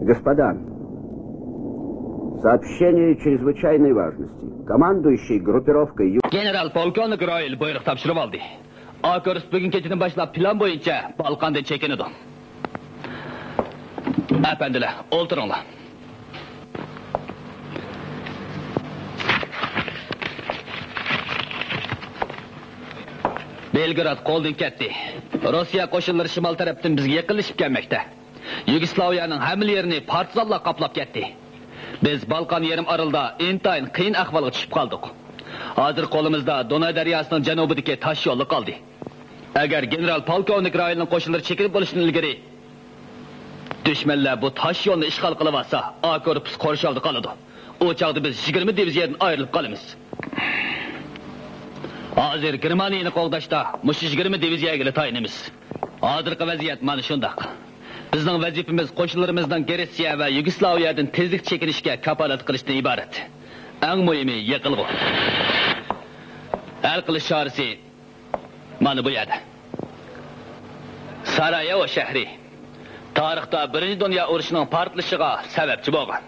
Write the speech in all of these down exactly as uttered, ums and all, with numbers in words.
Господа, сообщение чрезвычайной важности. Командующий группировкой Ю- گېنېرال پولكوۋنىك رايل بۇيرۇق تاپشۇرۇۋالدى. ئا كورپۇس بۈگۈن كېچىدىن باشلاپ پىلان بويىچە بالقاندىن چېكىنىدۇ. ئەپەندىلەر، ئولتۇرۇڭلار. بېلگراد قولدىن كەتتى. روسىيە قوشۇنلىرى شىمال تەرەپتىن بىزگە يېقىنلىشىپ كەلمەكتە. يۇگوسلاۋىيەنىڭ ھەممىلا يېرىنى پارتىزانلار قاپلاپ كەتتى. بىز بالقان يېرىم ئارىلىدا ئىنتايىن قىيىن ئەھۋالغا چۈشۈپ قالدۇق. ھازىر قولىمىزدا دوناي دەرياسىنىڭ جەنۇبىدىكى تاش يوللا قالدى. ئەگەر گېنېرال پولكوۋنىك رايلنىڭ قوشۇنلىرى چېكىنىپ بولۇشتىن ئىلگىرى دۈشمەنلەر بۇ تاش يولنى ئىشغال قىلىۋالسا، ئا كورپۇس قورشاۋدا قالىدۇ. ئۇ چاغدا بىز يىگىرمە دىۋىزىيەدىن ئايرىلىپ قالىمىز. ھازىر گېرمانىيەنى قوغداشتا مۇشۇ يىگىرمە دىۋىزىيەگىلا تايىنىمىز. ھازىرقى ۋەزىيەت مانا شۇنداق. بىزنىڭ ۋەزىپىمىز قوشۇنلىرىمىزنىڭ گرېتسىيە ۋە يۇگوسلاۋىيەدىن تېزلىكتە چېكىنىشىگە كاپالەتلىك قىلىشتىن ئىبارەت. ئەڭ مۇھىمى يېقىلغۇ. ھەل قىلىش چارىسى مانا بۇ يەردە. سارايېۋو شەھىرى تارىختا بىرىنچى دۇنيا ئۇرۇشىنىڭ پارتلىشىغا سەۋەبچى بولغان.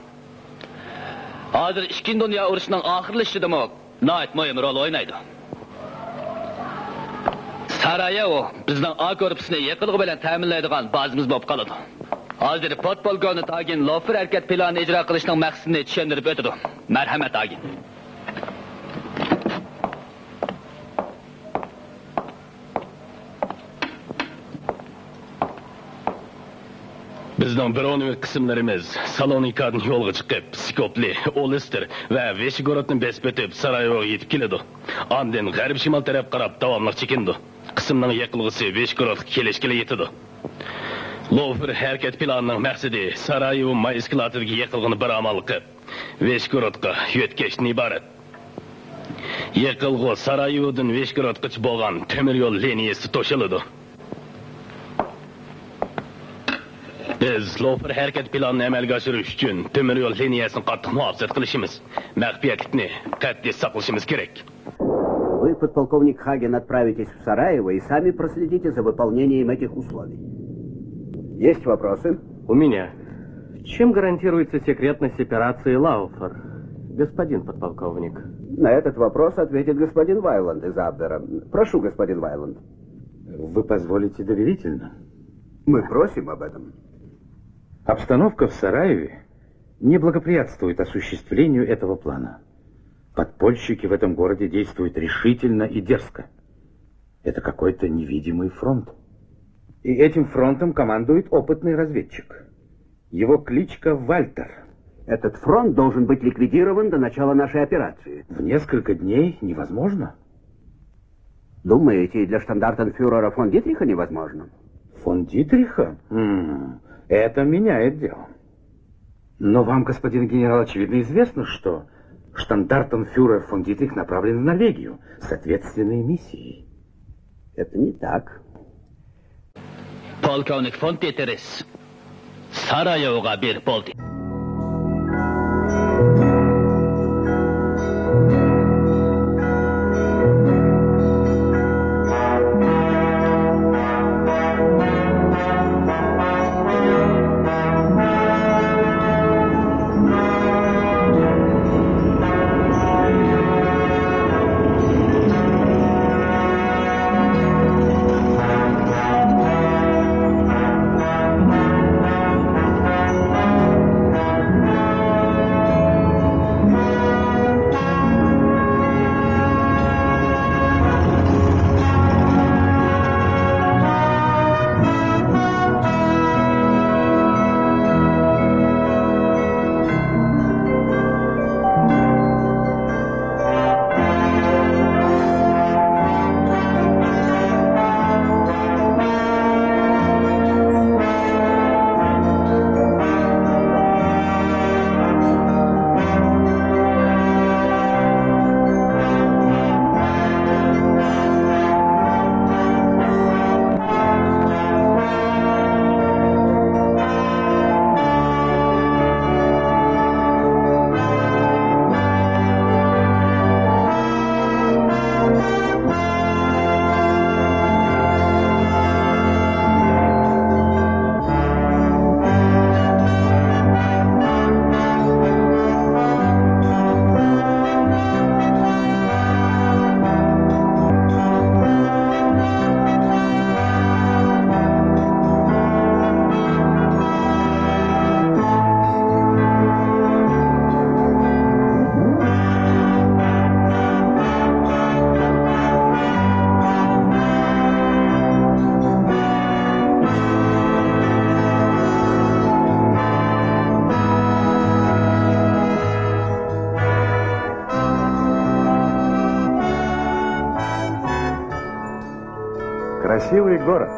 ھازىر ئىككىنچى دۇنيا ئۇرۇشىنىڭ ئاخىرلىشىشىدىمۇ ناھايىتى مۇھىم رول ئوينايدۇ. سارايېۋو بىزنىڭ ئا كورپۇسىنى يېقىلغۇ بىلەن تەمىنلەيدىغان بازىمىز بولۇپ قالىدۇ. ھازىر پودپولكوۋنىك ھاگېن لوفېر ھەرىكەت پىلانىنى ئىجرا قىلىشنىڭ مەقسىتىنى چۈشەندۈرۈپ ئۆتىدۇ. مەرھەمەت، ھاگېن. بىزنىڭ برونېۋىك قىسىملىرىمىز سالونىكادىن يولغا چىقىپ، سكوپلى، ئولېستېر ۋە ۋىشېگرودنى بېسىپ ئۆتۈپ، سارايېۋوغا يېتىپ كېلىدۇ. ئاندىن غەربىي شىمال تەرەپ قاراپ داۋاملىق چېكىنىدۇ. قىسىمنىڭ يېقىلغۇسى ۋىشېگرودقا كېلىشكىلا يېتىدۇ. لوفېر ھەرىكەت پىلانىنىڭ مەقسىتى سارايېۋو ماي ئىسكىلاتىدىكى يېقىلغۇنى بىر ئامال قىلىپ، ۋىشېگرودقا يۆتكەشتىن ئىبارەت. يېقىلغۇ سارايېۋودىن ۋىشېگرودقىچە بولغان تۆمۈر يول لىنىيەسى توشۇلىدۇ. بىز لوفېر ھەرىكەت پىلانىنى ئەمەلگە ئاشۇرۇش ئۈچۈن تۆمۈر يول لىنىيەسىنى قاتتىق مۇھاپىزەت قىلىشىمىز، مەخپىيەتلىكنى قەتئىي ساقلىشىمىز كېرەك. Вы, подполковник Хаген, отправитесь в Сараево и сами проследите за выполнением этих условий. Есть вопросы? У меня. Чем гарантируется секретность операции Лауфер, господин подполковник? На этот вопрос ответит господин Вайланд из Абвера. Прошу, господин Вайланд. Вы позволите доверительно? Мы просим об этом. Обстановка в Сараеве не благоприятствует осуществлению этого плана. Подпольщики в этом городе действуют решительно и дерзко. Это какой-то невидимый фронт. И этим фронтом командует опытный разведчик. Его кличка Вальтер. Этот фронт должен быть ликвидирован до начала нашей операции. В несколько дней невозможно. Думаете, для штандартенфюрера фон Дитриха невозможно? Фон Дитриха? М, это меняет дело. Но вам, господин генерал, очевидно известно, что штандартенфюрер фон Дитрих направлен в Норвегию с ответственной миссией. Это не так. پولكوۋنىك فون دىترىس سارايېۋوغا بېرىپ بولدى. Красивый город.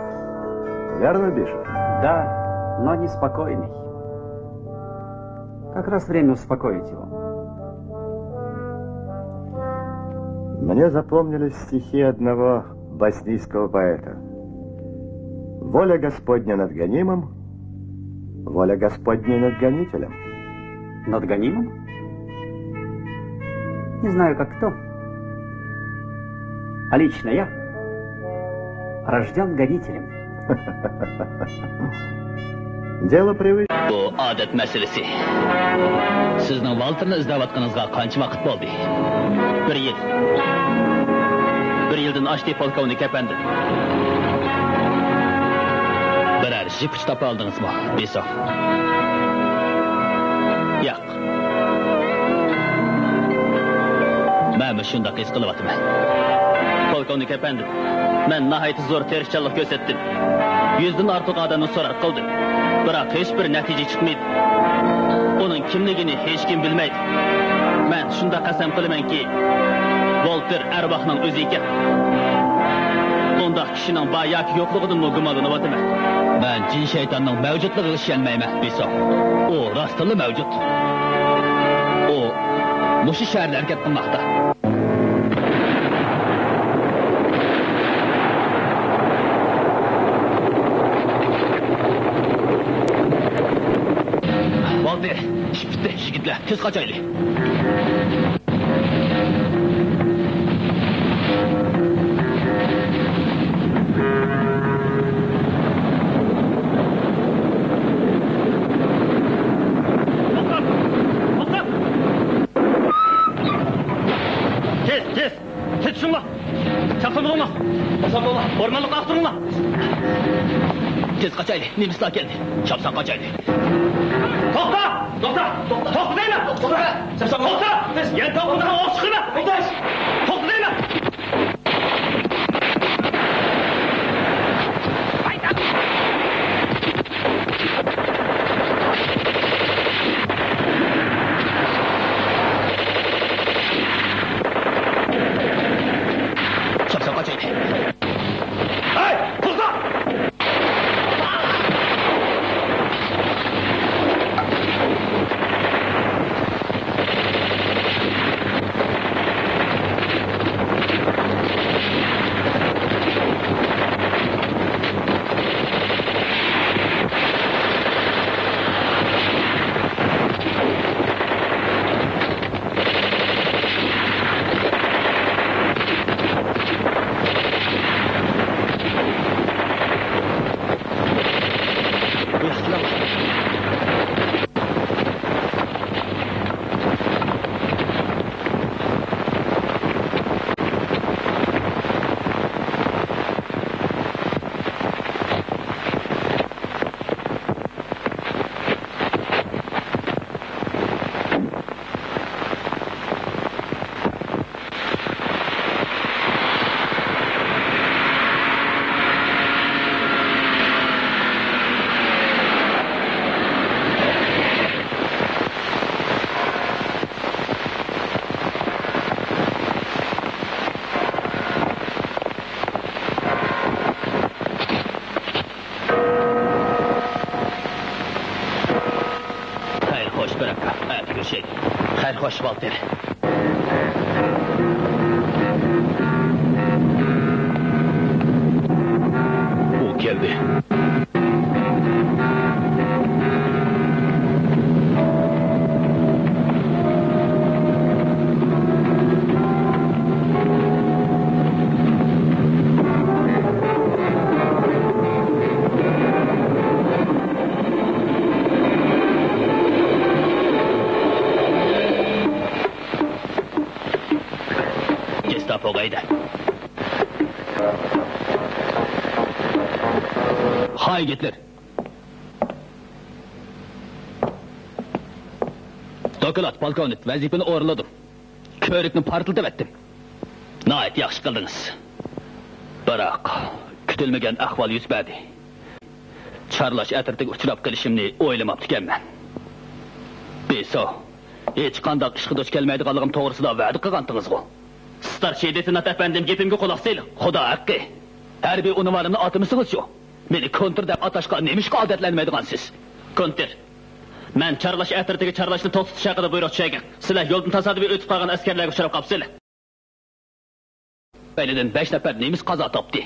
Верно, Биша? Да, но неспокойный. Как раз время успокоить его. Мне запомнились стихи одного боснийского поэта. Воля Господня над гонимым, воля Господня над гонителем. Над гонимым? Не знаю, как кто. А лично я рождён гонителем. Дело привычное. بۇ ئادەت مەسىلىسى. سىزنىڭ ۋالتېرنى ئىزدەۋاتقىنىڭىزغا قانچە ۋاقىت بولدى؟ بىر يىل. بىر يىلدىن ئاشتى، پولكوۋنىك ئەپەندىم. بىرەر جىپ ئۇچى تاپالدىڭىزمۇ، بىسوف؟ ياق. مەنمۇ شۇنداق ھېس قىلىۋاتىمەن. پولكوۋنىك ئەپەندىم، مەن ناھايىتى زور تىرىشچانلىق كۆرسەتتىم. يۈزدىن ئارتۇق ئادەمنى سوراق قىلدىم. بىراق ھېچبىر نەتىجە چىقمىدى. ئۇنىڭ كىملىكىنى ھېچكىم بىلمەيدۇ. مەن شۇنداق قەسەم قىلىمەنكى، ۋولتېر ئەرۋاھنىڭ ئۆزى ئىكەن. ئۇنداق كىشىنىڭ بار ياكى يوقلۇقىدىنمۇ گۇمانلىنىۋاتىمەن. مەن جىن شەيتاننىڭ مەۋجۇتلۇقىغا ئىشەنمەيمەن، بىسوف. ئۇ راستتىنلا مەۋجۇت. ئۇ مۇشۇ شەھەردە ھەرىكەت قىلماقتا. بولدى، ئىش پۈتتى. يىگىتلەر، تېز قاچايلى. توختاپ! توختاپ! تېز، تېز! تېز چۈشۈڭلار! چاقسان بولۇڭلار! چاقسان بولۇڭلار! ئورمانلىققا ئاختۇرۇڭلار! تېز قاچايلى، نېمىسلار كەلدى! چاپسان قاچايلى! توختا! توختا! توختا! توختا دەيمەن! توختا! توختا! يەنە توختىمىساڭ ئوق چىقىرىمەن! توختا! توختا دەيمەن! چاپسان قاچايلى! ھەي! توختا! خەير خوش، بىر ئاكا. ئەتە كۆرۈشەيلى. خەير خوش، ۋالتېر. ئۇ كەلدى. گېستاپوغا ھەيدە. ھاي، گىتلېر! دوكلات، پولكوۋنىك، ۋەزىپىنى ئورۇنلىدىم. كۆۋرۈكنى پارتلىتىۋەتتىم. ناھايىتى ياخشى قىلدىڭىز. بىراق، كۈتۈلمىگەن ئەھۋال يۈز بەردى. چارلاش ئەترىتىگە ئۇچراپ قېلىشىمنى ئويلىماپتىكەنمەن. بىسو، ھېچقانداق ئىشقا دۇچ كەلمەيدىغانلىقىم توغرىسىدا ۋەدە قىلغانتىڭىزغۇ؟ ستارشىي لېيتېنانت ئەپەندىم، گېپىمگە قۇلاق سېلىڭ. خۇدا ھەققى. ھەربىي ئۇنۋانىمنى ئاتىمىسىڭىزچۇ؟ مېنى كونتىر دەپ ئاتاشقا نېمىشقا ئادەتلەنمەيدىغانسىز؟ كونتر، مەن چارلاش ئەترىتىگە چارلاشنى توختىتىش ھەققىدە بۇيرۇق چۈشەرگەن. سىلەر يولدىن تاسادىپىي ئۆتۈپ قالغان ئەسكەرلەرگە ئۇچراپ قاپسىلەر. تۈپەيلىدىن بەش نەپەر نېمىس قازا تاپتى.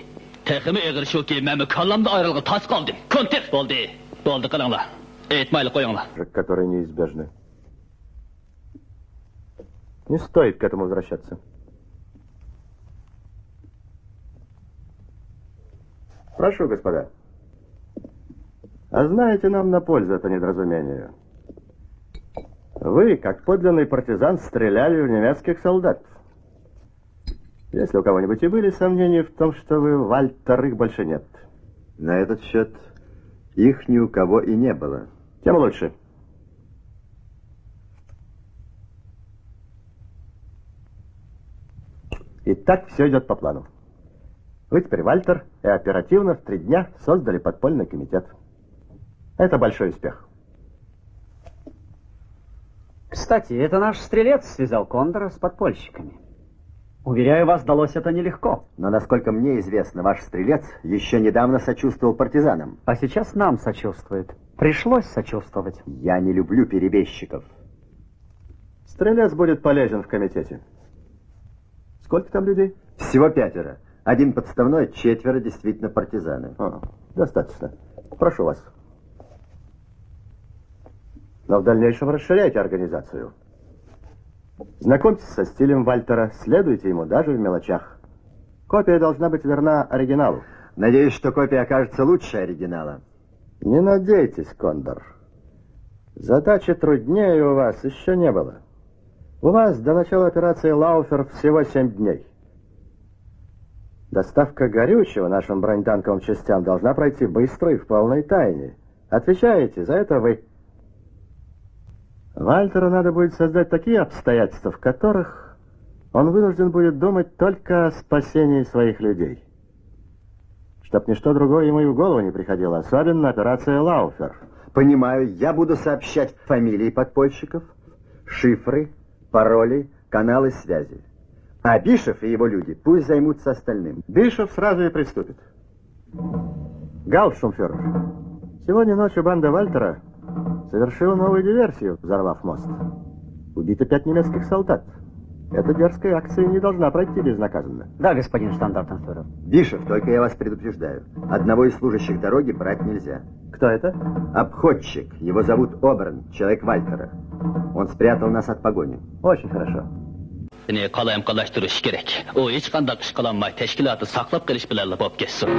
تېخىمۇ ئېغىرى شۇكى، مەنمۇ كاللامدا ئايرىلغىلى تاس قالدىم. كونتر! بولدى، بولدى، قىلىڭلار. ئېيتمايلى قويۇڭلار. Которые неизбежны. Не стоит к этому возвращаться. Прошу, господа. А знаете, нам на пользу это недоразумение. Вы, как подлинный партизан, стреляли в немецких солдат. Если у кого-нибудь и были сомнения в том, что вы Вальтер, их больше нет. На этот счёт их ни у кого и не было. Тем лучше. Итак, всё идёт по плану. Вы теперь Вальтер и оперативно в три дня создали подпольный комитет. Это большой успех. Кстати, это наш стрелец связал Кондора с подпольщиками. Уверяю вас, далось это нелегко. Но, насколько мне известно, ваш стрелец ещё недавно сочувствовал партизанам. А сейчас нам сочувствует. Пришлось сочувствовать. Я не люблю перебежчиков. Стрелец будет полезен в комитете. Сколько там людей? Всего пятеро. Один подставной, четверо действительно партизаны. А, достаточно. Прошу вас. Но в дальнейшем расширяйте организацию. Знакомьтесь со стилем Вальтера, следуйте ему даже в мелочах. Копия должна быть верна оригиналу. Надеюсь, что копия окажется лучше оригинала. Не надейтесь, Кондор. Задачи труднее у вас ещё не было. У вас до начала операции «Лауфер» всего семь дней. Доставка горючего нашим бронетанковым частям должна пройти быстро и в полной тайне. Отвечаете за это вы. Вальтеру надо будет создать такие обстоятельства, в которых он вынужден будет думать только о спасении своих людей. Чтоб ничто другое ему и в голову не приходило, особенно операция «Лауфер». Понимаю, я буду сообщать фамилии подпольщиков, шифры, пароли, каналы связи. А Бишев и его люди пусть займутся остальным. Бишев сразу и приступит. Гауптштурмфюрер, сегодня ночью банда Вальтера совершила новую диверсию, взорвав мост. Убито пять немецких солдат. Эта дерзкая акция не должна пройти безнаказанно. Да, господин штандартенфюрер. Бишев, только я вас предупреждаю. Одного из служащих дороги брать нельзя. Кто это? Обходчик. Его зовут Оберн, человек Вальтера. Он спрятал нас от погони. Очень хорошо. قالايمىقانلاشتۇرۇش كېرەك. ئۇ ھېچقانداق ئىش قىلالماي، تەشكىلاتى ساقلاپ قېلىش بىلەنلا بولۇپ كەتسۇن.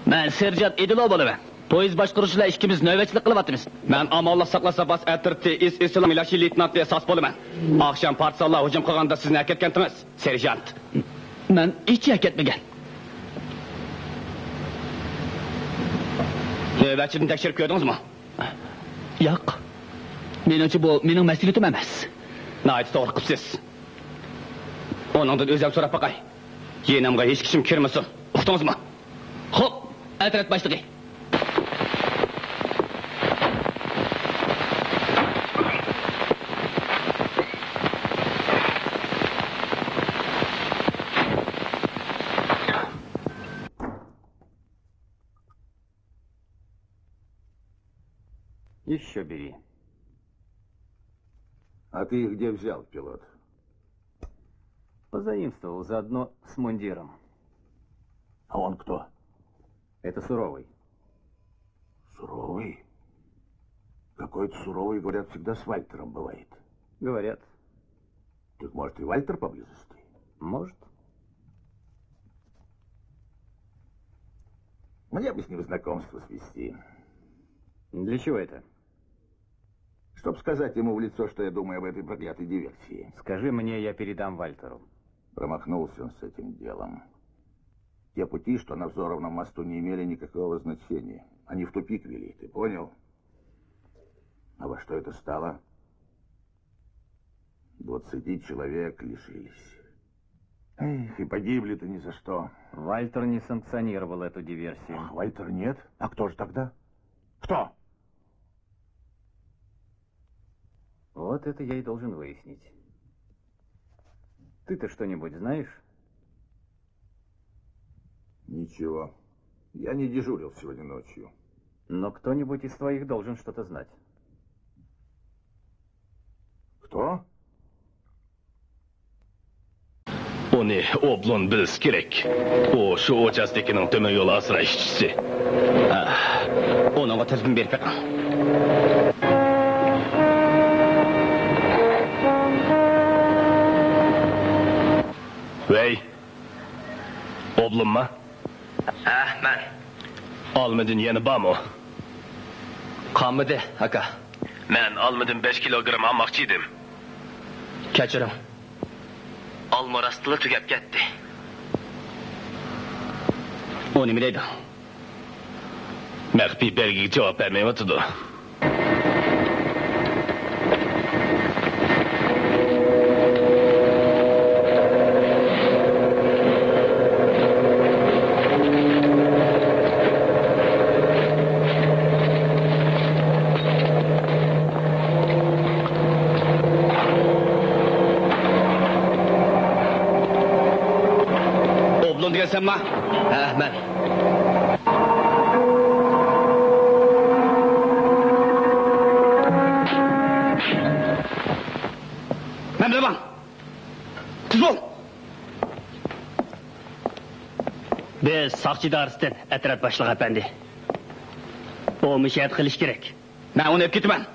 مەن سېرژانت ئىدىلوۋ بولىمەن. پويىز باشقۇرغۇچى بىلەن ئىككىمىز نۆۋەتچىلىك قىلىۋاتىمىز. مەن ئامانلىق ساقلاش زاپاس ئەترىتى ئىس ئېسىلىڭ مىلاشى لېيتېنانتى ساس بولىمەن. ئاخشام پارتىزانلار ھۇجۇم قىلغاندا سىزنى ئەكەتكەنتىڭىز، سېرژانت. مەن ھېچ ئەكەتمىگەن. نۆۋەتچىدىن تەكشۈرۈپ كۆردىڭىزمۇ؟ ياق. مېنىڭچە، بۇ مېنىڭ مەسئۇلىيىتىم ئەمەس. ناھايىتى توغرا قىپسىز. ئۇنىڭدىن ئۆزۈم سوراپ باقاي. يېنىمغا ھېچ كىشىم كىرمىسۇن. ئۇقتىڭىزمۇ؟ خوپ، ئەترەت باشلىقى. Ещё бери. А ты их где взял, пилот? Позаимствовал заодно с мундиром. А он кто? Это Суровый. Суровый? Какой-то Суровый, говорят, всегда с Вальтером бывает. Говорят. Так, может, и Вальтер поблизости? Может. Мне бы с ним знакомство свести. Для чего это? Чтоб сказать ему в лицо, что я думаю об этой проклятой диверсии. Скажи мне, я передам Вальтеру. Промахнулся он с этим делом. Те пути, что на Взоровном мосту, не имели никакого значения. Они в тупик вели, ты понял? А во что это стало? Двадцати человек лишились. Эх, и погибли-то ни за что. Вальтер не санкционировал эту диверсию. Ах, Вальтер нет? А кто же тогда? Кто? Вот это я и должен выяснить. Ты-то что-нибудь знаешь? Ничего. Я не дежурил сегодня ночью. Но кто-нибудь из твоих должен что-то знать. Кто? ئۇنى ئوبلون بىلسە كېرەك. ئۇ شۇ ئۇچاستكىنىڭ تۆمۈر يول ئاسراش ئىشچىسى. ھە، ئۇنىڭغا تېلېفون بېرىپ بېقىڭ. ۋەي، ئوبلونما؟ ھە، مەن. ئالمىدىن يەنە بارمۇ؟ قالمىدى، ئاكا. مەن ئالمىدىن بەش كىلوگرام ئالماقچى ئىدىم. كەچۈرۈڭ. ئالما راستلا تۈگەپ كەتتى. ئۇ نېمە دەيدۇ؟ مەخپىي بەلگىگە جاۋاب بەرمەيۋاتىدۇ. ئوبلون دېگەن سەنما؟ ھە، مەن. مەن بىلەن بار. تېز بول! بىز ساقچى ئىدارىسىدىن، ئەترەت باشلىقى ئەپەندى. ئۇ مۇشۇ يەردە قېلىشى كېرەك. مەن ئۇنى ئېلىپ كېتىمەن.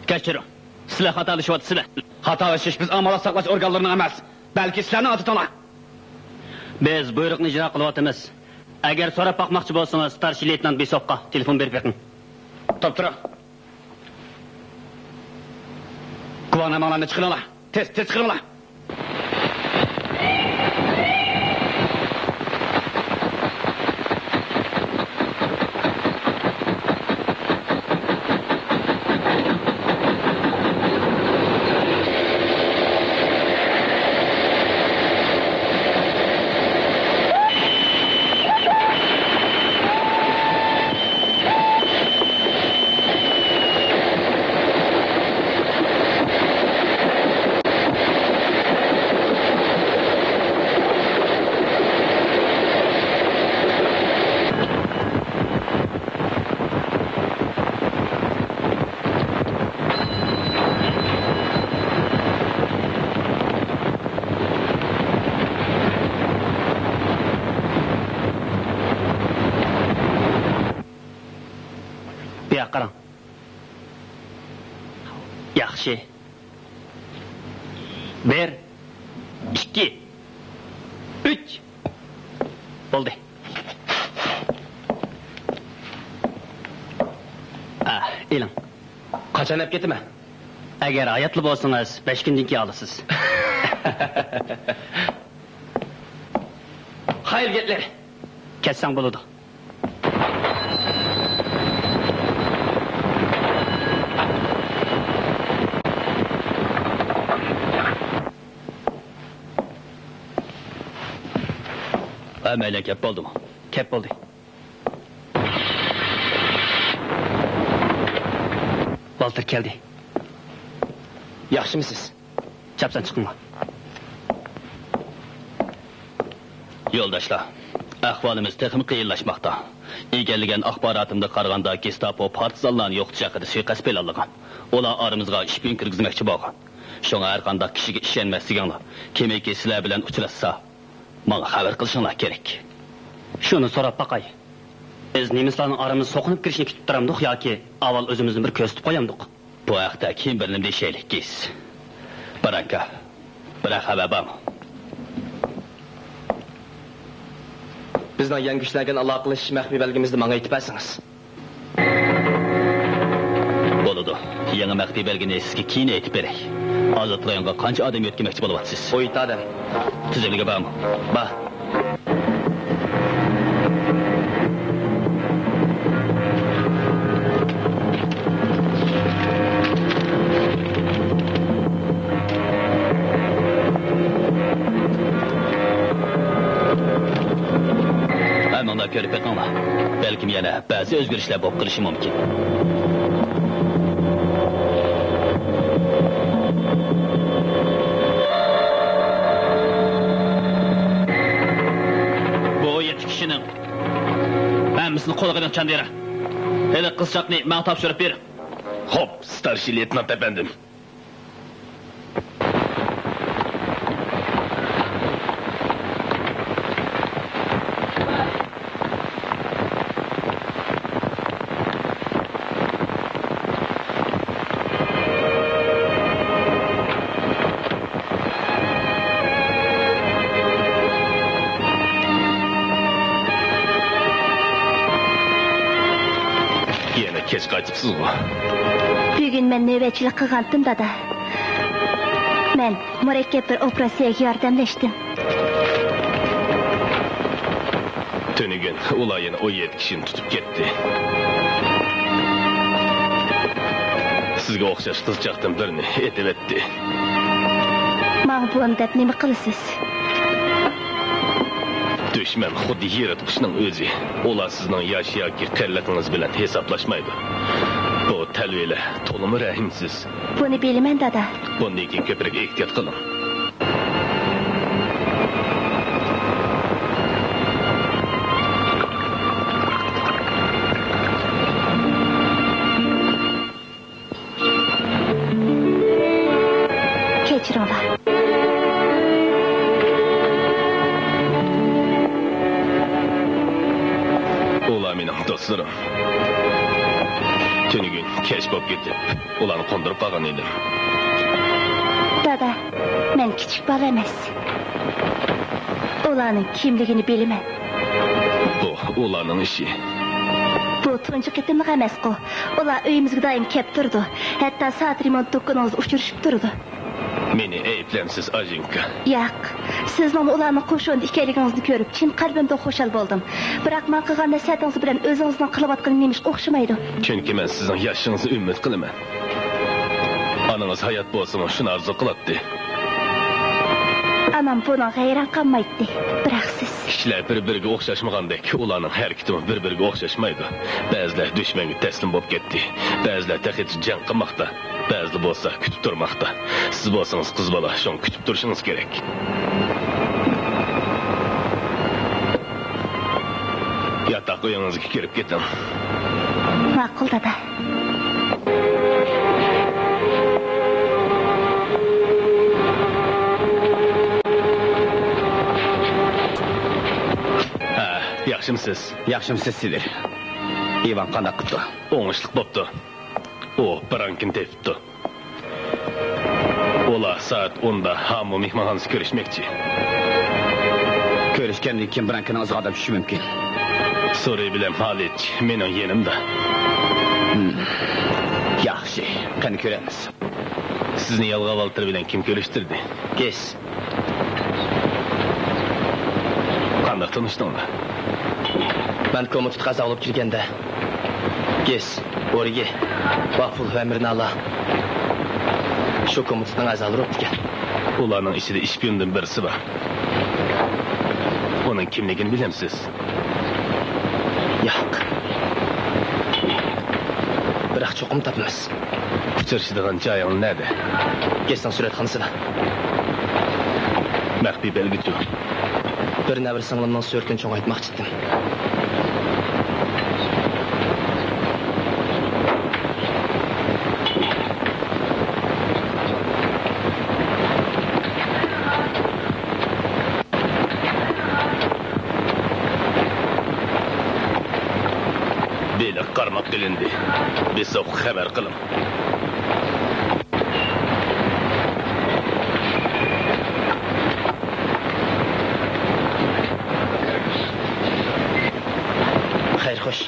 كەچۈرۈڭ. سىلەر خاتالىشىۋاتىسىلەر. خاتالىشىش بىز ئامانەت ساقلاش ئورگانلىرىنىڭ ئەمەس، بەلكى سىلەرنىڭ ئادىتىڭلار. بىز بۇيرۇقنى ئىجرا قىلىۋاتىمىز. ئەگەر سوراپ باقماقچى بولسىڭىز، ستارشىي لېيتېنانت بىسوفقا تېلېفون بېرىپ بېقىڭ. توپ تۇرۇڭ. گۇۋاھنامىڭلارنى چىقىرىڭلار. تېز، تېز چىقىرىڭلار. بۇياققا قاراڭ. ياخشى. بىر، ئىككى، ئۈچ. بولدى. ئا، ئېلىڭ. قاچان ئەپ كېتىمەن؟ ئەگەر ھاياتلا بولسىڭىز، بەش كۈندىن كېيىن ئالىسىز. خەير گەپلەر. كەتسەڭ بولىدۇ. ھەممەيلەن كەپ بولدىمۇ؟ كەپ بولدى. ۋالتېر كەلدى. ياخشىمۇسىز؟ چاپسان چىقىڭلار. يولداشلار، ئەھۋالىمىز تېخىمۇ قىيىنلاشماقتا. ئىگىلىگەن ئاخباراتىمدىن قارىغاندا، گېستاپو پارتىزانلارنى يوقىتىش ھەققىدە سۇيىقەست پىلانلىغان. ئۇلار ئارىمىزغا شپىيون كىرگۈزمەكچى بولغان. شۇڭا ھەرقانداق كىشىگە ئىشەنمەسلىكىڭلار، كىمكى سىلەر بىلەن ئۇچراشسا، ماڭا خەۋەر قىلىشىڭلار كېرەك. شۇنى سوراپ باقاي. بىز نېمىسلارنىڭ ئارىمىزغا سوقۇنۇپ كىرىشىنى كۈتۈپ تۇرامدۇق ياكى ئاۋۋال ئۆزىمىزنى بىر كۆرسىتىپ قويامدۇق؟ بۇ ھەقتە كېيىن بىر نېمە دېيىشەيلى، گېس. برانكا، بىرەر خەۋەر بارمۇ؟ بىزنىڭ يەڭگۈشلەرگە ئالاقىلىشىش مەخپىي بەلگىمىزنى ماڭا ئېيتىپ بەرسىڭىز. بولىدۇ. يېڭى مەخپىي بەلگىنى سىزگە كېيىن ئېيتىپ بېرەي. ھازىر رايونغا قانچە ئادەم يۆتكىمەكچى بولۇۋاتىسىز؟ ئون يەتتە ئادەم. تىزىملىكى بارمۇ؟ بار. يەنە بەزى ئۆزگىرىشلەر بولۇپ قېلىشى مۇمكىن. بۇ يەتتە كىشىنىڭ ھەممىسىنى قولىغا ئېلىڭ، چاندىرا. ھېلىقى قىزچاقنى ماڭا تاپشۇرۇپ بېرىڭ. خوپ، ستارشىي لېيتېنانت ئەپەندىم. يەنە كەچ قايتىپسىزغۇ؟ بۈگۈن مەن نۆۋەتچىلىك قىلغانتىم، دادا. مەن مۇرەككەپ بىر ئوپېراتسىيەگە ياردەملەشتىم. تۈنۈگۈن ئۇلار يەنە ئون يەتتە كىشىنى تۇتۇپ كەتتى. سىزگە ئوخشاش قىزچاقتىن بىرنى ئېتىۋەتتى. ماڭا بۇنى دەپ نېمە قىلىسىز؟ دۈشمەن خۇددى يىرتقۇچنىڭ ئۆزى. ئۇلار سىزنىڭ ياش ياكى قېرىلىقىڭىز بىلەن ھېسابلاشمايدۇ. بۇ تەلۋىلەر تولىمۇ رەھىمسىز. بۇنى بىلىمەن، دادا. بۇندىن كېيىن كۆپرەك ئېھتىيات قىلىڭ. كەچۈرۈڭلار. ئۇلار مېنىڭ دوستلىرىم. تۈنۈگۈن كەچ بولۇپ كېتىپ، ئۇلارنى قوندۇرۇپ قالغان ئىدىم. دادا، مەن كىچىك بالا ئەمەس. ئۇلارنىڭ كىملىكىنى بىلىمەن. بۇ ئۇلارنىڭ ئىشى. بۇ تۇنجى قېتىملىق ئەمەسقۇ. ئۇلار ئۆيىمىزگە دائىم كەپ تۇرىدۇ. ھەتتا سائەت رېمونت دۇكىنىڭىزدا ئۇچرىشىپ تۇرىدۇ. مېنى ئەيىبلەمسىز، ئاژېنكا. ياق، سىزنىڭمۇ ئۇلارنىڭ قوشۇنىدا ئىكەنلىكىڭىزنى كۆرۈپ، چىن قەلبىمدىن خۇشال بولدۇم. بىراق ماڭا قىلغان نەسىھەتىڭىز بىلەن ئۆزىڭىزنىڭ قىلىۋاتقىنى نېمىشقا ئوخشىمايدۇ؟ چۈنكى مەن سىزنىڭ ياشىشىڭىزنى ئۈمىد قىلىمەن. ئانىڭىز ھايات بولسىمۇ شۇنى ئارزۇ قىلاتتى. ئانام بۇنىڭغا ھەيران قالمايتتى، بىراق سىز. كىشىلەر بىر-بىرىگە ئوخشاشمىغاندەك، ئۇلارنىڭ ھەرىكىتىمۇ بىر-بىرىگە ئوخشاشمايدۇ. بەزىلەر دۈشمەنگە تەسلىم بولۇپ كەتتى، بەزىلەر تېخىچە جەڭ قىلماقتا، بەزىلەر بولسا كۈتۈپ تۇرماقتا. سىز بولسىڭىز قىز بالا، شۇڭا كۈتۈپ تۇرۇشىڭىز كېرەك. ياتاق ئۆيىڭىزگە كىرىپ كېتىڭ. ماقۇل، دادا. ھە، ياخشىمۇسىز؟ ياخشىمۇسىز، سىدىر؟ ئىۋان قانداق قىپتۇ؟ ئوڭۇشلۇق بوپتۇ. ئۇ برانكىنى تېپىپتۇ. ئۇلار سائەت ئوندا ھامۇ مېھمانخانىسىدا كۆرۈشمەكچى. كۆرۈشكەندىن كېيىن برانكىنىڭ ئىزىغا ئادەم چۈشۈشى مۇمكىن. سورى بىلەن مالىچ مېنىڭ يېنىمدا. ھىم. ياخشى، قېنى كۆرەمىز. سىزنى يالغاۋالتىر بىلەن كىم كۆرۈشتۈردى؟ گېس. قانداق تونۇشتۇڭلار؟ مەن كومىتېتقا ئەزا بولۇپ كىرگەندە، گېس، ئورگى، ۋاپۇل ۋە مىرنالا شۇ كومىتېتنىڭ ئەزالىرى بوپتىكەن. ئۇلارنىڭ ئىچىدە ئىشپىيوندىن بىرسى بار. ئۇنىڭ كىملىكىنى بىلەمسىز؟ ياق. بىراق چوقۇم تاپىمىز. ئۇچرىشىدىغان جايىڭ نەدە؟ گېسنىڭ سۈرەتخانىسىدا. مەخپىي بەلگىچۇ؟ بىر نەۋرە سىڭلىمنىڭ سۈرىتىنى چوڭايتماقچى ئىدىم. بېلىق قارماق ئېلىندى. بېسىققا خەۋەر قىلىڭ. خەير، خوش.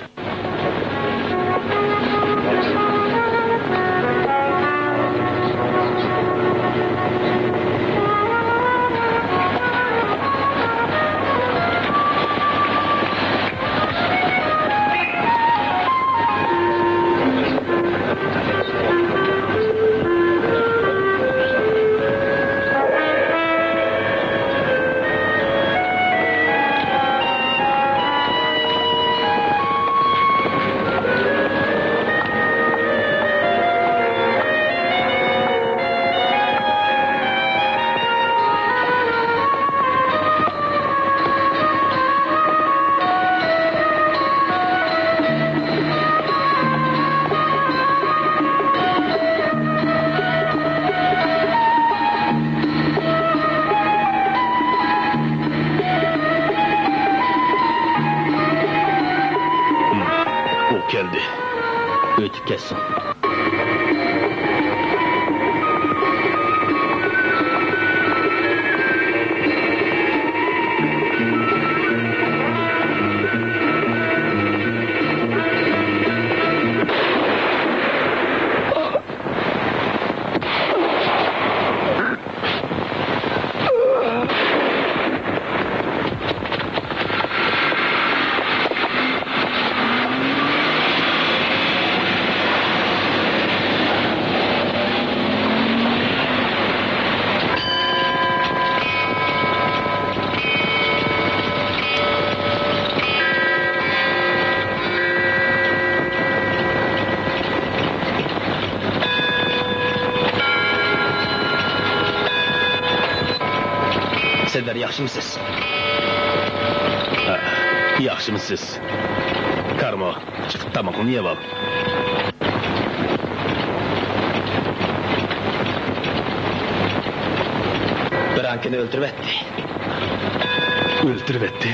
ياخشىمۇسىز؟ ھە، ياخشىمۇسىز؟ كارمۇ، چىقىپ تامىقىڭنى يەۋال. بىرانكىنى ئۆلتۈرۈۋەتتى. ئۆلتۈرۈۋەتتى؟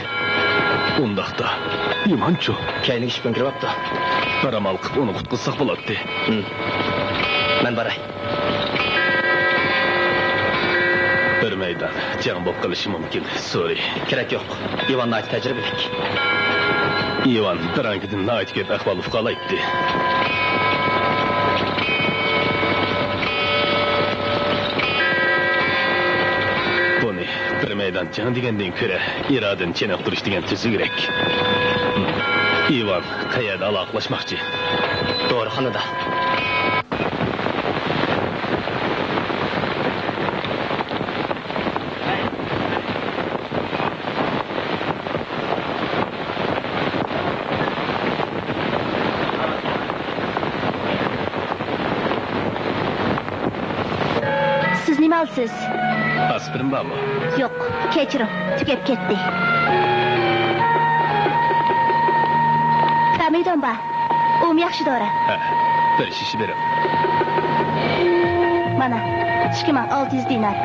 ئۇنداقتا، ئىۋانچۇ؟ كەينىگە ئىشىكتىن كىرىۋاپتۇ. بىر ئامال قىلىپ ئۇنى قۇتقۇزساق بولاتتى. ھىم. مەن باراي. بىر مەيدان جەڭ بولۇپ قېلىشى مۇمكىن، سورى. كېرەك يوق. ئىۋان ناھايىتى تەجرىبىلىك. ئىۋان بىرانكىدىن ناھايىتى كۆپ ئەھۋال ئۇقالايتتى. بۇنى بىر مەيدان جەڭ دېگەندىن كۆرە، ئىرادىنى چېنىقتۇرۇش دېگەن تۈزۈكرەك. ئىۋان قەيەردە ئالاقىلەشمەكچى؟ دورىخانىدا. سىز نېمە ئالىسىز؟ ئاسپىرىن بارمۇ؟ يوق، كەچۈرۈڭ، تۈگەپ كەتتى. تامىدون بار. ئۇمۇ ياخشى دورا. ھە، بىر شىشە بېرىڭ. مانا، ئىككى مىڭ ئالتە يۈز دىنار.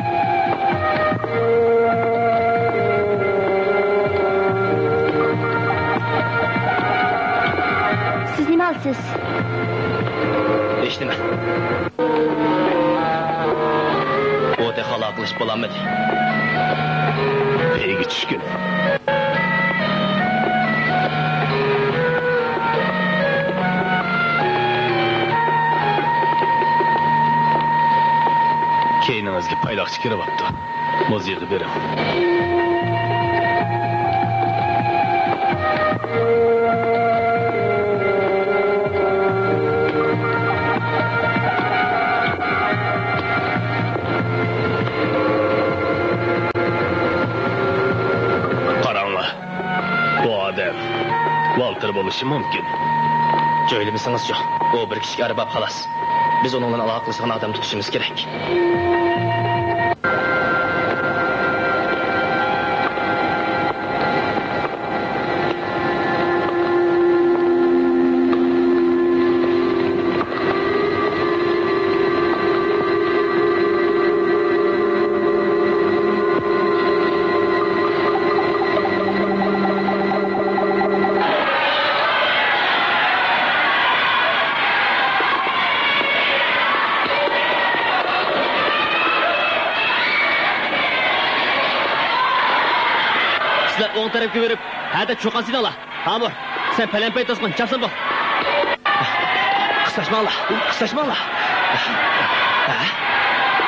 سىز نېمە ئالىسىز؟ ھېچنېمە. ئۇ تېخى ئالاقىلىشىپ بولالمىدى. پەيگە چۈشكىن. كەينىڭىزگە پايلاقچى كىرىۋاپتۇ. مۇزېيغا بېرىڭ. قاراڭلار، بۇ ئادەم ۋالتېر بولۇشى مۇمكىن. جۆيلىمىسىڭىزچۇ، ئۇ بىر كىچىك ئەرباب خالاس. بىز ئۇنىڭ بىلەن ئالاقىلىشىدىغان ئادەم تۇتۇشىمىز كېرەك. سىلەر ئوڭ تەرەپكە بېرىپ، ھەدە چۇقان سېلىڭلار. ھامۇر، سەن پەلەمپەي توسقىن، چاپسان بول. قىستاشماڭلار، قىستاشماڭلار. ھە؟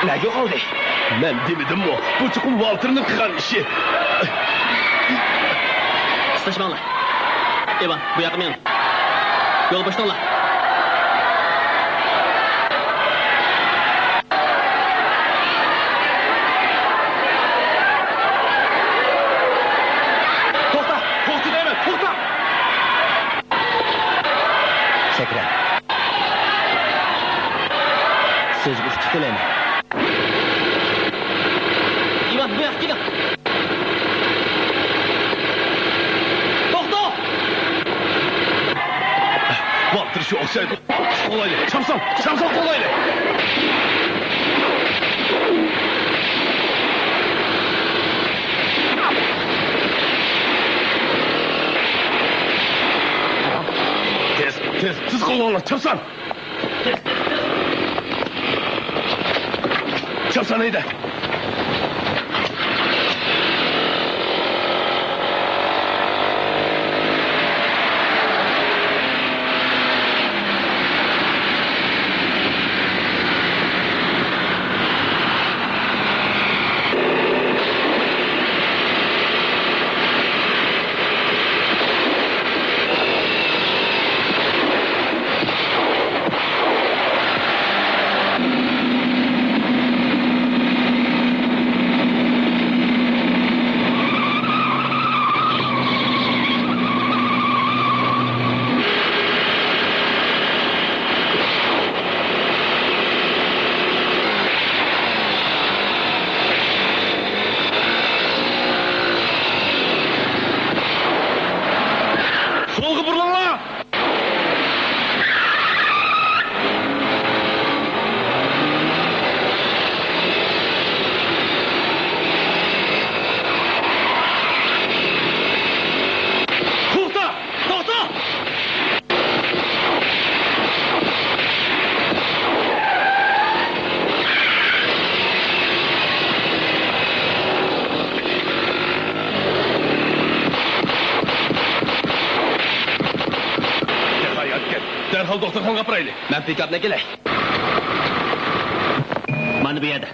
نەگە يوقالدى؟ مەن دېمىدىممۇ، بۇ چوقۇم ۋالتېرنىڭ قىلغان ئىشى. قىستاشماڭلار. ئىۋان، بۇ ياققا مېڭىڭ. يول بوشىتىڭلار. توختا! توختا دەيمەن، توختا! سەكرە. سىزگە ئۇتۇق تىلەيمەن. ئىۋان، بۇ ياققا كېلىڭ. توختا! ۋاقتىدا شۇ ئوخشايدۇ. قوغلايلى، چامسان، چامسان قوغلايلى! تېز، تېز، تېز قوغلاڭلار، چامسان! چاپسان ھەيدە! ئاپىرايلى. مەن پىكاپنى ئەكېلەي. مانا بۇ يەردە.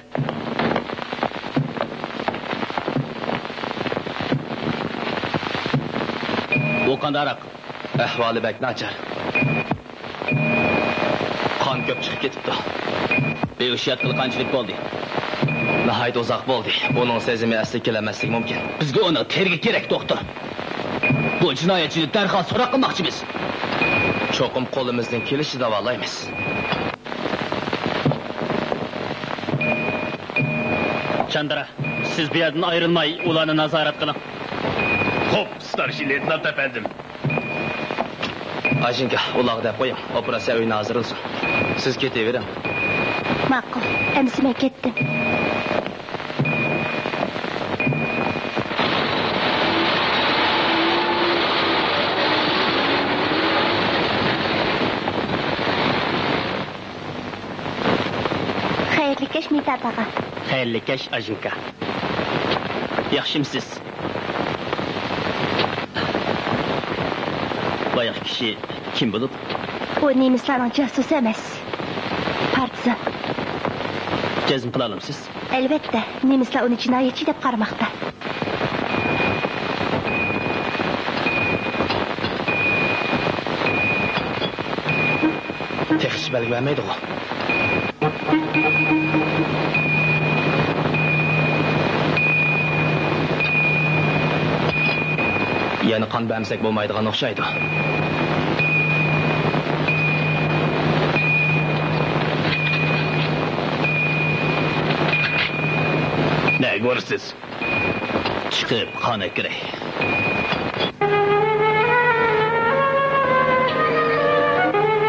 ئۇ قانداقراق؟ ئەھۋالى بەك ناچار. قان كۆپ چىقىپ كېتىپتۇ. بىھوشىيەت قىلغانچىلىك بولدى. ناھايىتى ئۇزاق بولدى. ئۇنىڭ سېزىمى ئەسلىگە كېلەلمەسلىكى مۇمكىن. بىزگە ئۇنىڭ تېرىگى كېرەك، دوختۇر. بۇ جىنايەتچىنى دەرھال سوراق قىلماقچىمىز. چوقۇم قولىمىزدىن كېلىشىچە داۋالايمىز. چاندىرا، سىز بۇ يەردىن ئايرىلماي، ئۇلارنى نازارەت قىلىڭ. خوپ، ستارشىي لېيتېنانت ئەپەندىم. ئاژىنكا، ئۇلارغا دەپ قويۇڭ، ئوپېراتسىيە ئۆيىنى ھازىرلىسۇن. سىز كېتىۋېرىڭ. ماقۇل، ئەمىسە مەن كەتتىم. خەيرلىك كەچ، مىتات ئاغا. خەيرلىك كەچ، ئاژىنكا. ياخشىمسىز؟ بايىقى كىشى كىم بولۇپ؟ ئۇ نېمىسلارنىڭ جاسۇسى ئەمەس. پارتىزان. جەزم قىلالامسىز؟ ئەلۋەتتە، نېمىسلار ئۇنى جىنايەتچى دەپ قارىماقتا. تېخىچە بەلگە بەرمەيدىغۇ. يەنە قان بەرمىسەك بولمايدىغان ئوخشايدۇ. نەگە بارىسىز؟ چىقىپ قان ئەكىرەي.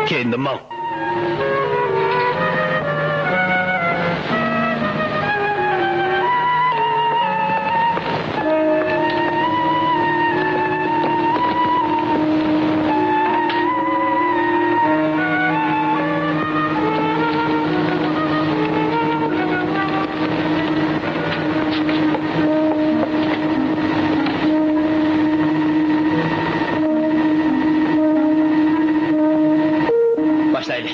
كەينىدىن ماڭ. باشلايلى.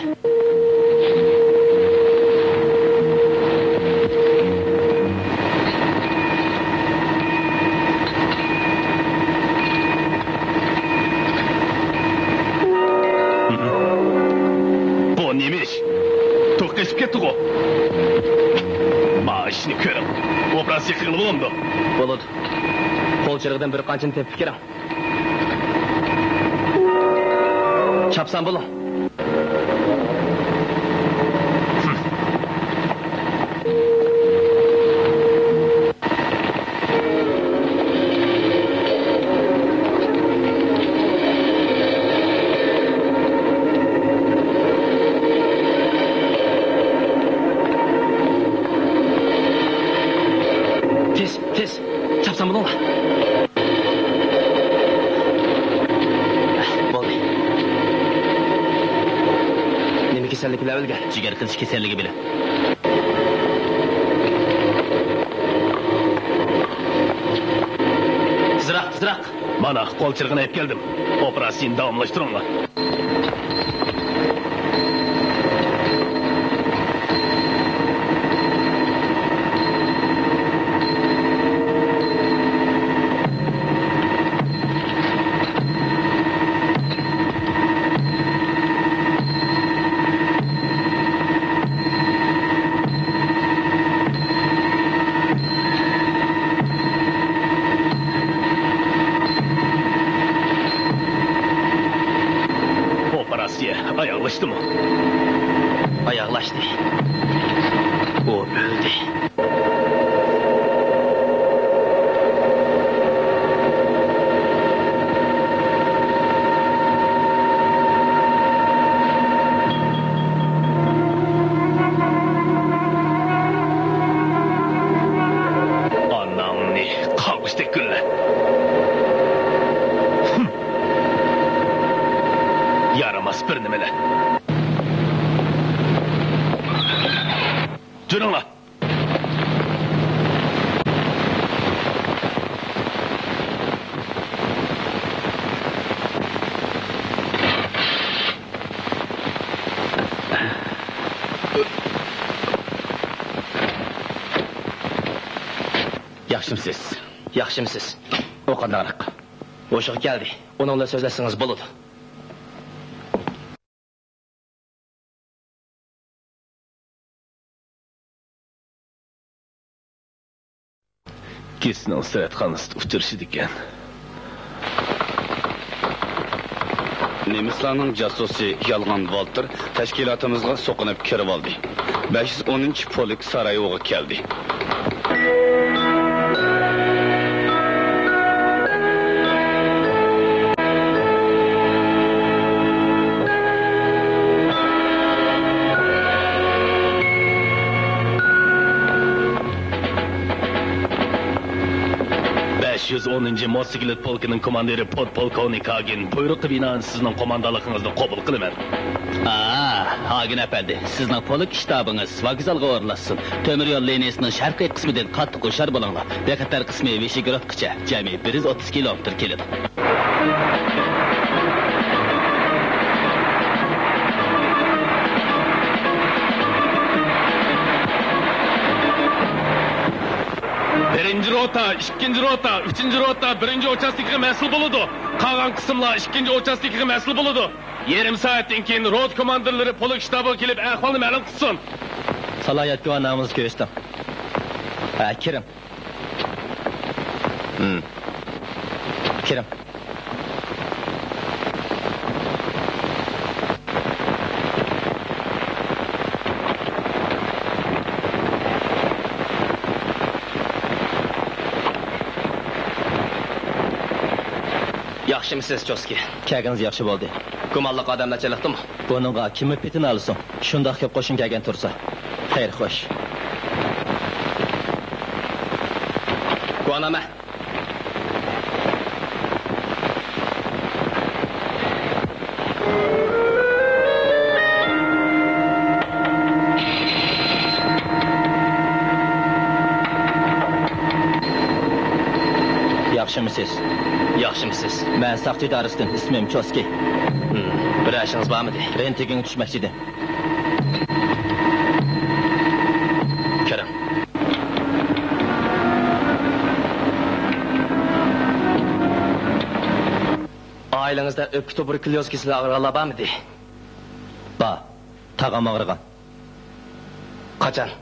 بۇ نېمە ئىش؟ توك قېچىپ كەتتىغۇ. ما ئىشنى كۆرۈڭ. ئوپېراتسىيە قىلغىلى بولامدۇ؟ بولىدۇ. قول چىرىغىدىن بىر قانچىنى تېپىپ كىرىڭ. چاپسان بولۇڭ. تېز، تېز. چاپسان بولۇڭلار. بولدى. نېمە كېسەللىكلەر ئۆلگەن؟ جىگەر قېزىش كېسەللىكى بىلەن. تېزراق، تېزراق. مانا، قول چىرىغىنى ئېلىپ كەلدىم. ئوپېراتسىيىنى داۋاملاشتۇرۇڭلار. ئوپېراتسىيە ئاياغلاشتىمۇ؟ ئاياغلاشتى. ئۇ ئۆلدى. ئاناڭنى قاغۇزدەك گۈللە. ھىم. يارىماس بىر نېمىلەر. جۈرۈڭلار. ياخشىمسىز؟ ياخشىمسىز؟ ئۇ قانداقراق؟ ھوشىغا كەلدى. ئۇنىڭ بىلەن سۆزلەشسىڭىز بولىدۇ. كېسىنىڭ سىرەتخانىسىدا ئۇچرىشىدىكەن. نېمىسلارنىڭ جاسۇسى يالغان ۋالتېر تەشكىلاتىمىزغا سوقۇنۇپ كىرىۋالدى. بەش يۈز ئونىنچى پولك سارايېۋوغا كەلدى. بەش يۈز ئونىنچى موتوسىكلىت پولكىنىڭ كوماندىرى پودپولكوۋنىك ھاگېن، بۇيرۇققا بىنائەن سىزنىڭ قوماندانلىقىڭىزنى قوبۇل قىلىمەن. ئا، ھاگېن ئەپەندى، سىزنىڭ پولك شتابىڭىز ۋوگزالغا ئورۇنلاشسۇن. تۆمۈر يول لىنىيىسىنىڭ شەرقىي قىسمىدىن قاتتىق ھوشيار بولۇڭلار. بىخەتەر قىسمى ۋىشېگرادقىچە جەمئىي بىر يۈز ئوتتۇز كىلومېتىر كېلىدۇ. بىرىنچى روتا، ئىككىنچى روتا، ئۈچىنچى روتا بىرىنچى ئۇچاستكىغا مەسئۇل بولىدۇ. قالغان قىسىملار ئىككىنچى ئۇچاستكىغا مەسئۇل بولىدۇ. يېرىم سائەتتىن كېيىن روتا كوماندىرلىرى پولك شتابىغا كېلىپ ئەھۋالنى مەلۇم قىلسۇن. سالاھىيەت گۇۋاھنامىڭىزنى كۆرسىتىڭ. ھە، كىرىڭ. ھىم. كىرىڭ. ياخشىمۇسىز، چوسكى؟ كەلگىنىڭىز ياخشى بولدى. گۇمانلىق ئادەملەر چېلىقتىمۇ؟ بۇنىڭغا كىممۇ پېتىنى ئالسۇن، شۇنداق كۆپ قوشۇن كەلگەن تۇرسا. خەير، خوش. گۇۋاھنامە. ياخشىمۇسىز؟ ياخشىمۇسىز؟ مەن ساقچى ئىدارىسىدىن، ئىسمىم چوسكى. ھىم، بىر ئىشىڭىز بارمىدى؟ رېنتگېنگە چۈشمەكچىدىم. كىرىڭ. ئائىلىڭىزدە ئۆپكە تۇبېركۇليوز كېسىلى ئاغرىغانلار بارمىدى؟ بار. تاغام ئاغرىغان. قاچان؟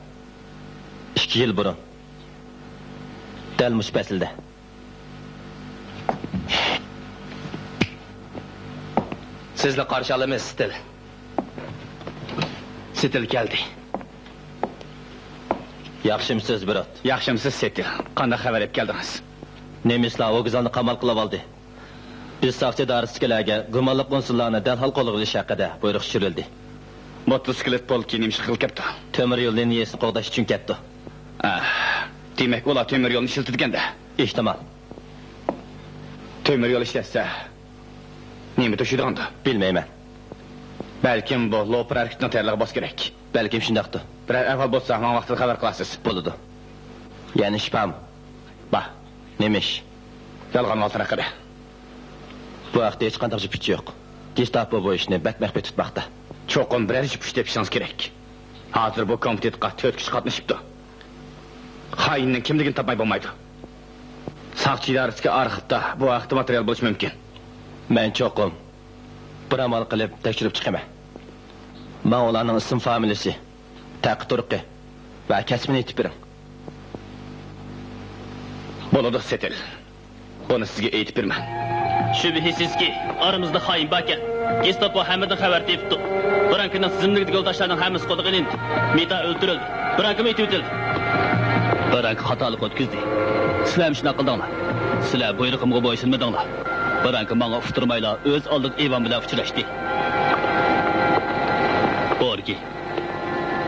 ئىككى يىل بۇرۇن. دەل مۇشۇ پەسىلدە. سىزنى قارشى ئالىمىز، ستىل. ستىل كەلدى. ياخشىمسىز، برات؟ ياخشىمسىز، ستىل؟ قانداق خەۋەر ئېلىپ كەلدىڭىز؟ نېمىسلار ۋوگزالنى قامال قىلىۋالدى. بىز ساقچى ئىدارىسىدىكىلەرگە گۇمانلىق ئۇنسۇرلارنى دەرھال قولغا ئېلىش ھەققىدە بۇيرۇق چۈشۈرۈلدى. موتوسىكلىت پولكى نېمە ئىش قىلىپ كەپتۇ؟ تۆمۈر يول لىنىيەسىنى قوغداش ئۈچۈن كەپتۇ. ئاھ، دېمەك، ئۇلار تۆمۈر يولنى ئىشلىتىدىكەن-دە. ئېھتىمال. تۆمۈر يول ئىشلەتسە، نېمە توشۇيدىغاندۇ؟ بىلمەيمەن. بەلكىم بۇ لوپۇر ھەرىكىتىنىڭ تەييارلىقى بولسا كېرەك. بەلكىم شۇنداقتۇ. بىرەر ئەھۋال بولسا، ماڭا ۋاقتىدا خەۋەر قىلارسىز. بولىدۇ. يەنە شۈبھەڭ بار؟ نېمە ئىش؟ يالغان ۋالتېر ھەققىدە. بۇ ھەقتە ھېچقانداق جىپ ئۇچى يوق. گېستاپو بۇ ئىشنى بەك مەخپىي تۇتماقتا. چوقۇم بىرەر جىپ ئۇچ تېپىشىڭىز كېرەك. ھازىر بۇ كومىتېتقا تۆت كىشى قاتنىشىپتۇ. خائىننىڭ كىملىكىنى تاپماي بولمايدۇ. ساقچى ئىدارىسىدىكى ئارخىپتا بۇ ھەقتە ماتېرىيال بولۇشى مۇمكىن. مەن چوقۇم بىر ئامال قىلىپ تەكشۈرۈپ چىقىمەن. ماڭا ئۇلارنىڭ ئىسىم فامىلىسى، تەقى تۇرقى ۋە كەسپىنى ئېيتىپ بېرىڭ. بولىدۇ، ستىل. بۇنى سىزگە ئېيتىپ بېرىمەن. شۈبھىسىزكى، ئارىمىزدا خائىن باركەن. گېستاپو ھەممىدىن خەۋەر تېپىپتۇ. برانكىنىڭ تىزىملىكىدىكى يولداشلارنىڭ ھەممىسى قولغا ئېلىندى. مىتا ئۆلتۈرۈلدى. برانكىمۇ ئېتىۋېتىلدى. برانكا خاتالىق ئۆتكۈزدى. سىلەرمۇ شۇنداق قىلدىڭلار. سىلەر بۇيرۇقۇمغا بويسۇنمىدىڭلار. برانكا ماڭا ئۇقتۇرمايلا ئۆز ئالدىغا ئىۋان بىلەن ئۇچراشتى. بورگى،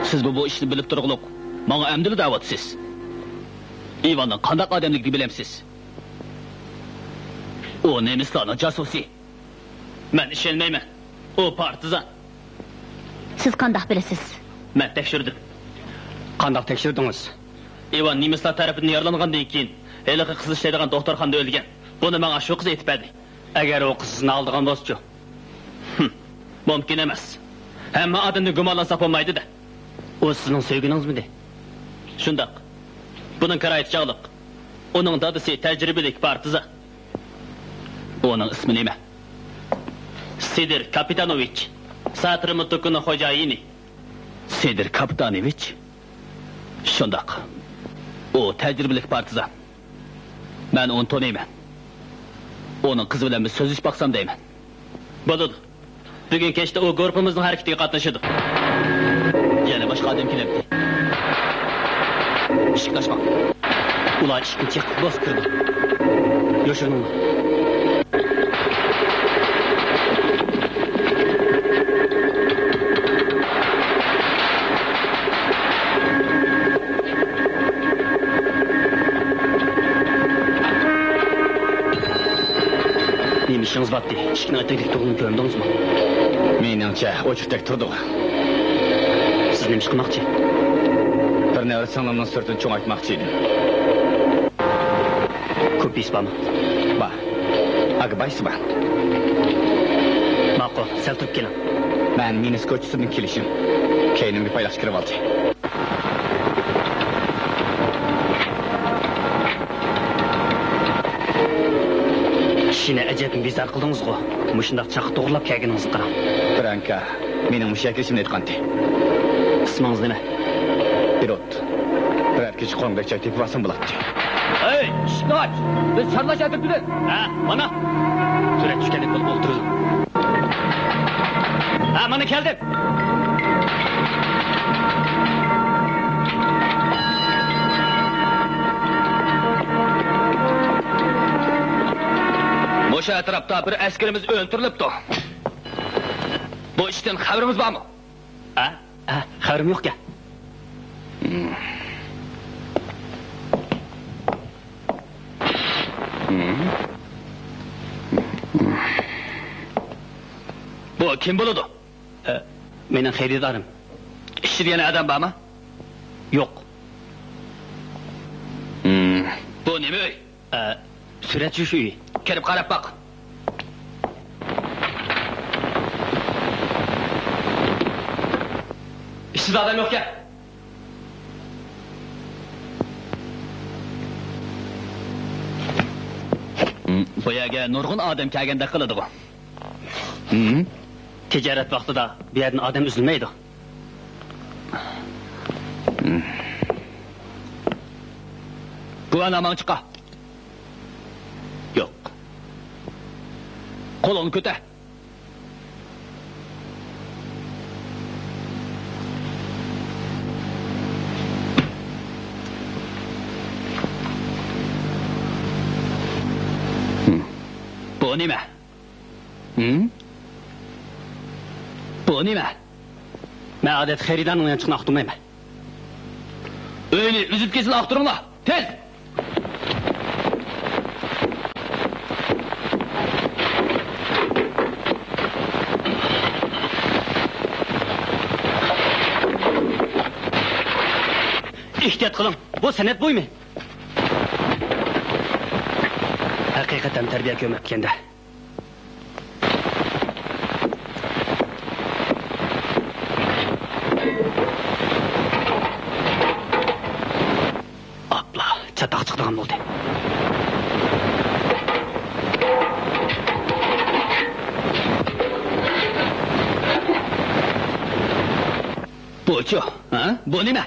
سىزمۇ بۇ ئىشنى بىلىپ تۇرغۇلۇق ماڭا ئەمدىلا دەۋاتىسىز. ئىۋاننىڭ قانداق ئادەملىكىنى بىلەمسىز؟ ئۇ نېمىسلارنىڭ جاسۇسى. مەن ئىشەنمەيمەن. ئۇ پارتىزان. سىز قانداق بىلىسىز؟ مەن تەكشۈردۈم. قانداق تەكشۈردىڭىز؟ ئىۋان نېمىسلار تەرىپىدىن يارىلانغاندىن كېيىن، ھېلىقى قىز ئىشلەيدىغان دوختۇرخانىدا ئۆلگەن. بۇنى ماڭا شۇ قىز ئېيتىپ بەردى. ئەگەر ئۇ قىز سىزنى ئالدىغان بولسىچۇ؟ ھىم، مۇمكىن ئەمەس. ھەممە ئادەمدىن گۇمانلانساق بولمايدۇ-دە. ئۇ سىزنىڭ سۆيگىنىڭىزمىدى؟ شۇنداق. بۇنىڭ كىرايىتى چاغلىق. ئۇنىڭ دادىسى تەجرىبىلىك پارتىزان. ئۇنىڭ ئىسمى نېمە؟ سىدىر كاپىتانوۋىچ، ساترىمىتوكنىڭ خوجايىنى. سىدىر كاپىتانوۋىچ؟ شۇنداق. ئۇ تەجرىبىلىك پارتىزان. مەن ئۇنى تونۇيمەن. ئۇنىڭ قىزى بىلەن بىر سۆزلىشىپ باقسام دەيمەن. بولىدۇ. بۈگۈن كەچتە ئۇ گۇرۇپپىمىزنىڭ ھەرىكىتىگە قاتنىشىدۇ. يەنە باشقا ئادەم كېلەمدۇ؟ ئىشىكنى ئاچماڭ. ئۇلار ئىشىكنى چېقىپ بوسۇپ كىرىدۇ. يوشۇرۇنۇڭلار. نېمە ئىشىڭىز بارتتى؟ ئىشىكنىڭ ئەتەكلىك تۇرغىنىنى كۆرمىدىڭىزمۇ؟ مېنىڭچە، ئوچۇقتەك تۇردى. سىز نېمە ئىش قىلماقچى؟ بىر نەۋرە سىڭلىمنىڭ سۈرىتىنى چوڭايتماقچى ئىدىم. كوپىيىسى بارمۇ؟ بار. ئاكا، بايسى بار. ماقۇل، سەل تۇرۇپ كېلىڭ. مەن مىنىس كوچىسىدىن كېلىشىم. كەينىمگە پايلاقچە كىرىۋالدى. كىشىنى ئەجەبمۇ بىزار قىلدىڭىزغۇ، مۇشۇنداق چاققا توغرىلاپ كەلگىنىڭىزگە قاراڭ. بىرانكا مېنىڭ مۇشۇ يەرگە كېلىشىمنى ئېيتقانتى. ئىسمىڭىز نېمە؟ بىرۇت. بىرەر كېچە قوڭدەك چاي تېپىۋالسام بولاتتى. ھەي، ئىشىكنى ئاچ! بىز چارلاش ئەترىتىدىن. ھە، مانا. سۈرەت چۈشكەندەك بولۇپ ئولتۇرىدۇ. ھە، مانا كەلدىم. مۇشۇ ئەتراپتا بىر ئەسكىرىمىز ئۆلتۈرۈلۈپتۇ. بۇ ئىشتىن خەۋىرىڭىز بارمۇ؟ ھە؟ ھە، خەۋىرىم يوقكەن. بۇ كىم بولىدۇ؟ ئە، مېنىڭ خېرىدارىم. ئىچىدە يەنە ئادەم بارمۇ؟ يوق. بۇ نېمە ئۆي؟ ئە، سۈرەتچى ئۆيى. كىرىپ قاراپ باق. ئىچىدە ئادەم يوقكەن. بۇ يەرگە نۇرغۇن ئادەم كەلگەندەك قىلىدىغۇ. تىجارەت ۋاقتىدا بۇ يەردىن ئادەم ئۈزۈلمەيدۇ. بۇ ئەنە ماڭا چىقا. يوق. قولۇڭنى كۆتەر. بۇ نېمە؟ ھىم؟ بۇ نېمە؟ مەن ئادەتتە خېرىدارنىڭ يانچۇقىنى ئاختۇرمايمەن. ئۆينى ئۈزۈپ كېسىل ئاختۇرۇڭلار، تېز! ئېھتىيات قىلىڭ، بۇ سەنئەت بۇيۇمى. ھەقىقەتەن تەربىيە كۆرمەپتىكەن-دە. ئاپلا، چاتاق چىقىدىغان بولدى. بۇچۇ؟ ھە؟ بۇ نېمە؟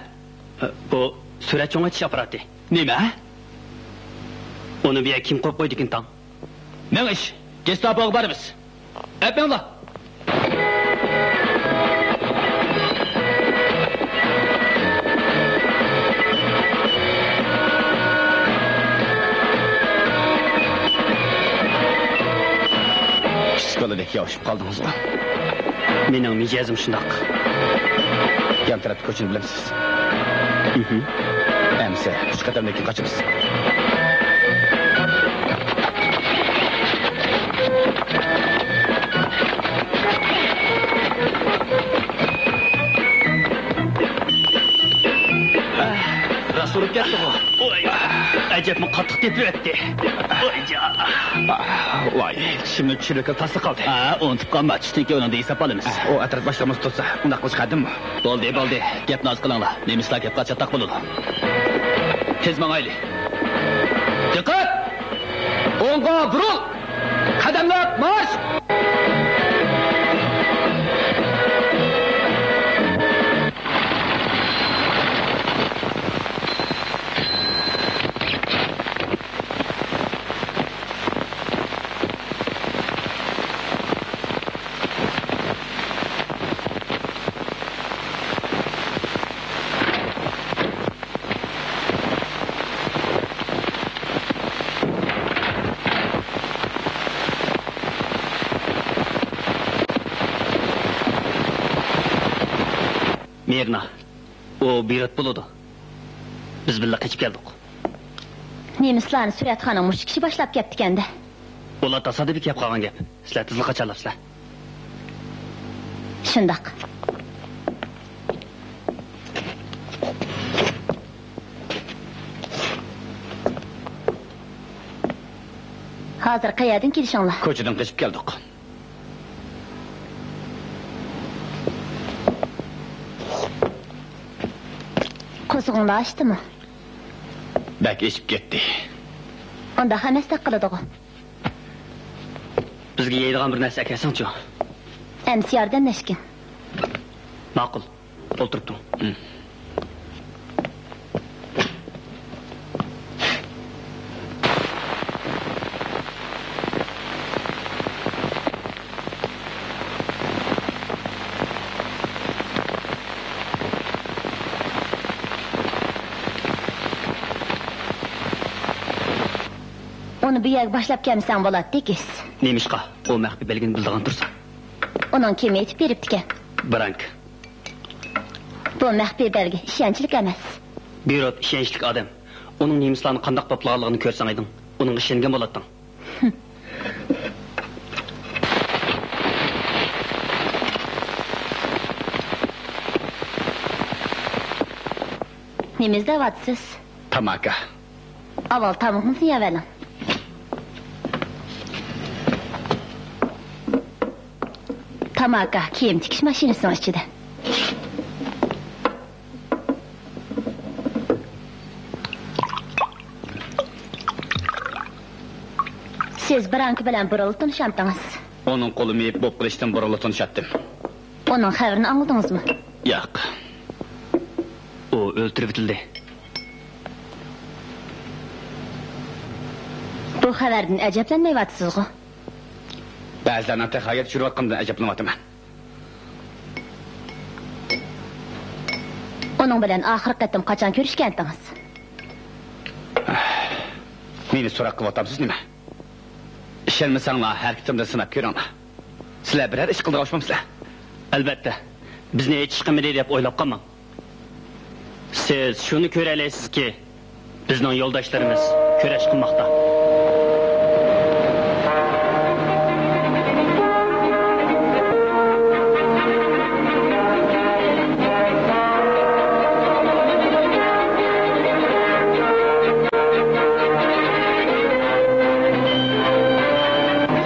بۇ سۈرەت چوڭايتىش ئاپپاراتى. نېمە؟ ئۇنى بۇ يەرگە كىم قويۇپ قويدىكىن تاڭ؟ مېڭىش، گېستاپوغا بارىمىز. ئەپمەڭلار. كىچىك بالىدەك ياۋشىپ قالدىڭىزغۇ. مېنىڭ مىجەزىم شۇنداق. يان تەرەپتە كوچىنى بىلەمسىز؟ ئەمىسە ئۈچ قەدەمدىن كېيىن قاچىمىز. راست ئۇرۇپ كەتتىغۇ. ئەجەبمۇ قاتتىق تېپىۋەتتى. ۋاي جان. ۋاي، چىشىمنى چۈشۈرۈۋېتىپ تاسلا قالدى. ھە، ئۇنتۇپ قالما، چۈشتىن كېيىن ئۇنىڭ دېيىسى ئاپ ئالىمىز. ئۇ ئەتراپ باشلىقىمىز تۇرسا، ئۇنداق قىلىش قەدىممۇ؟ بولدى، بولدى. گەپنى ئاز قىلىڭلار. نېمىشلار گەپ قاچاتاق بولىدۇ. تېز ماڭايلى. دىققەت! ئوڭغا بۇرۇل! قەدەملەپ مارش! مىرنا، ئۇ بىرات بولىدۇ. بىز بىللە قېچىپ كەلدۇق. نېمىسلارنى سۈرەتخانىغا مۇشۇ كىشى باشلاپ كەپتىكەن-دە. ئۇلار تاسادىپىي كەپ قالغان گەپ. سىلەر تېزلا قاچالاپسىلەر. شۇنداق. ھازىر قەيەردىن كېلىشىڭلار؟ كوچىدىن قېچىپ كەلدۇق. قورسىقىڭلار ئاچتىمۇ؟ بەك ئېچىپ كەتتى. ئۇنداق ئەمەستەك قىلىدىغۇ. بىزگە يەيدىغان بىر نەرسە ئەكەلسەڭچۇ؟ ئەمىسە ياردەملەشكىن. ماقۇل. ئولتۇرۇپ تۇرۇڭ. ئۇنى بۇ يەرگە باشلاپ كەلمىسەڭ بولاتتى، كىس. نېمىشقا؟ ئۇ مەخپىي بەلگىنى بىلىدىغان تۇرسا. ئۇنىڭ كىمى ئېيتىپ بېرىپتىكەن؟ برانك. بۇ مەخپىي بەلگە ئىشەنچلىك ئەمەس. بيۇرود ئىشەنچلىك ئادەم. ئۇنىڭ نېمىسلارنى قانداق باپلىغانلىقىنى كۆرسەڭ ئىدىڭ، ئۇنىڭغا ئىشەنگەن بولاتتىڭ. نېمە ئىزدەۋاتىسىز؟ تاماكا. ئاۋۋال تامىقىڭىزنى يەۋېلىڭ. تاماكا كىيىم تىكىش ماشىنىسىنىڭ ئىچىدە. سىز برانكا بىلەن بۇرۇنلا تونۇشامتىڭىز؟ ئۇنىڭ قولى مېيىپ بولۇپ قېلىشتىن بۇرۇنلا تونۇشاتتىم. ئۇنىڭ خەۋىرىنى ئاڭلىدىڭىزمۇ؟ ياق. ئۇ ئۆلتۈرۈۋېتىلدى. بۇ خەۋەردىن ئەجەبلەنمەيۋاتىسىزغۇ؟ بەزىلەرنىڭ تېخى ھايات يۈرۈۋاتقىنىدىن ئەجەبلىنىۋاتىمەن. ئۇنىڭ بىلەن ئاخىرقى قېتىم قاچان كۆرۈشكەنتىڭىز؟ مېنى سوراق قىلىۋاتامسىز نېمە؟ ئىشەنمىسەڭلار، ھەرىكىتىمدىن سىناپ كۆرۈڭلار. سىلەر بىرەر ئىش قىلىدىغان ئوخشىمامسىلەر؟ ئەلۋەتتە. بىزنى ھېچ ئىش قىلمىدى دەپ ئويلاپ قالماڭ. سىز شۇنى كۆرەلەيسىزكى، بىزنىڭ يولداشلىرىمىز كۈرەش قىلماقتا.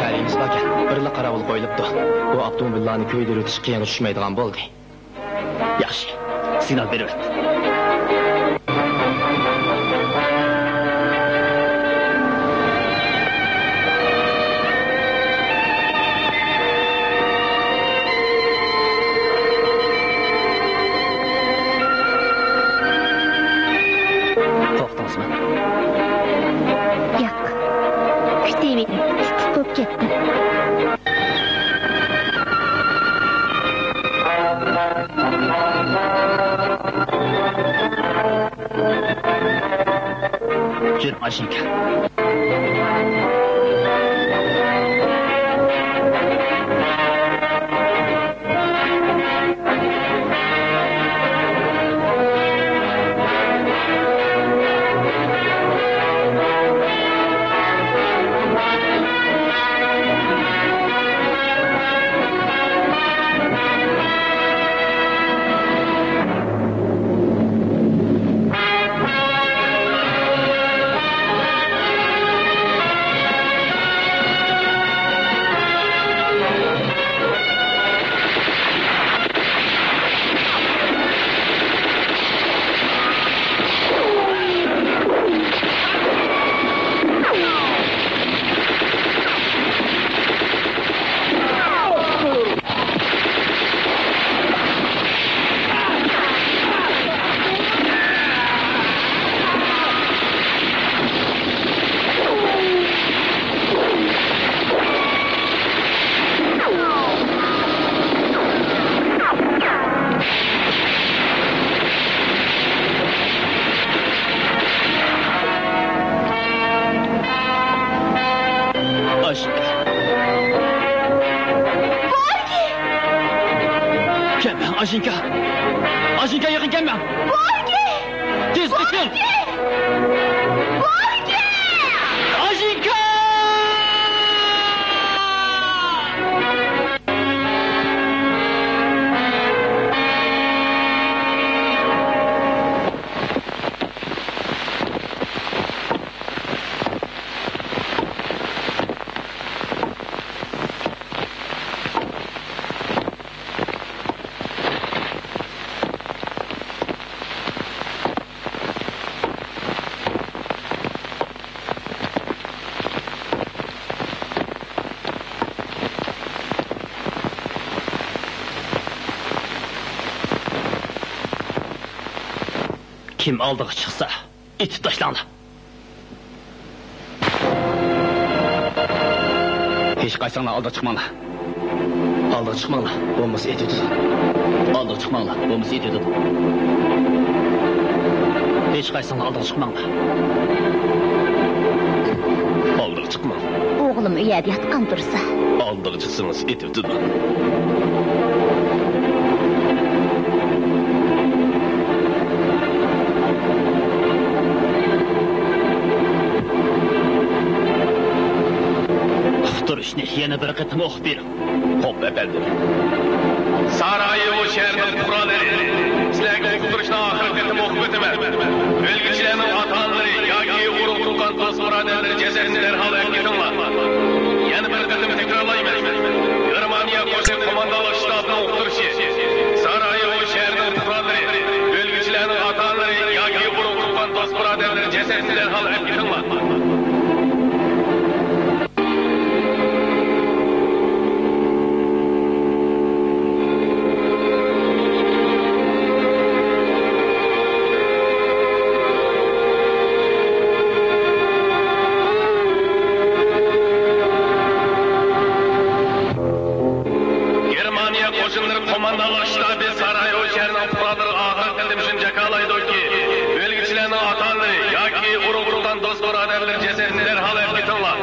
تەلىيىمىز باركەن، بىرلا قاراۋۇل قويۇلۇپتۇ. بۇ ئاپتوموبىللارنى كۆيدۈرۈۋېتىش قىيىنغا چۈشمەيدىغان بولدى. ياخشى، سىگنال بېرىۋەت. قورقتىڭىزمۇ؟ ياق، كۈتۈۋىدىم، تىت-تىت بولۇپ كەتتىم. جۈت ماشىنكا. يېقىن كەلمەڭ. بوركى! تېز قېچىڭ! بوركى! بوركى! ئاژىكا! كىم ئالدىغا چىقسا، ئېتىپ تاشلاڭلار. ھېچقايسىڭلار ئالدىغا چىقماڭلار. ئالدىغا چىقماڭلار، بولمىسا ئېتىۋېتىدۇ. ئالدىغا چىقماڭلار، بولمىسا ئېتىۋېتىدۇ. ھېچقايسىڭلار ئالدىغا چىقماڭلار. ئالدىغا چىقماڭ. ئوغلۇم ئۇ يەردە ياتقان تۇرسا. ئالدىغا چىقسىڭىز ئېتىۋېتىدۇ. ئۇقتۇرۇشنى يەنە بىر قېتىم ئوقۇپ بېرىڭ. خوپ، ئەپەندىم. سارايېۋو شەھىرىنىڭ پۇقرالىرى، سىلەرگە ئۇقتۇرۇشنى ئاخىرقى قېتىم ئوقۇپ ئۆتىمەن. ئۆلگۈچىلەرنىڭ ئاتا-ئانىلىرى ياكى ئۇرۇق-تۇغقان، دوست-بۇرادەرلىرى جەسەتنى دەرھال ئەپ كېتىڭلار. يەنە بىر قېتىم تەكرارلايمەن. گېرمانىيە قوشۇن قوماندانلىق شتابىنىڭ ئۇقتۇرۇشى. سارايېۋو شەھىرىنىڭ پۇقرالىرى، ئۆلگۈچىلەرنىڭ ئاتا-ئانىلىرى ياكى ئۇرۇق-تۇغقان، دوست-بۇرادەرلىرى جەسەتنى دەرھال ئەپ كېتىڭلار. گېرمانىيە قوشۇنلىرى قوماندانلىق شتابى سارايېۋو شەھىرىنىڭ پۇقرالىرىغا ئاخىرقى قېتىم شۇنى جاكارلايدۇكى، ئۆلگۈچىلەرنىڭ ئاتا-ئانىلىرى ياكى ئۇرۇق-تۇغقان، دوست-بۇرادەرلىرى جەسەتنى دەرھال ئەپ كېتىڭلار.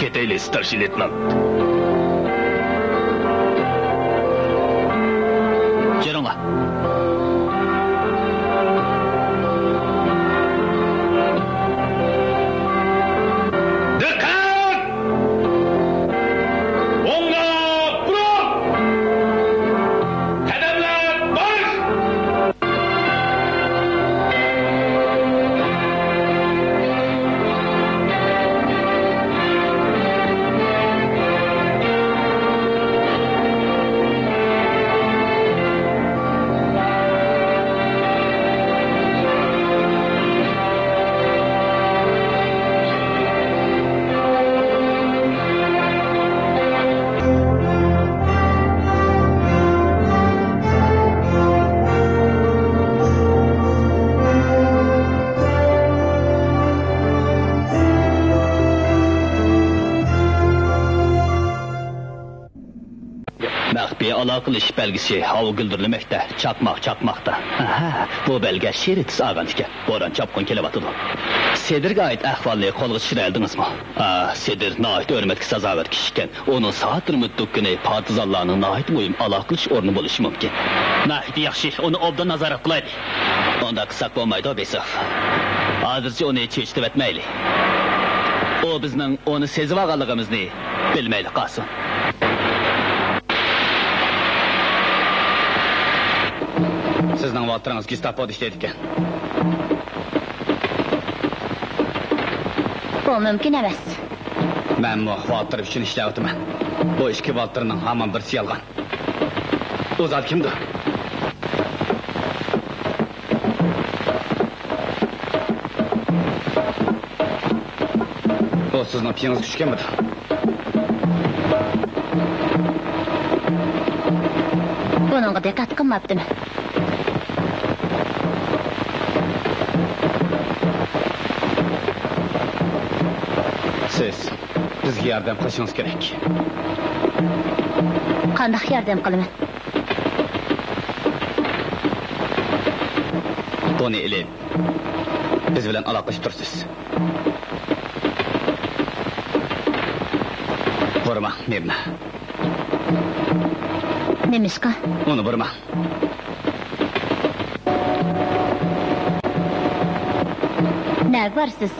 كېتەيلى، ستارشىي لېيتېنانت. يۈرۈڭلار. دىققەت! ئوڭغا بۇرۇل! قەدەملەر مارش! مەخپىي ئالاقىلىشىش بەلگىسى ھاۋا گۈلدۈرلىمەكتە، چاقماق چاقماقتا. ئەھە، بۇ بەلگە شېرى تېز ئالغان ئىكەن. بوران-چاپقۇن كېلىۋاتىدۇ. سېدىرگە ئائىت ئەھۋالنى قولغا چۈشۈرەلىدىڭىزمۇ؟ ئا، سېدىر ناھايىتى ھۆرمەتكە سازاۋەر كىشىكەن. ئۇنىڭ سائەتلىرىمۇ دۇكىنى پارتىزانلارنىڭ ناھايىتى مۇھىم ئالاقىلىشىش ئورنى بولۇشى مۇمكىن. ناھايىتى ياخشى، ئۇنى ئوبدان نازارەت قىلايلى. ئۇنداق قىلساق بولمايدۇ، بېسوف. ھازىرچە ئۇنى چېچىتىۋەتمەيلى. ئۇ بىزنىڭ ئۇنى سېزىۋالغانلىقىمىزنى بىلمەيلا قالسۇن. سىزنىڭ ۋالتېرىڭىز گېستاپودا ئىشلەيدىكەن. بۇ مۇمكىن ئەمەس. مەنمۇ ۋالتېر ئۈچۈن ئىشلەۋاتىمەن. بۇ ئىككى ۋالتېرنىڭ ھامان بىرسى يالغان. ئۇ زادى كىمدۇ؟ ئۇ سىزنىڭ پېيىڭىزگە چۈشكەنمىدى؟ بۇنىڭغا دىققەت قىلماپتىمەن. سىز بىزگە ياردەم قىلىشىڭىز كېرەك. قانداق ياردەم قىلىمەن؟ بۇنى ئېلىپ، بىز بىلەن ئالاقىلىشىپ تۇرىسىز. بۇرماڭ، مىرنا. نېمىشقا؟ ئۇنى بۇرماڭ. نەگە بارىسىز؟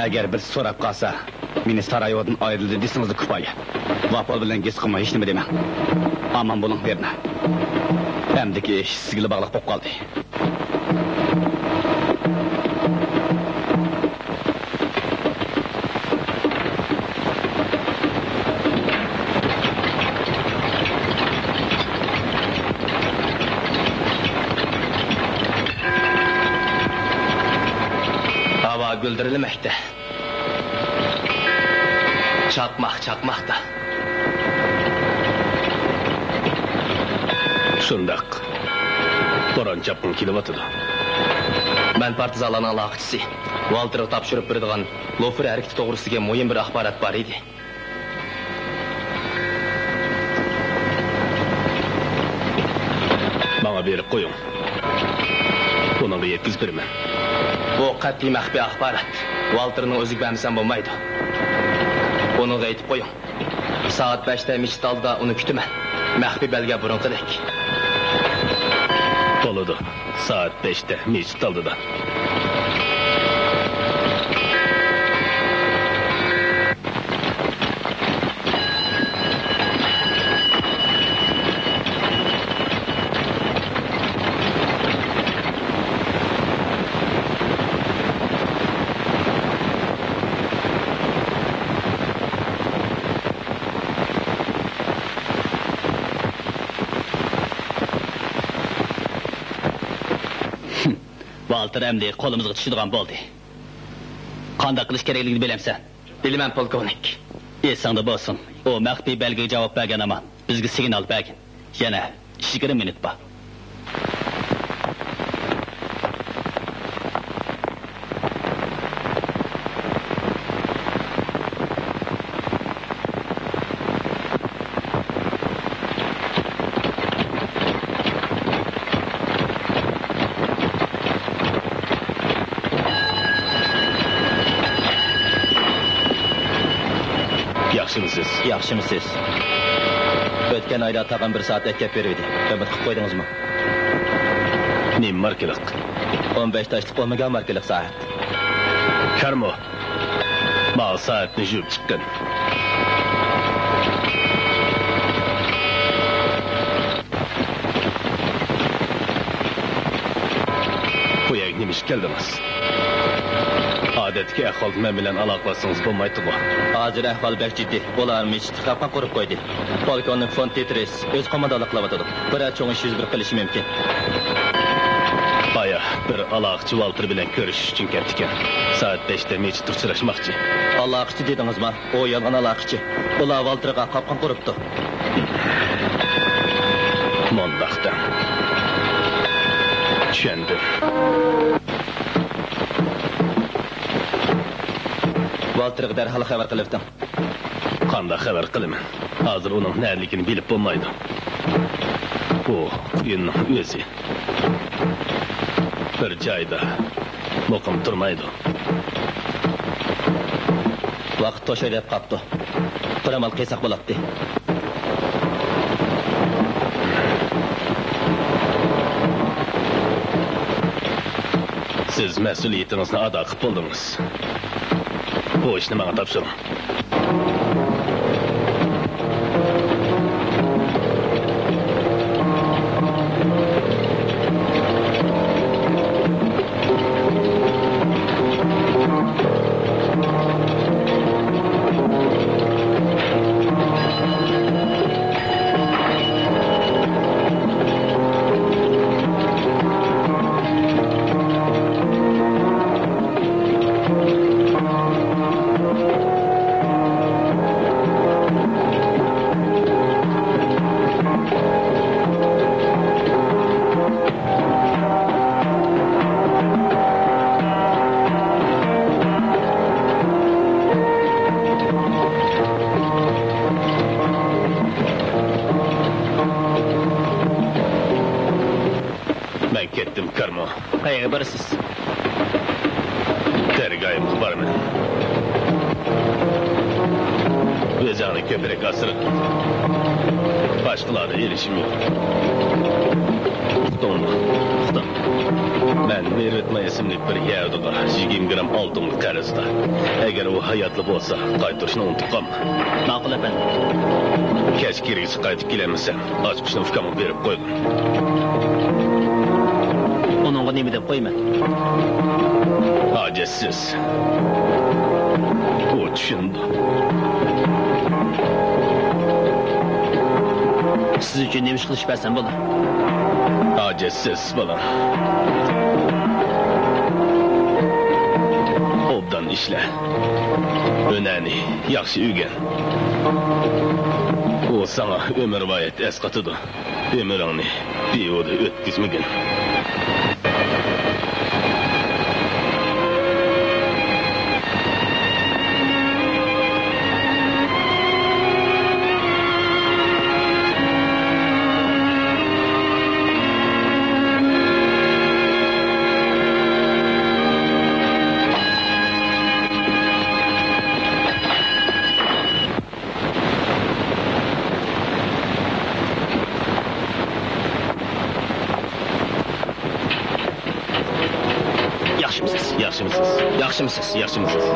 ئەگەر بىرسى سوراپ قالسا، مېنى سارايېۋودىن ئايرىلدى دېسىڭىزلا كۇپايە. ۋاپال بىلەن گېسقىمۇ ھېچنېمە دېمەڭ. ئامان بولۇڭ، مىرنا. ئەمدىكى ئىش سىزگىلا باغلىق بولۇپ قالدى. ھاۋا گۈلدۈرلىمەكتە. چاقماق چاقماقتا. شۇنداق. بوران چاپقۇن كېلىۋاتىدۇ. مەن پارتىزانلارنىڭ ئالاقىچىسى. ۋالتېرغا تاپشۇرۇپ بېرىدىغان لوفېر ھەرىكىتى توغرىسىدىكى مۇھىم بىر ئاخبارات بار ئىدى. ماڭا بېرىپ قويۇڭ. ئۇنىڭغا يەتكۈزۈپ بېرىمەن. بۇ قەتئىي مەخپىي ئاخبارات. ۋالتېرنىڭ ئۆزىگە بەرمىسەم بولمايدۇ. ئۇنىڭغا ئېيتىپ قويۇڭ. سائەت بەشتە مىچىت ئالدىدا ئۇنى كۈتىمەن. مەخپىي بەلگە بۇرۇنقىدەك. بولىدۇ. سائەت بەشتە مىچىت ئالدىدا. ۋالتېر ئەمدى قولىمىزغا چۈشىدىغان بولدى. قانداق قىلىش كېرەكلىكىنى بىلەمسەن؟ بىلىمەن، پولكوۋنىك. ئېسىڭدە بولسۇن، ئۇ مەخپىي بەلگىگە جاۋاب بەرگەن ھامان بىزگە سىگنال بەرگىن. يەنە يىگىرمە مىنۇت بار. ياخشىمۇسىز؟ ياخشىمۇسىز؟ ئۆتكەن ئايدا تاغام بىر سائەت ئەكەپ بېرىۋىدى. ئۈمىد قىلىپ قويدىڭىزمۇ؟ نېمە ماركىلىق؟ ئون بەش تاشلىق ئومېگا ماركىلىق سائەت. كارمۇ؟ ماڭا سائەتنى يۇيۇپ چىققىن. بۇ يەرگە نېمە ئىش كەلدىڭىز؟ ئادەتتىكى ئەھۋالدا مەن بىلەن ئالاقىلەشسىڭىز بولمايتتىغۇ؟ ھازىر ئەھۋال بەك جىددىي. ئۇلار مىچىتقا قاپقان قۇرۇپ قويدى. پولكوۋنىك فون تېترېس ئۆزى قوماندانلىق قىلىۋاتىدۇ. بىرەر چوڭ ئىش يۈز بېرىپ قېلىشى مۇمكىن. بايا بىر ئالاقىچى ۋالتېر بىلەن كۆرۈشۈش ئۈچۈن كەپتىكەن. سائەت بەشتە مىچىتتا ئۇچراشماقچى. ئالاقىچى دېدىڭىزما؟ ئۇ يالغان ئالاقىچى. ئۇلار ۋالتېرغا قاپقان قۇرۇپتۇ. مۇنداق دەڭ. چۈشەندىم. ۋالتېرغا دەرھال خەۋەر قىلىۋېتىڭ. قانداق خەۋەر قىلىمەن؟ ھازىر ئۇنىڭ نەدىلىكىنى بىلىپ بولمايدۇ. ئۇ قۇيۇننىڭ ئۆزى. بىر جايدا مۇقىم تۇرمايدۇ. ۋاقىت توشاي دەپ قاپتۇ. بىر ئامال قىلساق بولاتتى. سىز مەسئۇلىيىتىڭىزنى ئادا قىلىپ بولدىڭىز. بۇ ئىشنى ماڭا تاپشۇرۇڭ. كارمۇ؟ قەيەرگە بارىسىز؟ دەرگاھىمغا بارىمەن. ئۆزۈڭنى كۆپرەك ئاسرىغىن. باشقىلاردا ئېلىشىم يوق. ئۇقتۇڭمۇ؟ ئۇقتۇم. مەن مېرىتما ئىسىملىك بىر يەھۇدىيغا يىگىرمە گرام ئالتۇنغا قەرزدار. ئەگەر ئۇ ھاياتلا بولسا، قايتۇرۇشنى ئۇنتۇپ قالما. ماقۇل، ئەپەندىم. كەچ كىرگۈچە قايتىپ كېلەلمىسەم، ئاچقۇچنى ئۇكامغا بېرىپ قويغىن. ئۇنىڭغا نېمە دەپ قويىمەن؟ ھاجەتسىز. ئۇ چۈشىنىدۇ. سىز ئۈچۈن نېمە ئىش قىلىشىپ بەرسەم بولىدۇ؟ ھاجەتسىز، بالام. ئوبدان ئىشلە. ھۈنەرنى ياخشى ئۆگەن. ئۇ ساڭا ئۆمۈرۋايەت ئەسقاتىدۇ. ئۆمرۈڭنى بىھۇدە ئۆتكۈزمىگىن. ياخشىمۇسىز؟ ياخشىمۇسىز؟ ياخشىمۇسىز؟ ياخشىمۇسىز؟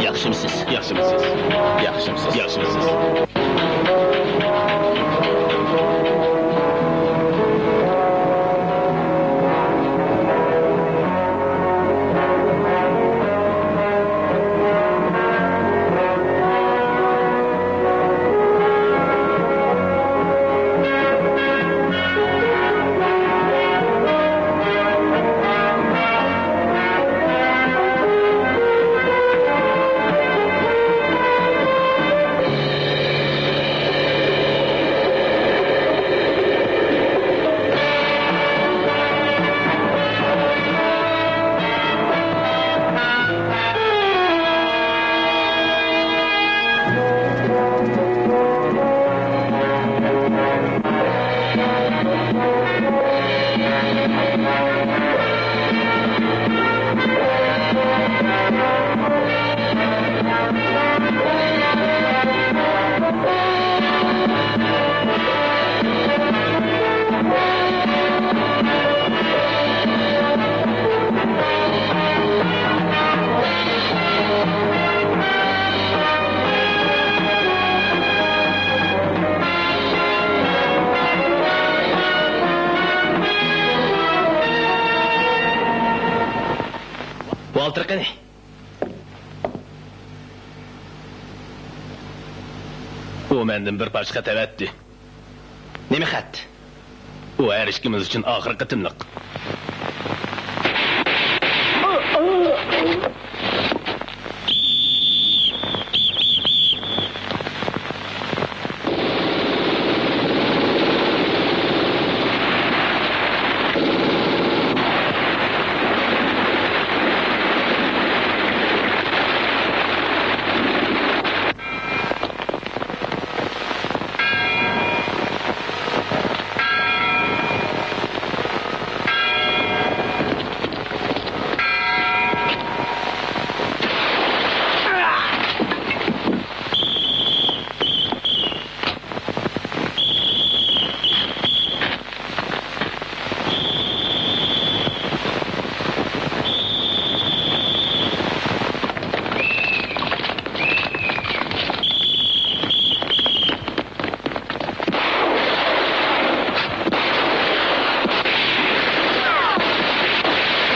ياخشىمۇسىز؟ ياخشىمۇسىز؟ ياخشىمۇسىز؟ ياخشىمۇسىز؟ ۋالتىر قېنى؟ ئۇ مەندىن بىر پارچە خەت ئەۋەتتى. نېمە خەت؟ ئۇ ھەر ئىككىمىز ئۈچۈن ئاخىرقى قېتىملىق.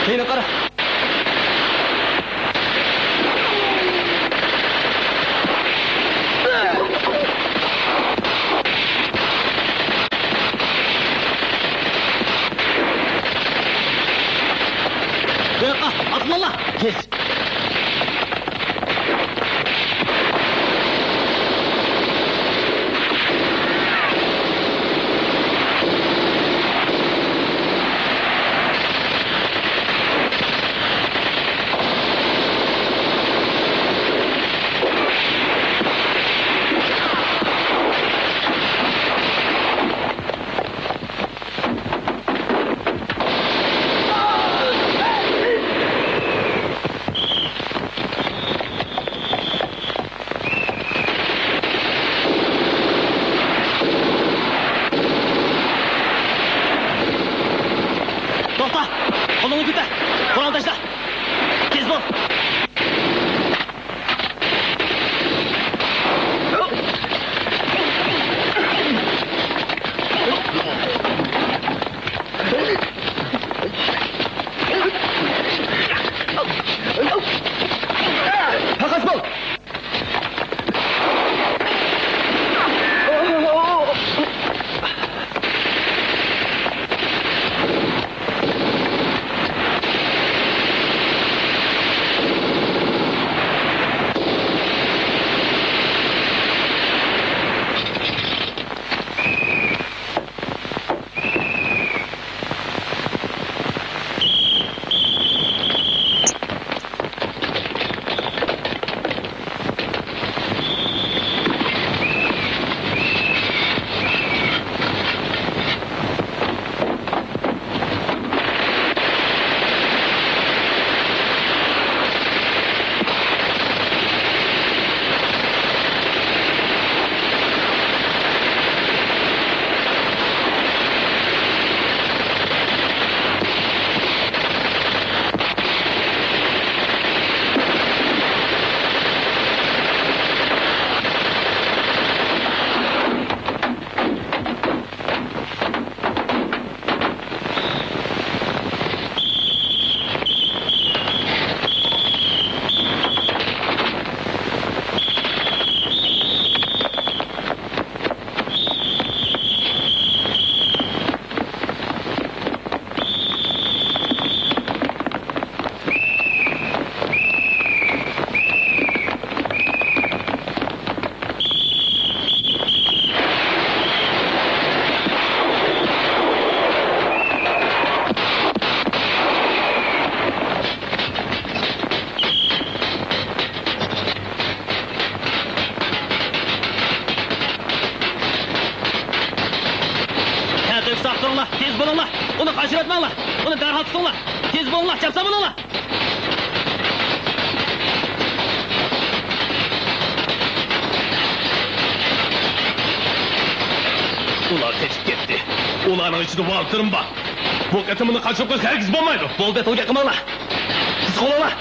كەينىڭگە قارا. ياققا ئاتلىنىڭلار، تېز! ئۇنى دەرھال تۇتۇڭلار! تېز بولۇڭلار، چاپسان بولۇڭلار! ئۇلار قېچىپ كەتتى. ئۇلارنىڭ ئىچىدە ۋالتېرمۇ بار. بۇ قېتىم ئۇنى قاچۇرۇپ قويسا ھەرگىز بولمايدۇ. بولدى، تولا گەپ قىلماڭلار. تېز قوۋلاڭلار.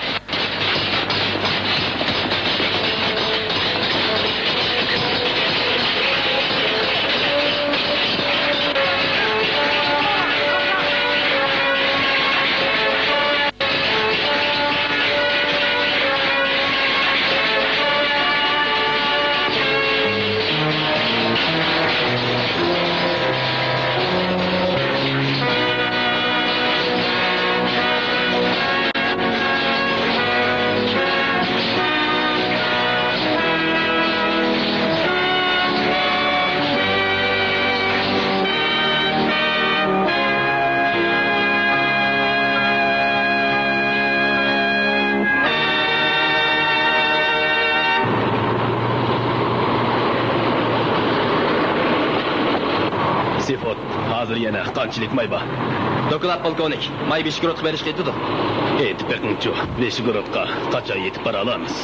سېفوت، ھازىر يەنە قانچىلىك ماي بار؟ دوكلات، پولكوۋنىك. ماي ۋىشېگرودقا بېرىشقا يېتىدۇ. ئېيتىپ بېقىڭچۇ، ۋىشېگرودقا قاچان يېتىپ بارالامىز؟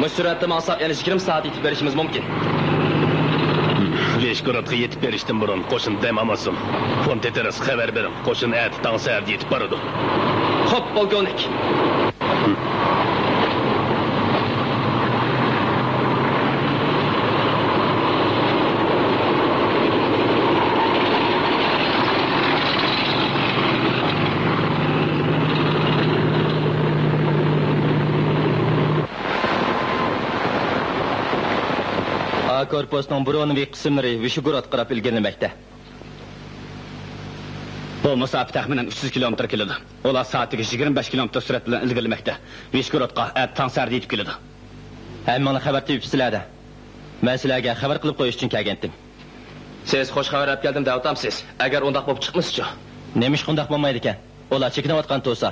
مۇشۇ سۈرئەتتە ماڭساق، يەنە يىگىرمە سائەت يېتىپ بېرىشىمىز مۇمكىن. ۋىشېگرودقا يېتىپ بېرىشتىن بۇرۇن قوشۇن دەم ئالمىسۇن. فون تېتېرسقا خەۋەر بېرىڭ، قوشۇن ئەتە تاڭ سەھەردە يېتىپ بارىدۇ. خوپ، پولكوۋنىك. ئا كورپۇسنىڭ بۇرۇنقى قىسىملىرى ۋىشېگرودقا قاراپ ئىلگىرىلىمەكتە. بۇ مۇساپە تەخمىنەن ئۈچ يۈز كىلومېتىر كېلىدۇ. ئۇلار سائىتىگە يىگىرمە بەش كىلومېتىر سۈرئەت بىلەن ئىلگىرىلىمەكتە. ۋىشېگرودقا ئەتە تاڭ سەھەردە يېتىپ كېلىدۇ. ھەممىڭلار خەۋەر تېپىپسىلەر-دە. مەن سىلەرگە خەۋەر قىلىپ قويۇش ئۈچۈن كەلگەنتىم. سىز خوش خەۋەر ئەپ كەلدىم دەۋاتامسىز؟ ئەگەر ئۇنداق بولۇپ چىقمىسىچۇ؟ نېمىشقا ئۇنداق بولمايدىكەن؟ ئۇلار چېكىنىۋاتقان تۇرسا،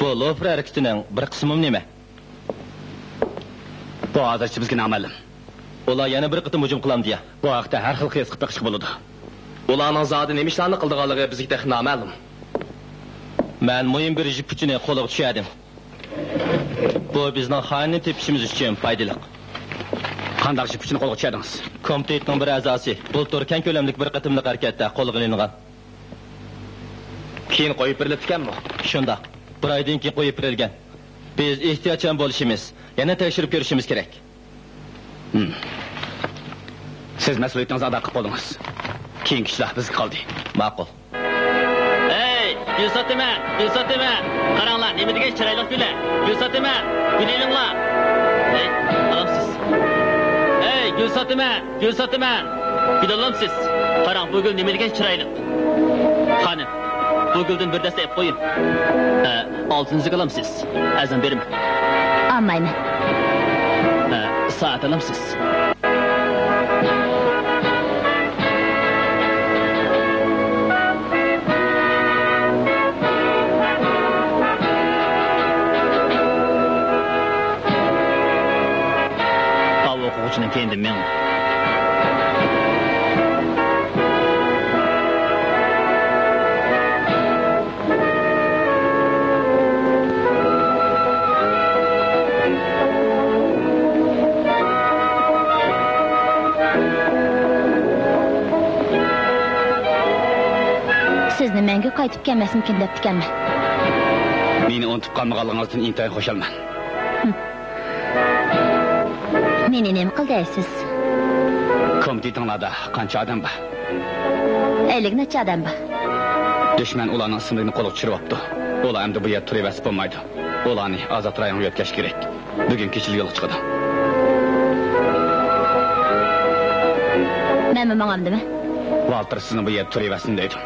بۇ لوفېر ھەرىكىتىنىڭ بىر قىسمىمۇ نېمە؟ بۇ ھازىرچە بىزگە نامەلۇم. ئۇلار يەنە بىر قېتىم ھۇجۇم قىلامدۇ يا؟ بۇ ھەقتە ھەر خىل قىياس قىلىپ بېقىشقا بولىدۇ. ئۇلارنىڭ زادى نېمە ئىشلارنى قىلىدىغانلىقى بىزگە تېخى نامەلۇم. مەن مۇھىم بىر جىپۈچىنى قولغا چۈشۈردۈم. بۇ بىزنىڭ خائىننى تېپىشىمىز ئۈچۈن پايدىلىق. قانداق جىپۈچىنى قولغا چۈشۈردىڭىز؟ كومىتېتنىڭ بىر ئەزاسى بۇلتۇر كەڭ كۆلەملىك بىر قېتىملىق ھەرىكەتتە قولغا ئېلىنغان. كېيىن قويۇپ بېرىلىپتىكەنمۇ؟ شۇنداق. بىر ئايدىن كېيىن قويۇپ بېرىلگەن. بىز ئېھتىياتچان بولۇشىمىز، يەنە تەكشۈرۈپ كۆرۈشىمىز كېرەك. ھىم. سىز مەسئۇلىيىتىڭىزنى ئادا قىلىپ بولدىڭىز. كېيىنكى ئىشلار بىزگە قالدى. ماقۇل. ھەي، گۈل ساتىمەن، گۈل ساتىمەن. قاراڭلار، نېمە دېگەن چىرايلىق گۈللەر. گۈل ساتىمەن، گۈل ئېلىڭلار. ھەي، ئالامسىز؟ ھەي، گۈل ساتىمەن، گۈل ساتىمەن. گۈل ئالامسىز؟ قاراڭ، بۇ گۈل نېمە دېگەن چىرايلىق. خانىم، بۇ گۈلدىن بىر دەستە ئېلىپ قويۇڭ. ئە، ئالتىنىزنى ئالامسىز؟ ئەرزان بېرىمەن. ئالمايمەن. ئە، سائەت ئالامسىز؟ ئاۋۇ ئوقۇغۇچىنىڭ كەينىدىن مېڭىڭ. سىزنى مەڭگۈ قايتىپ كەلمەسمىكىن دەپتىكەنمەن. مېنى ئۇنتۇپ قالمىغانلىقىڭىزدىن ئىنتايىن خۇشالمەن. مېنى نېمە قىلدى دەيسىز؟ كومىتېتىڭلاردا قانچە ئادەم بار؟ ئەللىك نەچچە ئادەم بار. دۈشمەن ئۇلارنىڭ ئىسىملىرىنى قولغا چۈشۈرۈۋاپتۇ. ئۇلار ئەمدى بۇ يەردە تۇرۇۋەرسە بولمايدۇ. ئۇلارنى ئازاد رايونغا يۆتكەش كېرەك. بۈگۈن كېچىلا يولغا چىقىدۇ. مەنمۇ ماڭامدىمەن؟ ۋالتېر سىزنى بۇ يەردە تۇرۇۋەرسۇن دەيدۇ.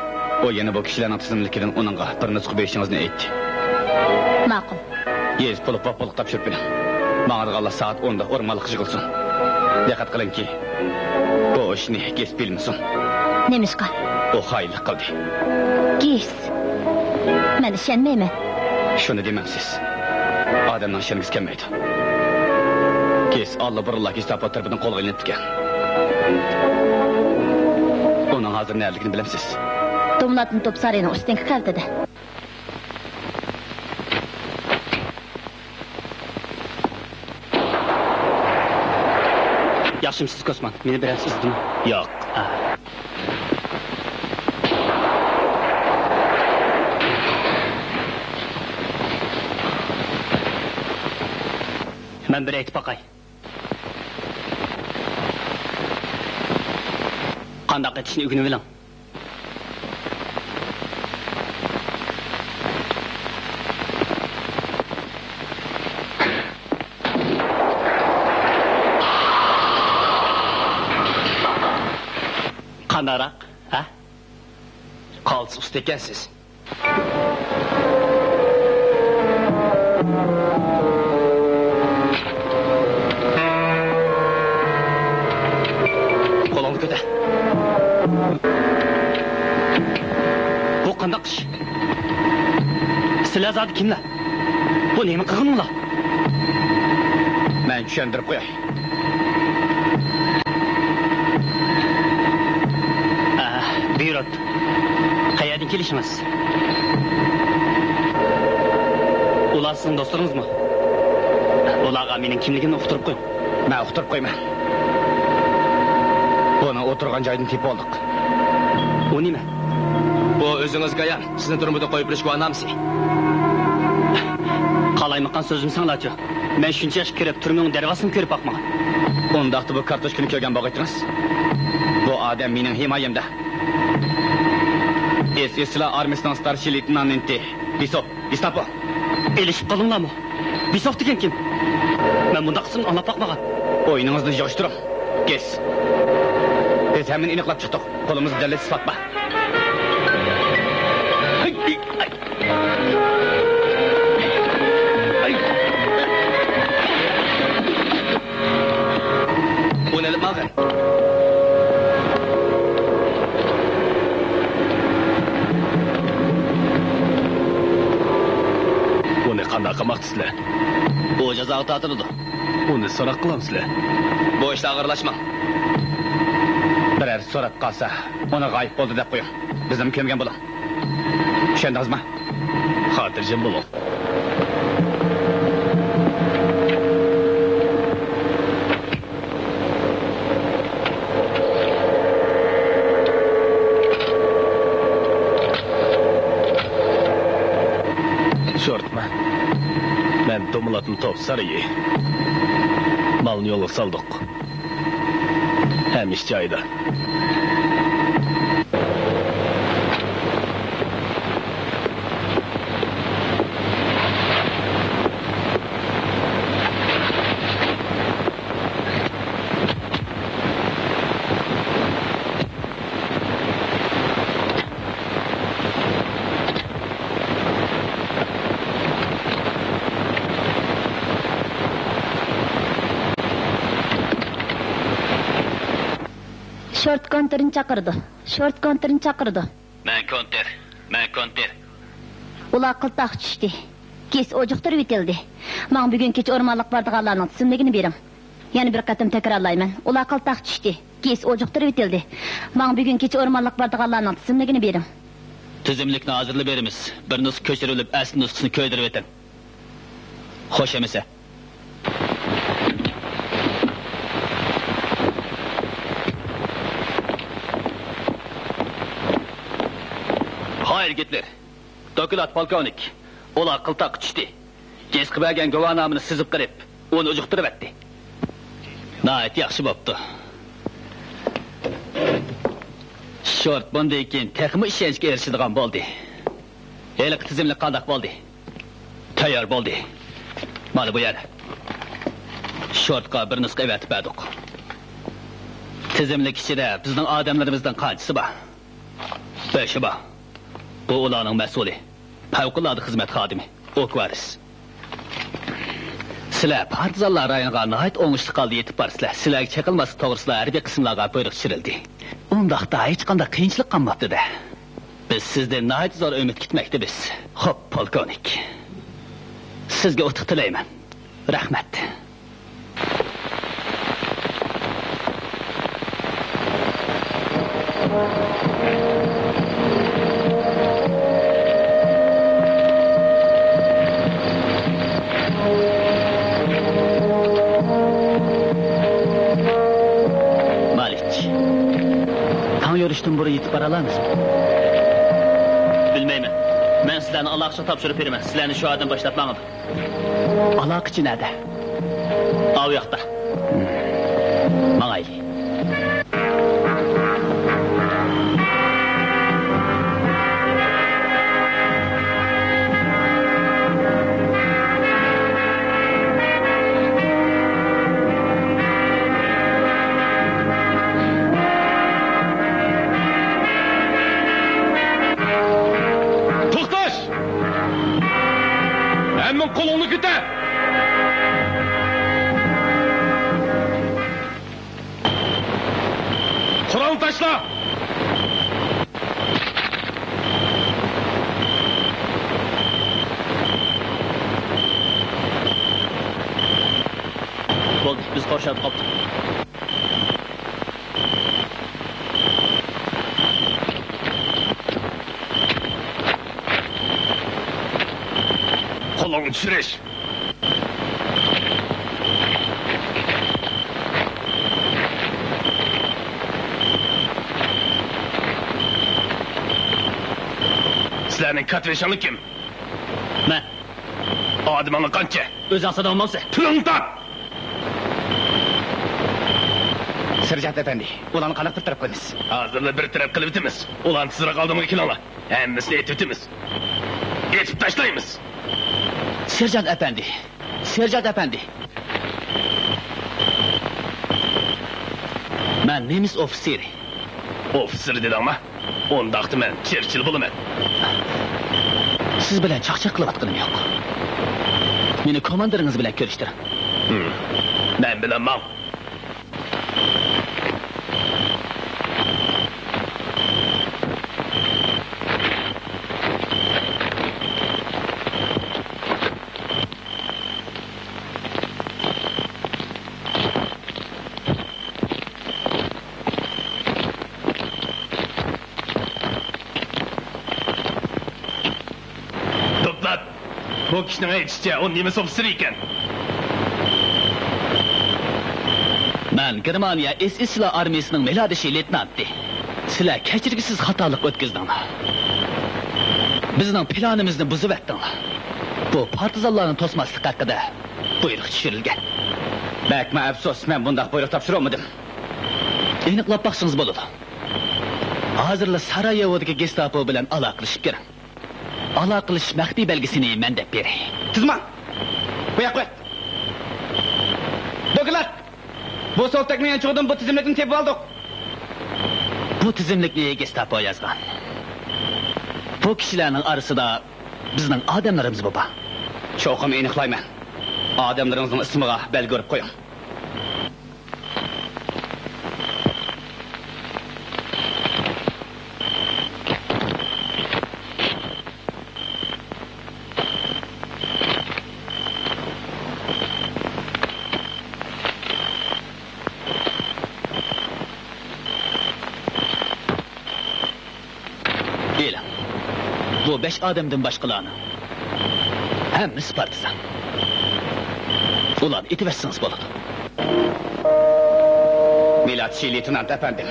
ئۇ يەنە بۇ كىشىلەرنىڭ تىزىملىكىدىن ئۇنىڭغا بىر نۇسخا بېرىشىڭىزنى ئېيتتى. ماقۇل. يېزىپ بولۇپ، بوپ-بولۇق تاپشۇرۇپ بېرىڭ. ماڭىدىغانلار سائەت ئوندا ئورمانلىققا يىغىلسۇن. دىققەت قىلىڭكى، بۇ ئىشنى گېس بىلمىسۇن. نېمىشقا؟ ئۇ خائىنلىق قىلدى. گېس؟ مەن ئىشەنمەيمەن. شۇنى دېمەمسىز؟ ئادەمنىڭ ئىشەنگۈسى كەلمەيدۇ. گېس ئاللىبۇرۇنلا گېستاپو تەرىپىدىن قولغا ئېلىنىپتىكەن. ئۇنىڭ ھازىر نەدىلىكىنى بىلەمسىز؟ دوملاتنى توپ سارىيىنىڭ ئۈستۈنكى قەۋىتىدە. ياخشىمۇسىز، كوسمان؟ مېنى بىرەرسى ئىزدىدىمۇ؟ ياق. مەن بىر ئېيتىپ باقاي. قانداق ئېتىشنى ئۆگىنىۋېلىڭ. قانداقراق، ھە؟ قالتىس ئۇستا ئىكەنسىز. قولۇڭنى كۆتەر. بۇ قانداق ئىش؟ سىلەر زادى كىملەر؟ بۇ نېمە قىلغىنىڭلار؟ مەن چۈشەندۈرۈپ قوياي. ئە، بۇيرۇڭ. قەيەردىن كېلىشىڭىز؟ ئۇلار سىزنىڭ دوستلىرىڭىزمۇ؟ ئۇلارغا مېنىڭ كىملىكىمنى ئۇقتۇرۇپ قويۇڭ. مەن ئۇقتۇرۇپ قويىمەن. بۇنى ئولتۇرغان جايدىن تېپىۋالدۇق. ئۇ نېمە؟ بۇ ئۆزىڭىزگە ئايان، سىزنى تۈرمىدە قويۇپ بېرىش گۇۋاھنامىسى. قالايمىقان سۆزلىمىسەڭلارچۇ. مەن شۇنچە ياشقا كىرىپ، تۈرمىنىڭ دەرۋازىسىنى كۆرۈپ باقمىغان. ئۇنداقتا بۇ كارتوچكىنى كۆرگەن بولغايتىڭىز. بۇ ئادەم مېنىڭ ھىمايەمدە. ئېس ئېس ئېس ئارمىيىسىنىڭ ستارشىي لېيتېنانتى بىسوف، گېستاپو. ئېلىشىپ قالدىڭلارمۇ؟ بىسوف دېگەن كىم؟ مەن بۇنداق ئىسىمنى ئاڭلاپ باقمىغان. ئويۇنىڭىزنى يىغىشتۇرۇڭ. گېس. بىز ھەممىنى ئېنىقلاپ چىقتۇق. قولىمىزدا دەلىل ئىسپات بار. ئۇنى ئېلىپ ماڭغىن. ئۇنى قانداق قىلماقچىسىلەر؟ ئۇ جازاغا تارتىلىدۇ. ئۇنى سوراق قىلامسىلەر؟ بۇ ئىشلارغا ئارىلاشماڭ. بىرەر سوراپ قالسا، ئۇنى غايىب بولدى دەپ قويۇڭ. بىزنىمۇ كۆمگەن بولۇڭ. چۈشەندىڭىزمۇ؟ خاتىرجەم بولۇڭ. شورتما. مەن دومىلاتنى توپ سارىيى. مالنى يولغا سالدۇق. ھەممە ئىش جايىدا. شورت كونتىرنى چاقىرىدۇ. شورت كونتىرنى چاقىرىدۇ. مەن كونتىر. مەن كونتىر. ئۇلار قىلتاق چۈشتى. گېس ئۇجۇقتۇرۇۋېتىلدى. ماڭا بۈگۈن كېچە ئورمانلىققا بارىدىغانلارنىڭ تىزىملىكىنى بېرىڭ. يەنە بىر قېتىم تەكرارلايمەن. ئۇلار قىلتاق چۈشتى. گېس ئۇجۇقتۇرۇۋېتىلدى. ماڭا بۈگۈن كېچە ئورمانلىققا بارىدىغانلارنىڭ تىزىملىكىنى بېرىڭ. تىزىملىكنى ھازىرلا بېرىمىز. بىر نۇسخا كۆچۈرۈۋېلىپ، ئەسلى نۇسخىسىنى كۆيدۈرۈۋېتىڭ. خوش ئەمىسە. ھاي يىگىتلەر! دوكلات، پولكوۋنىك. ئۇلار قىلتاققا چۈشتى. گېسقا بەرگەن گۇۋاھنامىنى سىزىپ قىلىپ، ئۇنى ئۇجۇقتۇرۇۋەتتى. ناھايىتى ياخشى بوپتۇ. شورت بۇندىن كېيىن تېخىمۇ ئىشەنچكە ئېرىشىدىغان بولدى. ھېلىقى تىزىملىك قانداق بولدى؟ تەييار بولدى. مانا بۇ يەر. شورتقا بىر نۇسخا ئەۋەتىپ بەردۇق. تىزىملىك ئىچىدە بىزنىڭ ئادەملىرىمىزنىڭ قانچىسى بار؟ بېشى بار. بۇ ئۇلارنىڭ مەسئۇلى. پەۋقۇلئاددە خىزمەت خادىمى ئوكۋارىس. سىلەر پارتىزانلار رايونىغا ناھايىتى ئوڭۇشلۇق ھالدا يېتىپ بارىسىلەر. سىلەرگە چېقىلماسلىق توغرىسىدا ھەربىي قىسىملارغا بۇيرۇق چۈشۈرۈلدى. ئۇنداقتا ھېچقانداق قىيىنچىلىق قالماپتۇ-دە. بىز سىزدىن ناھايىتى زور ئۈمىد كۈتمەكتىمىز. خوپ، پولكوۋنىك. سىزگە ئۇتۇق تىلەيمەن. رەھمەت. يېتىپ بارالامىزمۇ؟ بىلمەيمەن. مەن سىلەرنى ئالاقىچىغا تاپشۇرۇپ بېرىمەن. سىلەرنى شۇ ئادەم باشلاپ ماڭىدۇ. ئالاقىچى نەدە؟ ئاۋۇ ياقتا. ماڭايلى. توختاش! ھەممىڭ قولۇڭنى كۆتەر! قورالنى تاشلا! بولدى، بىز قورشاپ قاپتۇق. قولۇڭنى چۈشۈرۈش! سىلەرنىڭ كاتىۋېشىڭلار كىم؟ مەن. ئادىمىڭلار قانچە؟ ئۆزۈڭ سادا بولمامسەن؟ تىلىڭنى تارت! سېرژانت ئەپەندى، ئۇلارنى قانداق بىر تەرەپ قىلىمىز؟ ھازىرلا بىر تەرەپ قىلىۋېتىمىز. ئۇلارنى تېزراق ئالدىمغا كېلىڭلار. ھەممىسىنى ئېتىۋېتىمىز. ئېتىپ تاشلايمىز. سېرژانت ئەپەندى، سېرژانت ئەپەندى. مەن نېمىس ئوفىتسېرى. ئوفىتسېر دېدىڭما؟ ئۇنداقتا مەن چېرچىل بولىمەن. سىز بىلەن چاقچاق قىلىۋاتقىنىم يوق. مېنى كوماندىرىڭىز بىلەن كۆرۈشتۈرۈڭ. ھىم. مەن بىلەن ماڭ. دوپلات! بۇ كىشىنىڭ ئېيتىشىچە، ئۇ نېمىس ئوفىتسېرى ئىكەن. مەن گېرمانىيە ئېس ئېس ئېس ئارمىيىسىنىڭ مىلادىشى لېيتېنانتى. سىلەر كەچۈرگۈسىز خاتالىق ئۆتكۈزدۈڭلار. بىزنىڭ پىلانىمىزنى بۇزۇۋەتتىڭلار. بۇ پارتىزانلارنى توسماسلىق ھەققىدە بۇيرۇق چۈشۈرۈلگەن. بەكمۇ ئەپسۇس، مەن بۇنداق بۇيرۇق تاپشۇرۇۋالمىدىم. ئېنىقلاپ باقسىڭىز بولىدۇ. ھازىرلا سارايېۋودىكى گېستاپو بىلەن ئالاقىلىشىپ كىرىڭ. ئالاقىلىشىش مەخپىي بەلگىسىنى مەن دەپ بېرەي. تىزما! بۇ ياققا ئۆت! دوكلات! بۇ سولتەكنىڭ يانچۇقىدىن بۇ تىزىملىكنى تېپىپ ئالدۇق. بۇ تىزىملىكنى گېستاپو يازغان. بۇ كىشىلەرنىڭ ئارىسىدا بىزنىڭ ئادەملىرىمىزمۇ بار. چوقۇم ئېنىقلايمەن. ئادەملىرىڭىزنىڭ ئىسمىغا بەلگە ئۇرۇپ قويۇڭ. ئېلىڭ. بۇ بەش ئادەمدىن باشقىلارنىڭ ھەممىسى پارتىزان. ئۇلارنى ئېتىۋەتسىڭىز بولىدۇ. مىلادىشى لېيتېنانت ئەپەندىم.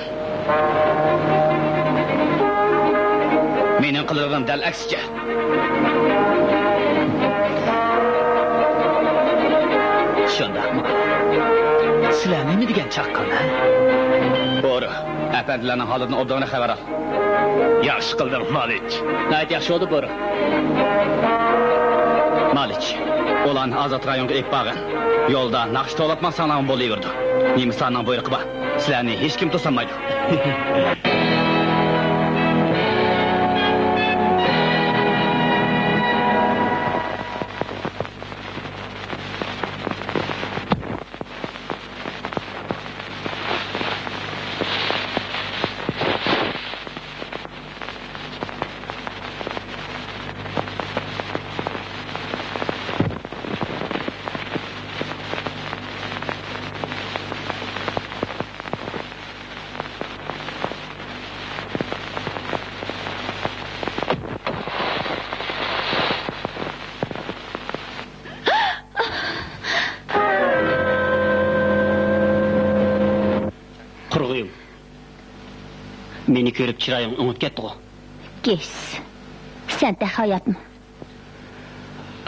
مېنىڭ قىلىدىغىنىم دەل ئەكسىچە. شۇنداقمۇ؟ سىلەر نېمە دېگەن چاققان، ھە؟ بورۇ، ئەپەندىلەرنىڭ ھالىدىن ئوبدانراق خەۋەر ئال. ياخشى قىلدىڭ، مالىچ. ناھايىتى ياخشى بولدى، بورۇ. مالىچ، ئۇلارنى ئازاد رايونغا ئېلىپ بارغىن. يولدا ناخشا توۋلاپ ماڭساڭلارمۇ بولۇۋېرىدۇ. نېمىسلارنىڭ بۇيرۇقى بار. سىلەرنى ھېچكىم توسالمايدۇ. كۆرۈپ چىرايىڭ ئۆڭۈپ كەتتىغۇ. گېس، سەن تېخى ھاياتمۇ؟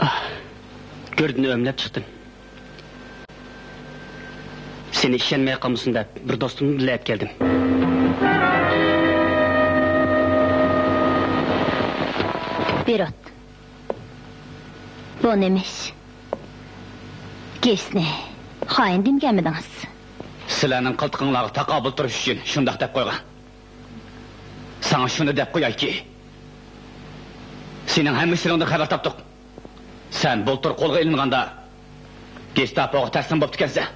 ئاھ، گۆردىنى ئۆملەپ چىقتىم. سېنى ئىشەنمەي قالمىسۇن دەپ، بىر دوستۇمنى بىللە ئەپ كەلدىم. بېروت، بۇ نېمە ئىش؟ گېسنى خائىن دېمىگەنمىدىڭىز؟ سىلەرنىڭ قىلتىقىڭلارغا تاقابىل تۇرۇش ئۈچۈن شۇنداق دەپ قويغان. ساڭا شۇنى دەپ قويايكى، سېنىڭ ھەممە ئىشلىرىڭدىن خەۋەر تاپتۇق. سەن بۇلتۇر قولغا ئېلىنغاندا، گېستاپوغا تەسلىم بوپتىكەنسەن.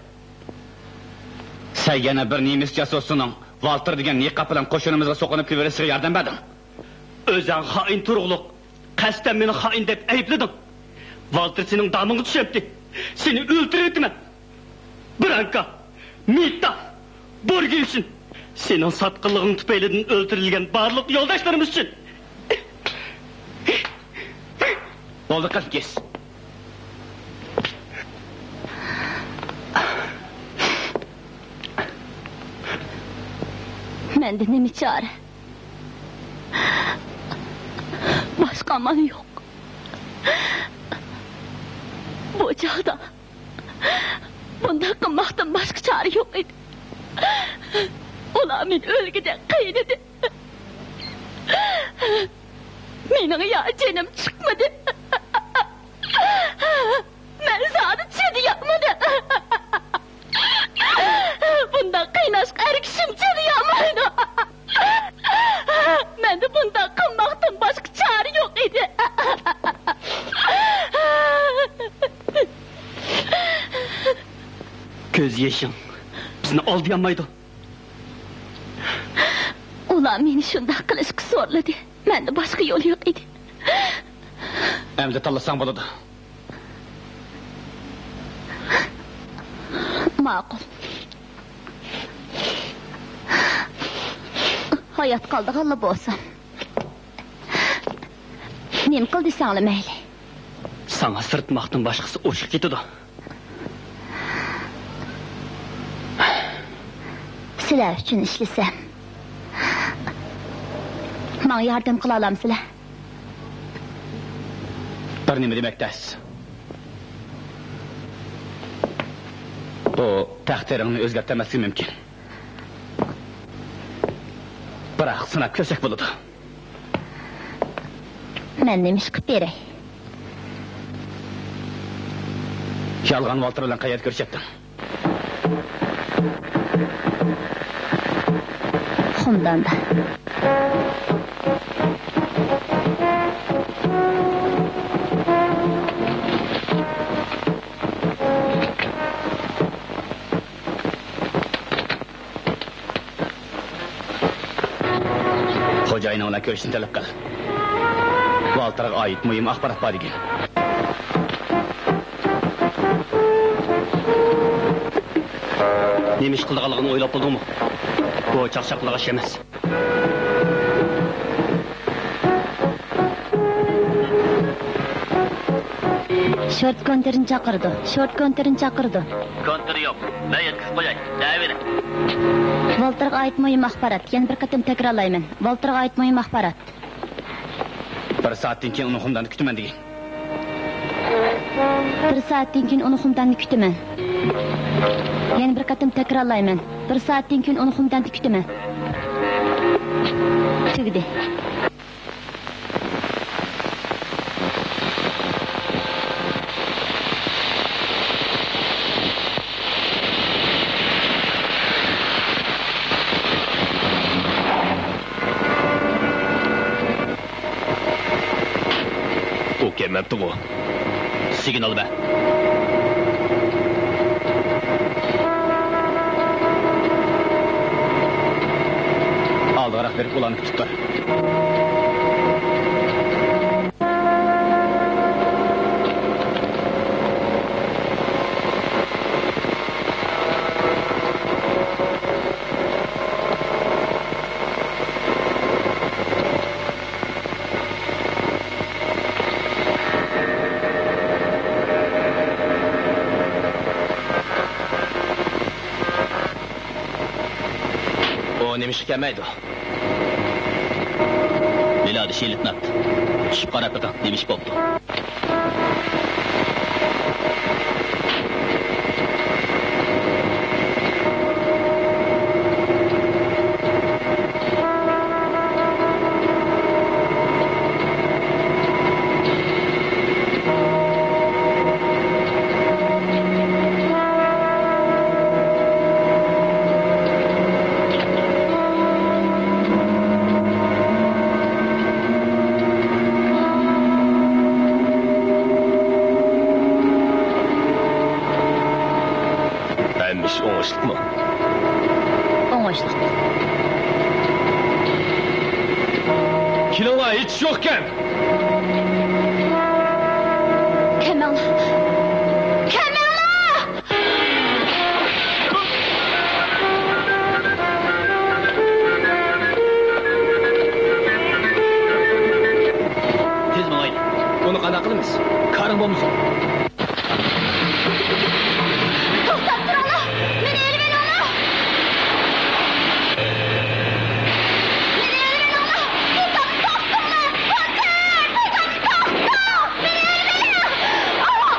سەن يەنە بىر نېمىس جاسۇسىنىڭ ۋالتېر دېگەن نىقاب بىلەن قوشۇنىمىزغا سوقۇنۇپ كىرىۋېلىشىغا ياردەم بەردىڭ. ئۆزۈڭ خائىن تۇرۇقلۇق، قەستەن مېنى خائىن دەپ ئەيىبلىدىڭ. ۋالتېر سېنىڭ دامىڭغا چۈشەمتى. سېنى ئۆلتۈرۈۋېتىمەن. برانكا، مىتا، بورگېۋشىن، سېنىڭ ساتقىنلىقىڭ تۈپەيلىدىن ئۆلتۈرۈلگەن بارلىق يولداشلىرىمىز ئۈچۈن. بولدى قىز، گېس. مەندە نېمە چارە؟ باشقا ئامال يوق. بۇ چاغدا بۇنداق قىلماقتىن باشقا چارە يوق ئىدى. ئۇلار مېنى ئۆلگۈدەك قىينىدى. مېنىڭ يا جېنىم چىقمىدى. مەن زادى چىدىيالمىدىم. بۇنداق قىيناشقا ئەر كىشىم چىدىيالمايدۇ. مەندە بۇنداق قىلماقتىن باشقا چارە يوق ئىدى. كۆز يېشىڭ بىزنى ئالدىيالمايدۇ. ئۇلار مېنى شۇنداق قىلىشقا زورلىدى. مەندە باشقا يول يوق ئىدى. ئەمدى تاللىساڭ بولىدۇ. ماقۇل. ھايات قالىدىغانلا بولسام، نېمە قىل دېسەڭلار مەيلى. ساڭا سىرتماقتىن باشقىسى ئوشۇق كېتىدۇ. سىلەر ئۈچۈن ئىشلىسەم، ماڭا ياردەم قىلالامسىلەر؟ بىر نېمە دېمەك تەس. بۇ تەقدىرىڭنى ئۆزگەرتەلمەسلىكى مۇمكىن. بىراق سىناپ كۆرسەك بولىدۇ. مەن نېمە ئىش قىلىپ بېرەي؟ يالغان ۋالتېر بىلەن قەيەردە كۆرۈشەتتىڭ؟ خۇمداندا. خوجايىنىڭ بىلەن كۆرۈشۈشنى تەلەپ قىل. ۋالتېرغا ئائىت مۇھىم ئاخبارات بار دېگىن. نېمە ئىش قىلىدىغانلىقىنى ئويلاپ بولدۇڭمۇ؟ بۇ چاقچاقلىق ئىش ئەمەس. شورت كونتېرنى چاقىرىدۇ. شورت كونتېرنى چاقىرىدۇ. كونتېر يوق. مەن يەتكۈزۈپ قوياي. دەۋېرىڭ. ۋالتېرغا ئائىت مۇھىم ئاخبارات. يەنە بىر قېتىم تەكرارلايمەن. ۋالتېرغا ئائىت مۇھىم ئاخبارات. بىر سائەتتىن كېيىن ئۇنى خۇمداندا كۈتىمەن دېگىن. بىر سائەتتىن كېيىن ئۇنى خۇمداندا كۈتىمەن. يەنە بىر قېتىم تەكرارلايمەن. بىر سائەتتىن كېيىن ئۇنى خۇمداندا كۈتىمەن. تۈگىدى. ئۇ كەلمەپتىغۇ. سىگنال بەر. ئالدىغىراق بېرىپ ئۇلارنى كۈتۈپ تۇر. ئۇ نېمىشقا كەلمەيدۇ؟ ئىشى ئېلىپ مەپتۇ. چۈشۈپ قاراپ بېقىڭ، نېمە ئىش بوپتۇ؟ ھەممە ئىش ئوڭۇشلۇقمۇ؟ ئوڭۇشلۇق. كېلىڭلار، ھېچ ئىش يوقكەن. كەلمەڭلار! كەلمەڭلار! تېز ماڭايلى. بۇنى قانداق قىلىمىز؟ كارىڭ بولمىسۇن. توختاپ تۇرۇڭلار! مېنى ئېلىۋېلىڭلار! مېنى ئېلىۋېلىڭلار! توختاڭ، توختاڭلار! توختاڭ! توختاڭ! مېنى ئېلىۋېلىڭ! ئاۋۇ!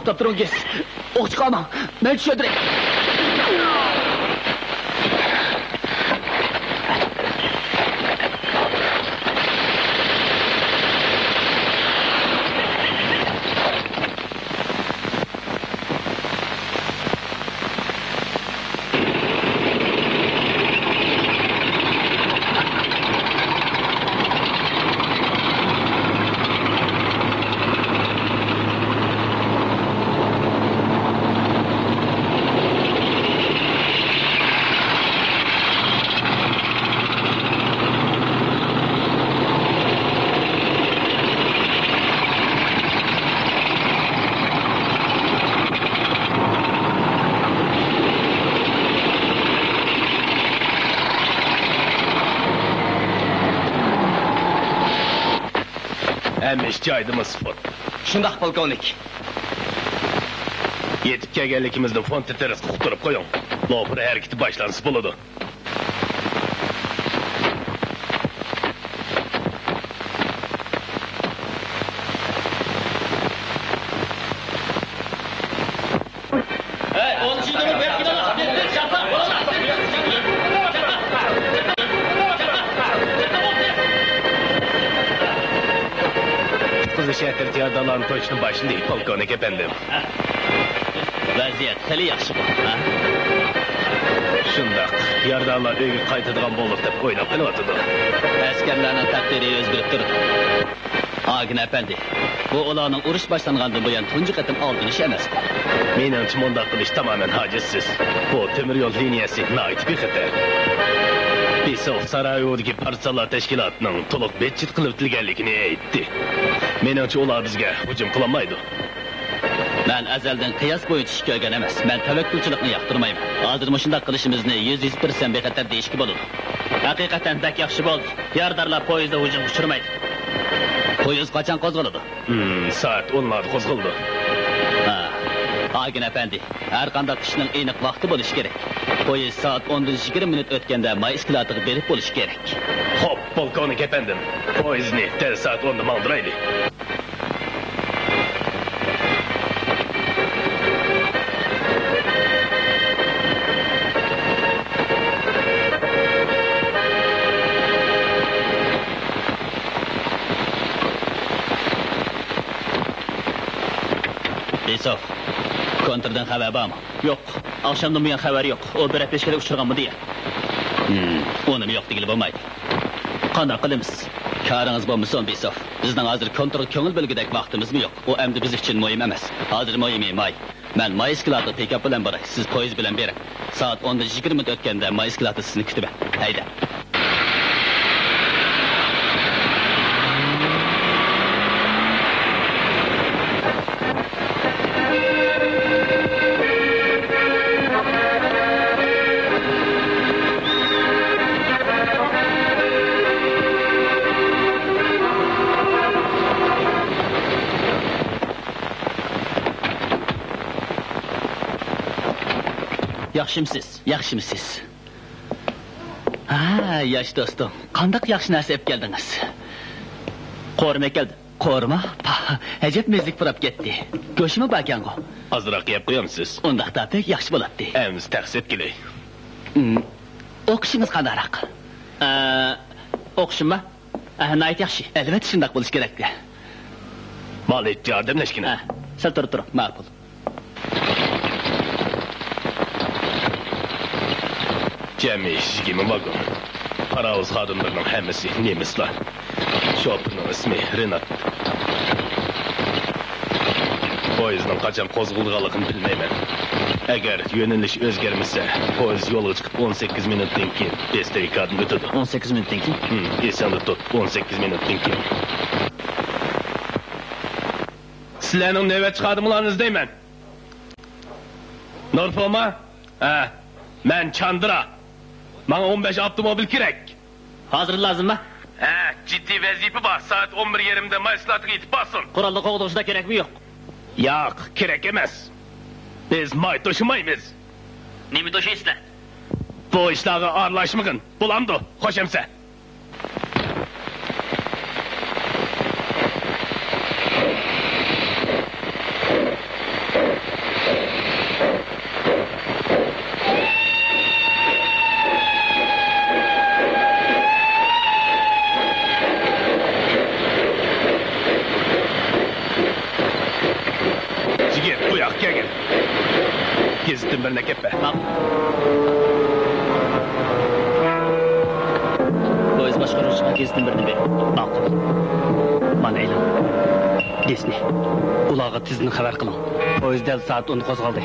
توختاپ تۇرۇڭ، گىس. ئوق چىقارماڭ. مەن چۈشۈرەي. ھەممە ئىش جايىدىمۇ، سپوت؟ شۇنداق، پولكوۋنىك. يېتىپ كەلگەنلىكىمىزنى فونت تېرراسقا ئۇقتۇرۇپ قويۇڭ. لوپۇر ھەرىكىتى باشلانسا بولىدۇ. قۇتقۇزۇش ئەترىتى ياردەملەرنى توشۇشنى باشلىدى، پولكوۋنىك ئەپەندىم. ۋەزىيەت خېلى ياخشىغۇ، ھە؟ شۇنداق، ياردەملەر ئۆيگە قايتىدىغان بولدۇق دەپ ئويلاپ قېلىۋاتىدۇ. ئەسكەرلەرنىڭ تەقدىرى ئۆزگىرىپ تۇرىدۇ. ئاگىن ئەپەندى، بۇ ئۇلارنىڭ ئۇرۇش باشلانغاندىن بۇيان تۇنجى قېتىم ئالدىنىشى ئەمەسقۇ؟ مېنىڭچە، مۇنداق قىلىش تامامەن ھاجەتسىز. بۇ تۆمۈر يول لىنىيەسى ناھايىتى بىخەتەر. بىسوف سارايېۋودىكى پارتىزانلار تەشكىلاتىنىڭ تولۇق بىدجېت قىلىۋېتىلگەنلىكىنى ئېيتتى. مېنىڭچە، ئۇلار بىزگە ھۇجۇم قىلالمايدۇ. مەن ئەزەلدىن قىياس بويىچە ئىش كۆرگەن ئەمەس. مەن تەۋەككۈلچىلىكنى ياقتۇرمايمەن. ھازىر مۇشۇنداق قىلىشىمىزنى يۈز، يۈز پىرسەنت بىخەتەر دېيىشكە بولىدۇ. ھەقىقەتەن بەك ياخشى بولدى. يارىدارلار پويىزدا ھۇجۇمغا ئۇچرىمايدۇ. پويىز قاچان قوزغىلىدۇ؟ ھىم، سائەت ئونلاردا قوزغىلىدۇ. ھا، ئاگىن ئەپەندى، ھەر قانداق ئىشنىڭ ئېنىق ۋاقتى بولۇشى كېرەك. پويىز سائەت ئوندىن يىگىرمە مىنۇت ئۆتكەندە ماي ئىسكىلاتىغا بېرىپ بولۇشى كېرەك. خوپ، پولكوۋنىك ئەپەندىم، پويىزنى دەل سائەت ئوندا ماڭدۇرايلى. بىسوف، كونتردىن خەۋەر بارمۇ؟ يوق. ئاخشامدىن بۇيان خەۋەر يوق. ئۇ بىر ئەپەشكىدە ئۇچرىغانمۇ دېيە. ھىم، ئۇنىمۇ يوق دېگىلى بولمايدۇ. قانداق قىلىمىز؟ كارىڭىز بولمىسۇن، بىسوف. بىزنىڭ ھازىر كونترغا كۆڭۈل بۆلگۈدەك ۋاقتىمىزمۇ يوق. ئۇ ئەمدى بىز ئۈچۈن مۇھىم ئەمەس. ھازىر مۇھىمى ماي. مەن ماي ئىسكىلاتىغا پىكاپ بىلەن باراي. سىز پويىز بىلەن بېرىڭ. سائەت ئوندا يىگىرمە مىنۇت ئۆتكەندە ماي ئىسكىلاتتا سىزنى كۈتىمەن. ھەيدە. ياخشىمسىز؟ ياخشىمسىز؟ ھە، ياش دوستۇم، قانداق ياخشى نەرسە ئېلىپ كەلدىڭىز؟ قورۇما كەلدىم. قورۇما؟ پاھ، ئەجەب مېزىگە پۇراپ كەتتى. گۆشىمۇ باركەنغۇ؟ ئازراق يەپ قويامسىز؟ ئۇنداقتا بەك ياخشى بولاتتى. ئەمىسە تەخسە ئەتكىلى. ھىم. ئوقۇشىڭىز قانداقراق؟ ئە، ئوقۇشۇممۇ؟ ئە، ناھايىتى ياخشى. ئەلۋەتتە شۇنداق بولۇشى كېرەك. مالى ياردەملەشكىنە. ئە، سەل تۇرۇپ تۇرۇڭ، ماقۇل. جەمئىي يىگىرمە ۋاگون. پاراۋۇز خادىملىرىنىڭ ھەممىسى نېمىسلار. شوپۇرنىڭ ئىسمى رېنات. پويىزنىڭ قاچان قوزغىلىدىغانلىقىنى بىلمەيمەن. ئەگەر يۆنىلىش ئۆزگەرمىسە، پويىز يولغا چىقىپ ئون سەككىز مىنۇتتىن كېيىن بېستېۋكادىن ئۆتىدۇ. ئون سەككىز مىنۇتتىن كېيىن؟ ھىم، ئېسىڭدە تۇت، ئون سەككىز مىنۇتتىن كېيىن. سىلەرنىڭ نۆۋەتچى خادىمىڭلارنى ئىزدەيمەن. نورفوما؟ ھە، مەن چاندرا. ماڭا ئون بەش ئاپتوموبىل كېرەك. ھازىر لازىممۇ؟ ھە، جىددىي ۋەزىپە بار. سائەت ئون بىر يېرىمدە ماي ئىسكىلاتىغا يېتىپ بارسۇن. قوراللىق قوغدىغۇچىلار كېرەكمۇ يوق؟ ياق، كېرەك ئەمەس. بىز ماي توشۇمايمىز. نېمە توشۇيسىلەر؟ بۇ ئىشلارغا ئارىلاشمىغىن. بولامدۇ؟ خوش ئەمىسە. گەپ بەر. ماقۇل. پويىز باشقۇرۇش ئاگېنتىدىن بىرنى بېرىڭ. ماقۇل. مانا ئېلىڭ. دىسنى. ئۇلارغا تېزدىن خەۋەر قىلىڭ. پويىز دەل سائەت ئوندا قوزغالدى.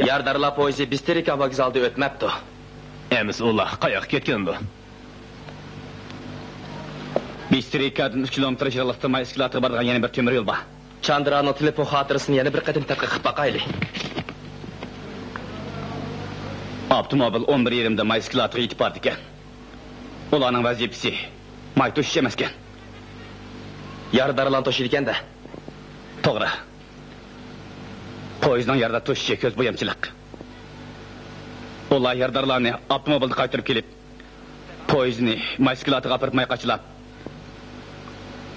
يارىدارلار پويىزى بىسترىكا ۋوگزالىدا ئۆتمەپتۇ. ئەمىسە ئۇلار قاياققا كەتكەندۇ؟ بىسترىكادىن ئۈچ كىلومېتىر يىراقلىقتا مايسكلاتقا بارىدىغان يەنە بىر تۆمۈر يول بار. چاندرانىڭ تېلېفون خاتىرىسىنى يەنە بىر قېتىم تەتقىق قىلىپ باقايلى. ئاپتوموبىل ئون بىر يېرىمدە مايسكلاتقا يېتىپ بارىدىكەن. ئۇلارنىڭ ۋەزىپىسى ماي توشۇش ئەمەسكەن. يارىدارلارنى توشۇيدىكەن-دە. توغرا. پويىزنىڭ يارىدار توشۇشى كۆز بويامچىلىق. ئۇلار يارىدارلارنى ئاپتوموبىلدا قايتۇرۇپ كېلىپ، پويىزنى مايسكلاتىغا ئاپىرىپ ماي قاچىلاپ،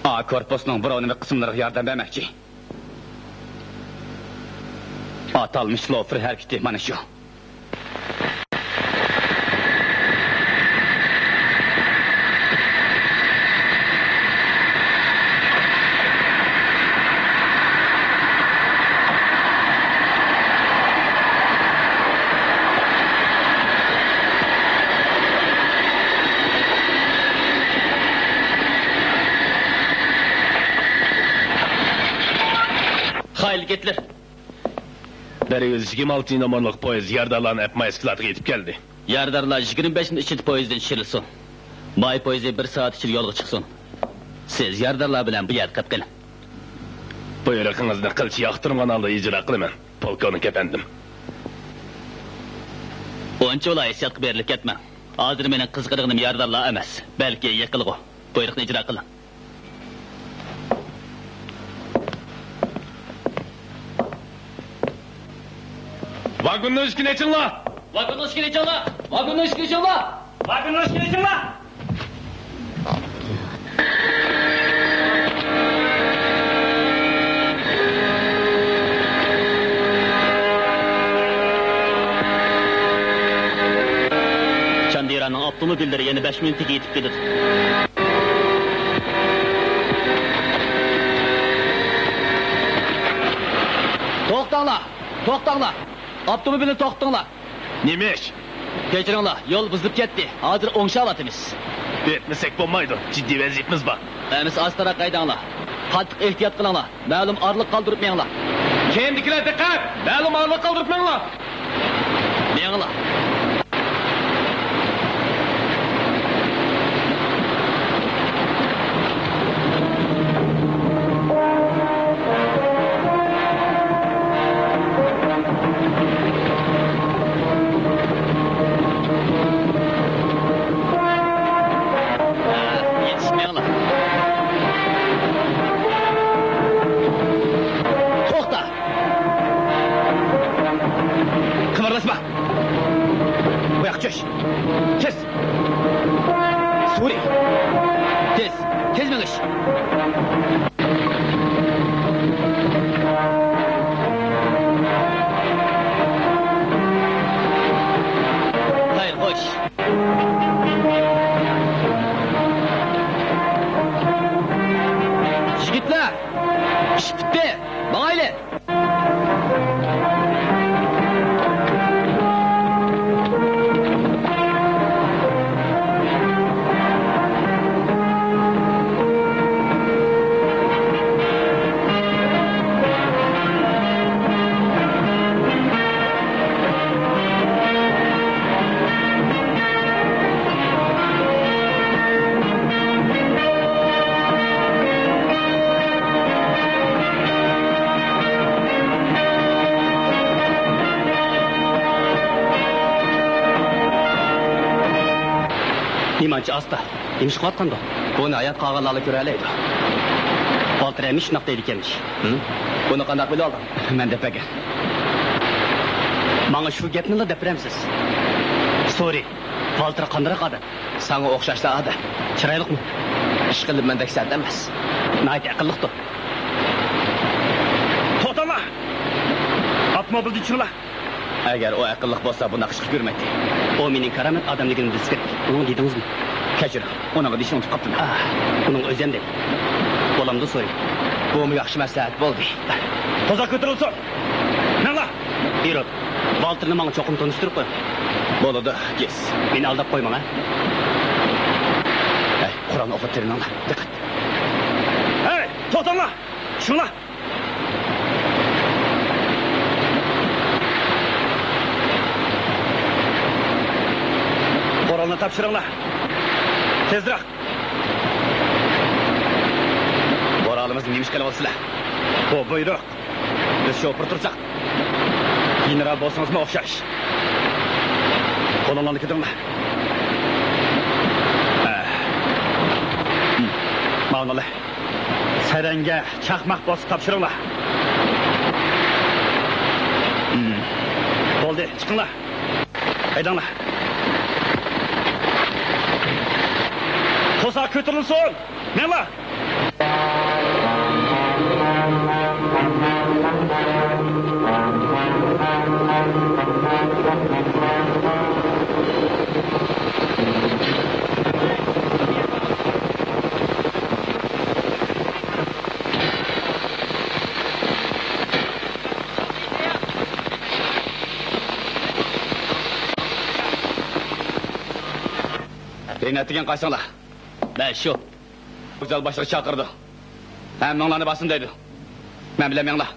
ئا كورپۇسنىڭ بۇرۇنىۋى قىسىملىرىغا ياردەم بەرمەكچى. ئاتالمىش لوفېر ھەرىكىتى مانا شۇ. خايل گىتلېر. بىر يۈز يىگىرمە ئالتىنچى نومۇرلۇق پويىز يارىدارلارنى ئەپ مايسكلاتقا يېتىپ كەلدى. يارىدارلار يىگىرمە بەش مىنۇت ئىچىدە پويىزدىن چۈشۈرۈلسۇن. ماي پويىزى بىر سائەت ئىچىدە يولغا چىقسۇن. سىز يارىدارلار بىلەن بۇ يەردە قېلىپ قېلىڭ. بۇيرۇقىڭىزنى قىلچە ياقتۇرمىغان ھالدا ئىجرا قىلىمەن، پولكوۋنىك ئەپەندىم. ئۇنچىۋالا ھېسسىياتقا بېرىلىپ كەتمەڭ. ھازىر مېنىڭ قىزىقىدىغىنىم يارىدارلار ئەمەس، بەلكى يېقىنلىقى. بۇيرۇقنى ئىجرا قىلىڭ. ۋاگوننىڭ ئىشىكىنى ئېچىڭلار! ۋاگوننىڭ ئىشىكىنى ئېچىڭلار! ۋاگوننىڭ ئىشىكىنى ئېچىڭلار! ۋاگوننىڭ ئىشىكىنى ئېچىڭلار! چاندىرانىڭ ئاپتوموبىللىرى يەنە بەش مىنۇتتىن كېيىن يېتىپ كېلىدۇ. توختاڭلار! توختاڭلار! ئاپتوموبىلنى توختىتىڭلار! نېمە ئىش؟ كەچۈرۈڭلار، يول بۇزۇلۇپ كەتتى. ھازىر ئوڭشاۋاتىمىز. ئۆتمىسەك بولمايدۇ، جىددىي ۋەزىيىتىمىز بار. ئەمىسە ئاستىراق ھەيدەڭلار. قاتتىق ئېھتىيات قىلىڭلار. مەلۇم ئارىلىق قالدۇرۇپ مېڭىڭلار. كەينىدىكىلەر دىققەت! مەلۇم ئارىلىق قالدۇرۇپ مېڭىڭلار. مېڭىڭلار. يېتىشمەڭلار. توختا! قىمىرلاشما! بۇياققا چۈش! تېز! سورى! تېز! تېز مېڭىش! خەير، خوش! يىگىتلەر! ئىش پۈتتى! ماڭايلى! نېمانچە ئاستا؟ نېمە ئىش قىلىۋاتقاندۇ؟ بۇنى ھايات قالغانلارلا كۆرەلەيدۇ. ۋالتېر ھەممە شۇنداق دەيدىكەنمىش. ھىم؟ بۇنى قانداق بىلىۋالدىڭ؟ مەن دەپ بەرگەن. ماڭا شۇ گەپنىلا دەپ بېرەمسىز؟ سورى، ۋالتېر قانداقراق ئادەم؟ ساڭا ئوخشاشلا ئادەم. چىرايلىقمۇ؟ ئىشقىلىپ مەندەك سەت ئەمەس. ناھايىتى ئەقىللىقتۇ. توختاڭلار! ئاپتوموبىلدىن چۈشۈڭلار! ئەگەر ئۇ ئەقىللىق بولسا، بۇنداق ئىشقا كىرمەيتتى. ئۇ مېنىڭ كارامەت ئادەملىكىمنى بىلسە كېرەك. ئۇنىڭغا دېدىڭىزمۇ؟ كەچۈرۈڭ، ئۇنىڭغا دېيىشنى ئۇنتۇپ قاپتىمەن. ئاھ، ئۇنىڭغا ئۆزۈم دەي. بولامدۇ سورى؟ بۇمۇ ياخشى مەسلىھەت بولدى. قوزا كۆتۈرۈلسۇن! مېڭىڭلار! بيۇرو، ۋالتېرنى ماڭا چوقۇم تونۇشتۇرۇپ قويۇڭ. بولىدۇ، گېس. مېنى ئالداپ قويماڭ، ھە؟ ھەي، قورالنى ئوقلاپ تېرىمەڭلار. دىققەت! ھەي، توختاڭلار! چۈشۈڭلار! قورالنى تاپشۇرۇڭلار. تېزرەك. قورالىمىزنى نېمە ئىش قىلىۋالىسىلەر؟ بۇ بۇيرۇق. بىز شوپۇر تۇرساق، گېنېرال بولسىڭىزمۇ ئوخشاش. قولۇڭلارنى كۆتۈرۈڭلار. ھە. ھىم. ماۋۇنى ئالاي. سەرەڭگە، چاقماق بولسا تاپشۇرۇڭلار. ھىم. بولدى، چىقىڭلار. ھەيدەڭلار. قوزا كۆتۈرۈلسۇن! مېڭىڭلار! رېنات دېگەن قايسىڭلار؟ مەن شۇ. ۋوگزال باشلىقى چاقىرىدۇ. ھەممىڭلارنى بارسۇن دەيدۇ. مەن بىلەن مېڭىڭلار.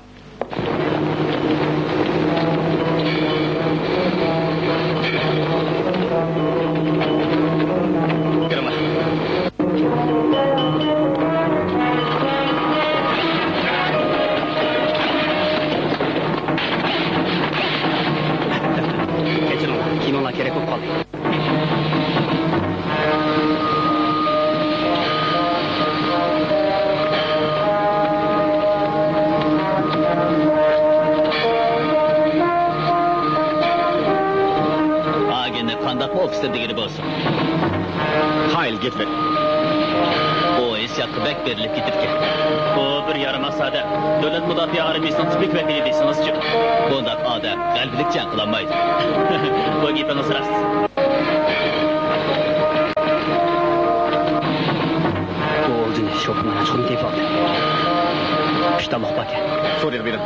كىرىڭلار. كەچۈرۈڭلار، كىيىمىڭلار كېرەك بولۇپ قالدى. ئاگېنت قانداقمۇ ئوفىتسېر دېگىنى بولسۇن. قايىل گىتلېر. ئۇ ھېسسىياتقا بەك بېرىلىپ كېتىدىكەن. ئۇ بىر يارىماس ئادەم. دۆلەت مۇداپىئە ئارمىيىسىنىڭ تىپىك ۋەكىلى دېسىڭىزچۇ؟ بۇنداق ئادەم غەلىبىلىك جەڭ قىلالمايدۇ. بۇ گېپىڭىز راست. بۇ ئولجىنى شوپۇرنىڭ ئاچقۇنى تېپىۋالدى. ئۈچ تاللۇق باركەن. سورىيەگە بېرىڭ.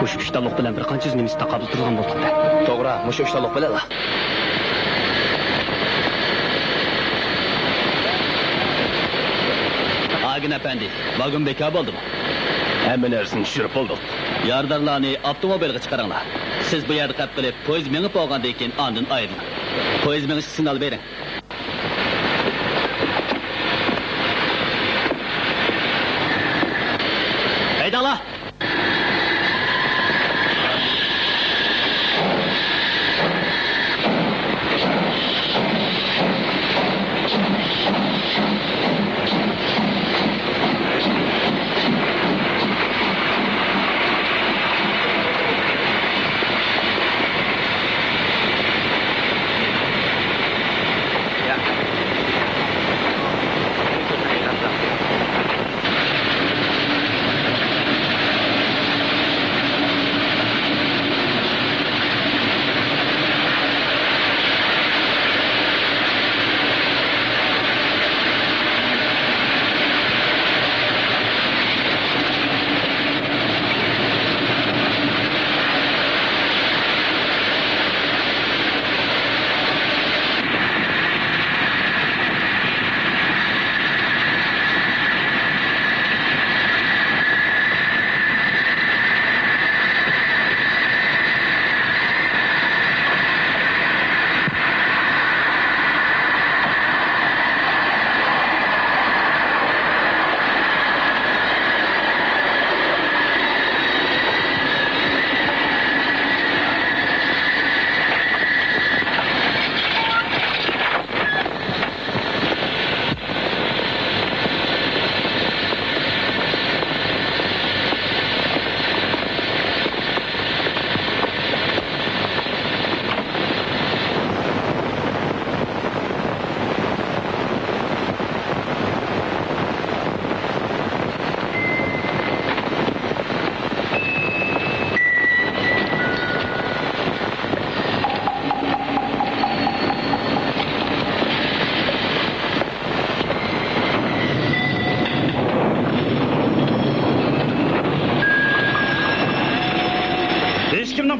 مۇشۇ ئۈچ تاللۇق بىلەن بىر قانچە يۈز نېمىس تاقابىل تۇرىدىغان بولدۇق-دە. توغرا، مۇشۇ ئۈچ تاللۇق بىلەنلا. ئاگېنت ئەپەندى، ۋاگون بىكار بولدىمۇ؟ ھەممە نەرسىنى چۈشۈرۈپ بولدۇق. يارىدارلارنى ئاپتوموبىلغا چىقىرىڭلار. سىز بۇ يەردە قېلىپ قېلىپ، پويىز مېڭىپ بولغاندىن كېيىن ئاندىن ئايرىلىڭ. پويىز مېڭىشقا سىگنال بېرىڭ. ھەيدەڭلار!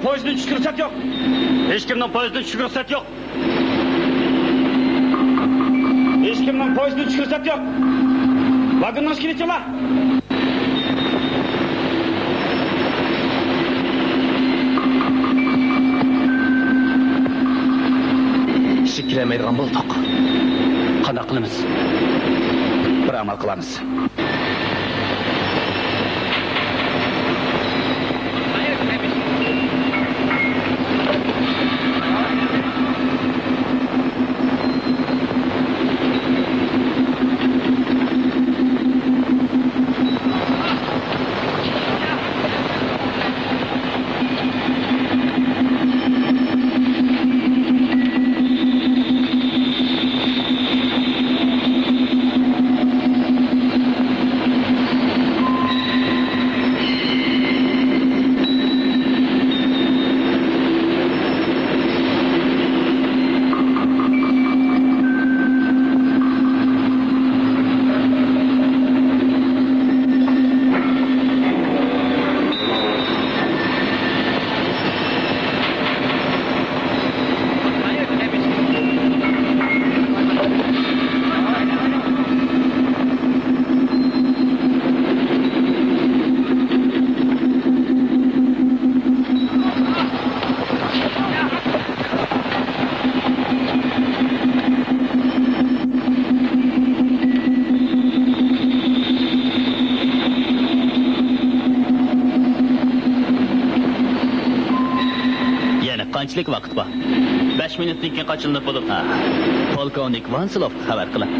پويىزدىن چۈشۈشكە رۇخسەت يوق. ھېچكىمنىڭ پويىزدىن چۈشۈشكە رۇخسەت يوق. ھېچكىمنىڭ پويىزدىن چۈشۈشكە رۇخسەت يوق. ۋاگوننىڭ ئىشىكىنى ئېچىڭلار. ئىشىككە كىرەلمەيدىغان بولدۇق. قانداق قىلىمىز؟ بىر ئامال قىلارمىز. يەنە قانچىلىك ۋاقىت بار؟ بەش مىنۇتتىن كېيىن قاچىلىنىپ بولىدۇ. ھە. پولكوۋنىك ۋانسلوفقا خەۋەر قىلىڭ.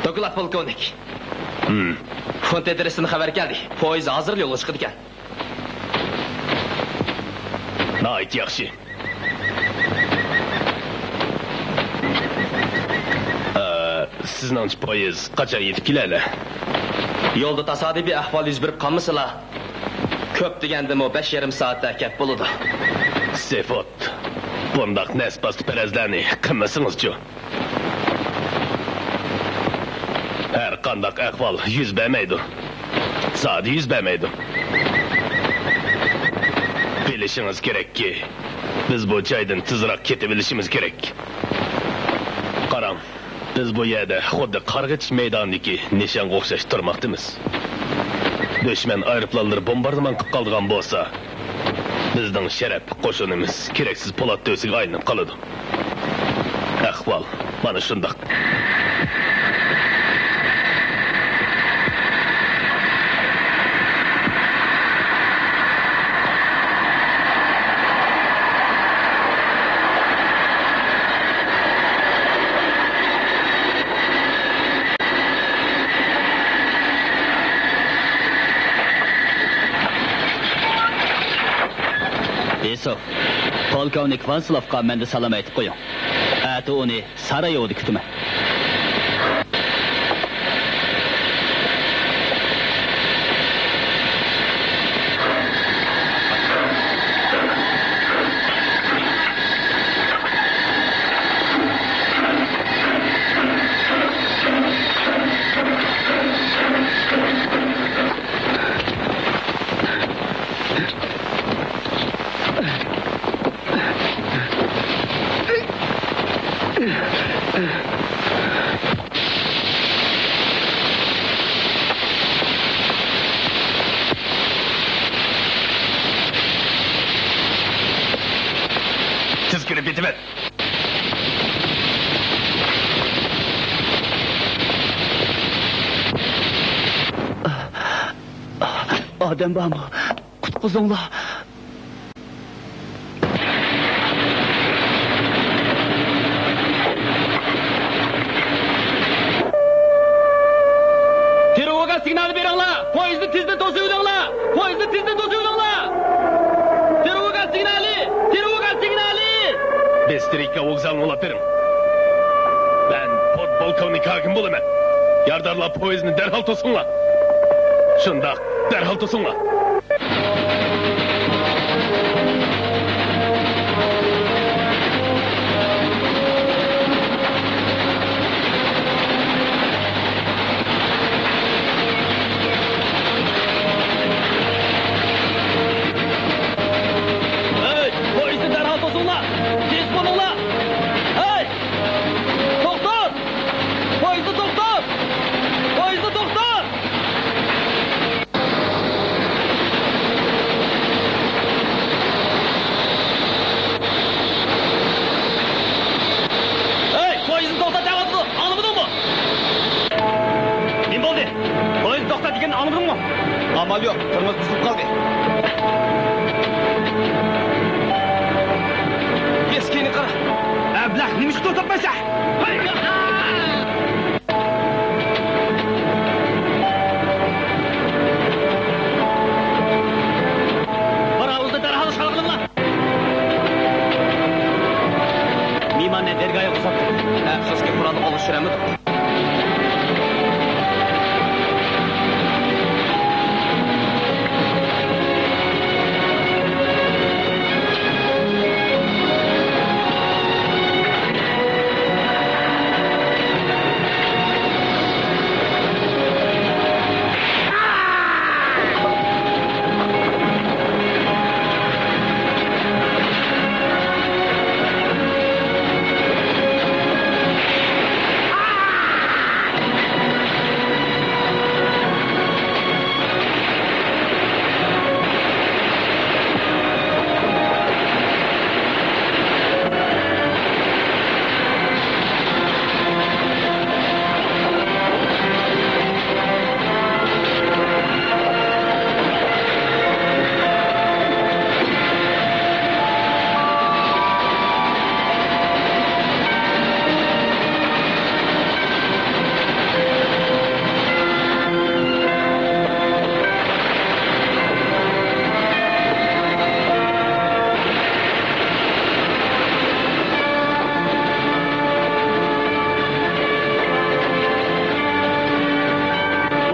دوكلات، پولكوۋنىك. ھىم. فونت ئادرېسىدىن خەۋەر كەلدى. پويىز ھازىر يولغا چىقىدىكەن. ناھايىتى ياخشى. ئە، سىزنىڭچە پويىز قاچان يېتىپ كېلەلە؟ يولدا تاسادىپىي ئەھۋال يۈز بېرىپ قالمىسىلا، كۆپ دېگەندىمۇ بەش يېرىم سائەتتە كەپ بولىدۇ. سېفوت، بۇنداق نەسپاسلىق پەرەزلەرنى قىلمىسىڭىزچۇ؟ ھەر قانداق ئەھۋال يۈز بەرمەيدۇ. زادى يۈز بەرمەيدۇ. بىلىشىڭىز كېرەككى، بىز بۇ جايدىن تېزراق كېتىۋېلىشىمىز كېرەك. قاراڭ، بىز بۇ يەردە خۇددى قارغىچ مەيدانىدىكى نىشانغا ئوخشاش تۇرماقتىمىز. دۈشمەن ئايروپىلانلىرى بومباردىمان قىلىپ قالىدىغان بولسا، بىزنىڭ شەرەپ قوشۇنىمىز كېرەكسىز پولات تۆسىگە ئايلىنىپ قالىدۇ. ئەھۋال مانا شۇنداق. ئىسوف، پولكوۋنىك ۋانسلوفقا مەندىن سالام ئېيتىپ قويۇڭ. ئەتە ئۇنى سارايېۋودا كۈتىمەن. تېز كىرىپ كېتىۋەت. ئادەم بارمۇ؟ قۇتقۇزۇڭلار. تىرېۋوگا سىگنالى بېرىڭلار! پويىزنى تېزدىن توسۇۋېلىڭلار! پويىزنى تېزدىن توسۇۋېلىڭلار! تىرېۋوگا سىگنالى! تىرېۋوگا سىگنالى! بىسترىكا ۋوگزالىنى ئۇلاپ بېرىڭ. مەن پودپولكوۋنىك ھاكىم بولىمەن. يارىدارلار، پويىزنى دەرھال توسۇڭلار! شۇنداق، دەرھال توسۇڭلار! ھەي، پويىزنى دەرھال توسۇڭلار! تېز بولۇڭلار! ھەي! توختات! پويىزنى توختات! پويىزنى توختات! ھەي، پويىزنى توختات دەۋاتىدۇ، ئاڭلىمىدىڭمۇ؟ نېمە بولدى؟ پويىزنى توختات دېگەننى ئاڭلىمىدىڭمۇ؟ ئامال يوق، تورمۇز بۇزۇلۇپ قالدى. ئەسكىنى قارا. ئەبلەخ، نېمىشقا توختاتمايسەن؟ پاراۋۇزنى دەرھال ئىشغال قىلىڭلار! مېھماننى دەرگاھىغا ئۇزاتتۇق. ئەپسۇسكى، قورالنى قولغا چۈشۈرەلمىدۇق.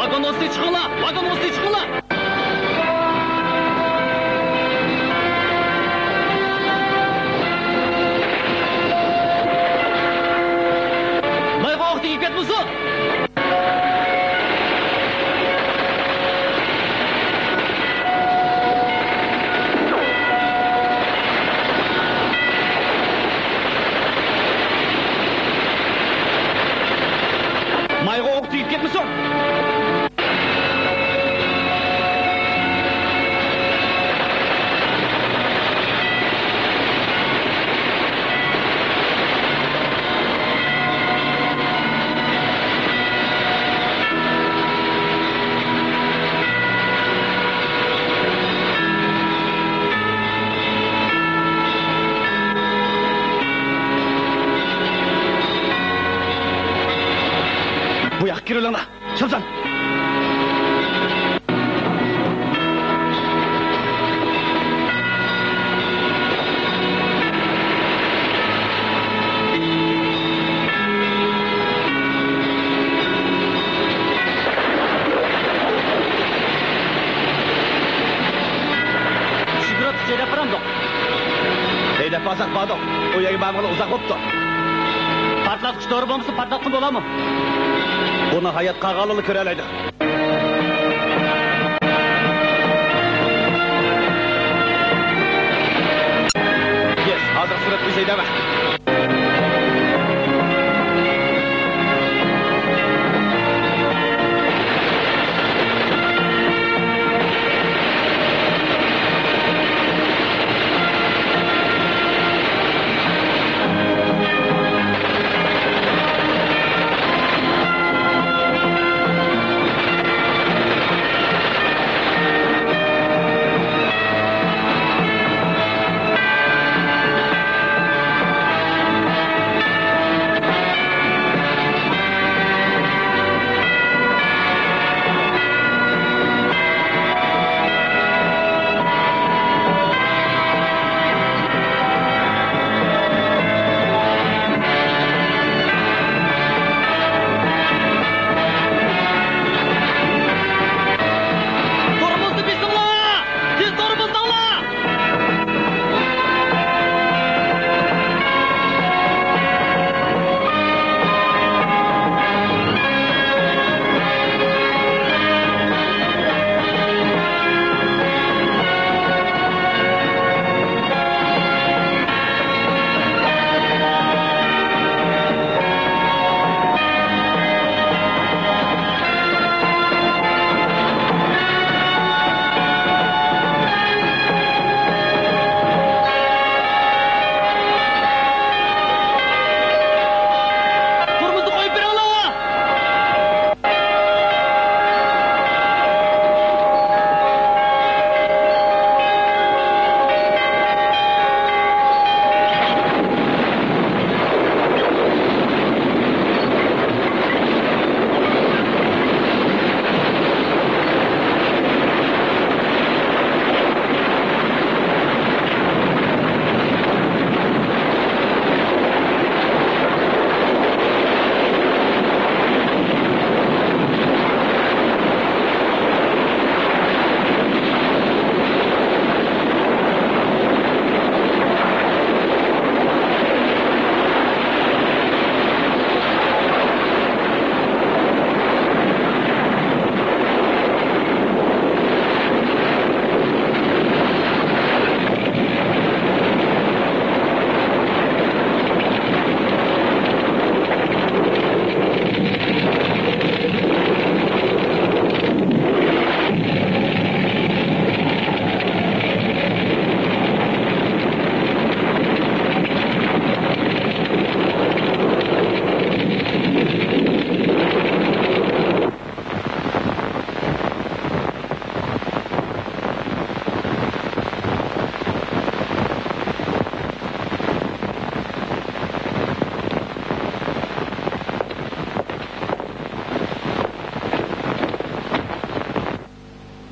ۋاگون ئۈستىگە چىقىڭلار! ۋاگون ئۈستىگە چىقىڭلار! مايغا ئوق تېگىپ كەتمىسۇن! مايغا ئوق تېگىپ كەتمىسۇن! بۇ ياققا كىرىۋېلىڭلار! شامسان! شۈكۈر ئاتا، چەيدەپ بارامدۇق؟ چەيدەپ بارساق باردۇق. ئۇ يەرگە بارمىغىلى ئۇزاق بوپتۇ. پارتلاتقۇچ دورا بولمىسا، پارتلاتقىلى بولامۇ؟ بۇنى ھايات قالغانلارلا كۆرەلەيدۇ. يېس، ھازىر سۈرەت بىلەن ھەيدەۋە.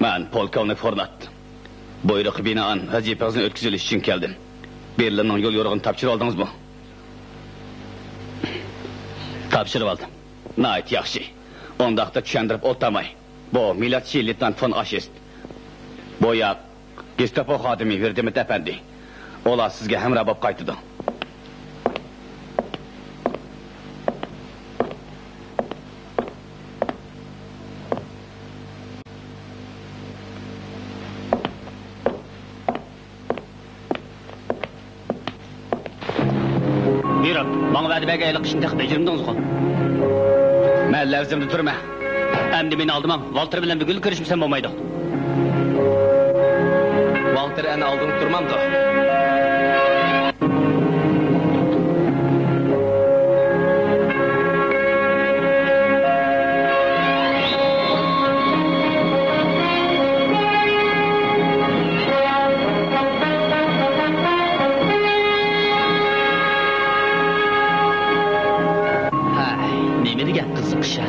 مەن پولكوۋنىك فورنات. بۇيرۇققا بىنائەن ۋەزىپىڭىزنى ئۆتكۈزۈۋېلىش ئۈچۈن كەلدىم. بېرلىننىڭ يول يورۇقىنى تاپشۇرۇۋالدىڭىزمۇ؟ تاپشۇرۇۋالدىم. ناھايىتى ياخشى. ئۇنداقتا چۈشەندۈرۈپ ئولتۇرماي. بۇ مىلادچى لېيتېنانت فون ئاشېست. بۇ ياق گېستاپو خادىمى ۋىردىمىت ئەپەندى. ئۇلار سىزگە ھەمراھ بولۇپ قايتىدۇ. بۇيرۇڭ، ماڭا ۋەدە بەرگەن ھېلىقى ئىشنى تېخى بېجىرمىدىڭىزغۇ؟ مەن لەۋزىمدە تۇرىمەن. ئەمدى مېنى ئالدىماڭ، ۋالتېر بىلەن بۈگۈنلا كۆرۈشمىسەم بولمايدۇ. ۋالتېر ئەنە ئالدىڭدا تۇرمامدۇ؟ ھەي، نېمە دېگەن قىزىق ئىش ھە؟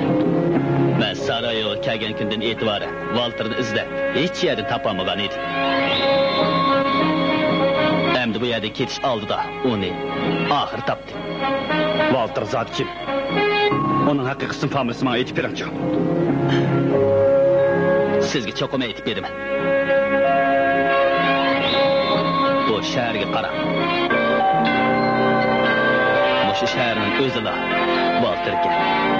مەن سارايوغا كەلگەن كۈندىن ئېتىبارەن ۋالتېرنى ئىزدەپ، ھېچ يەردە تاپالمىغان ئىدىم. ئەمدى بۇ يەردىن كېتىش ئالدىدا ئۇنى ئاخىرى تاپتىم. ۋالتېر زادى كىم؟ ئۇنىڭ ھەقىقىي ئىسىم فامىلىسىنى ماڭا ئېيتىپ بېرىڭچۇ. سىزگە چوقۇم ئېيتىپ بېرىمەن. بۇ شەھەرگە قاراڭ. مۇشۇ شەھەرنىڭ ئۆزىلا ۋالتېركەن.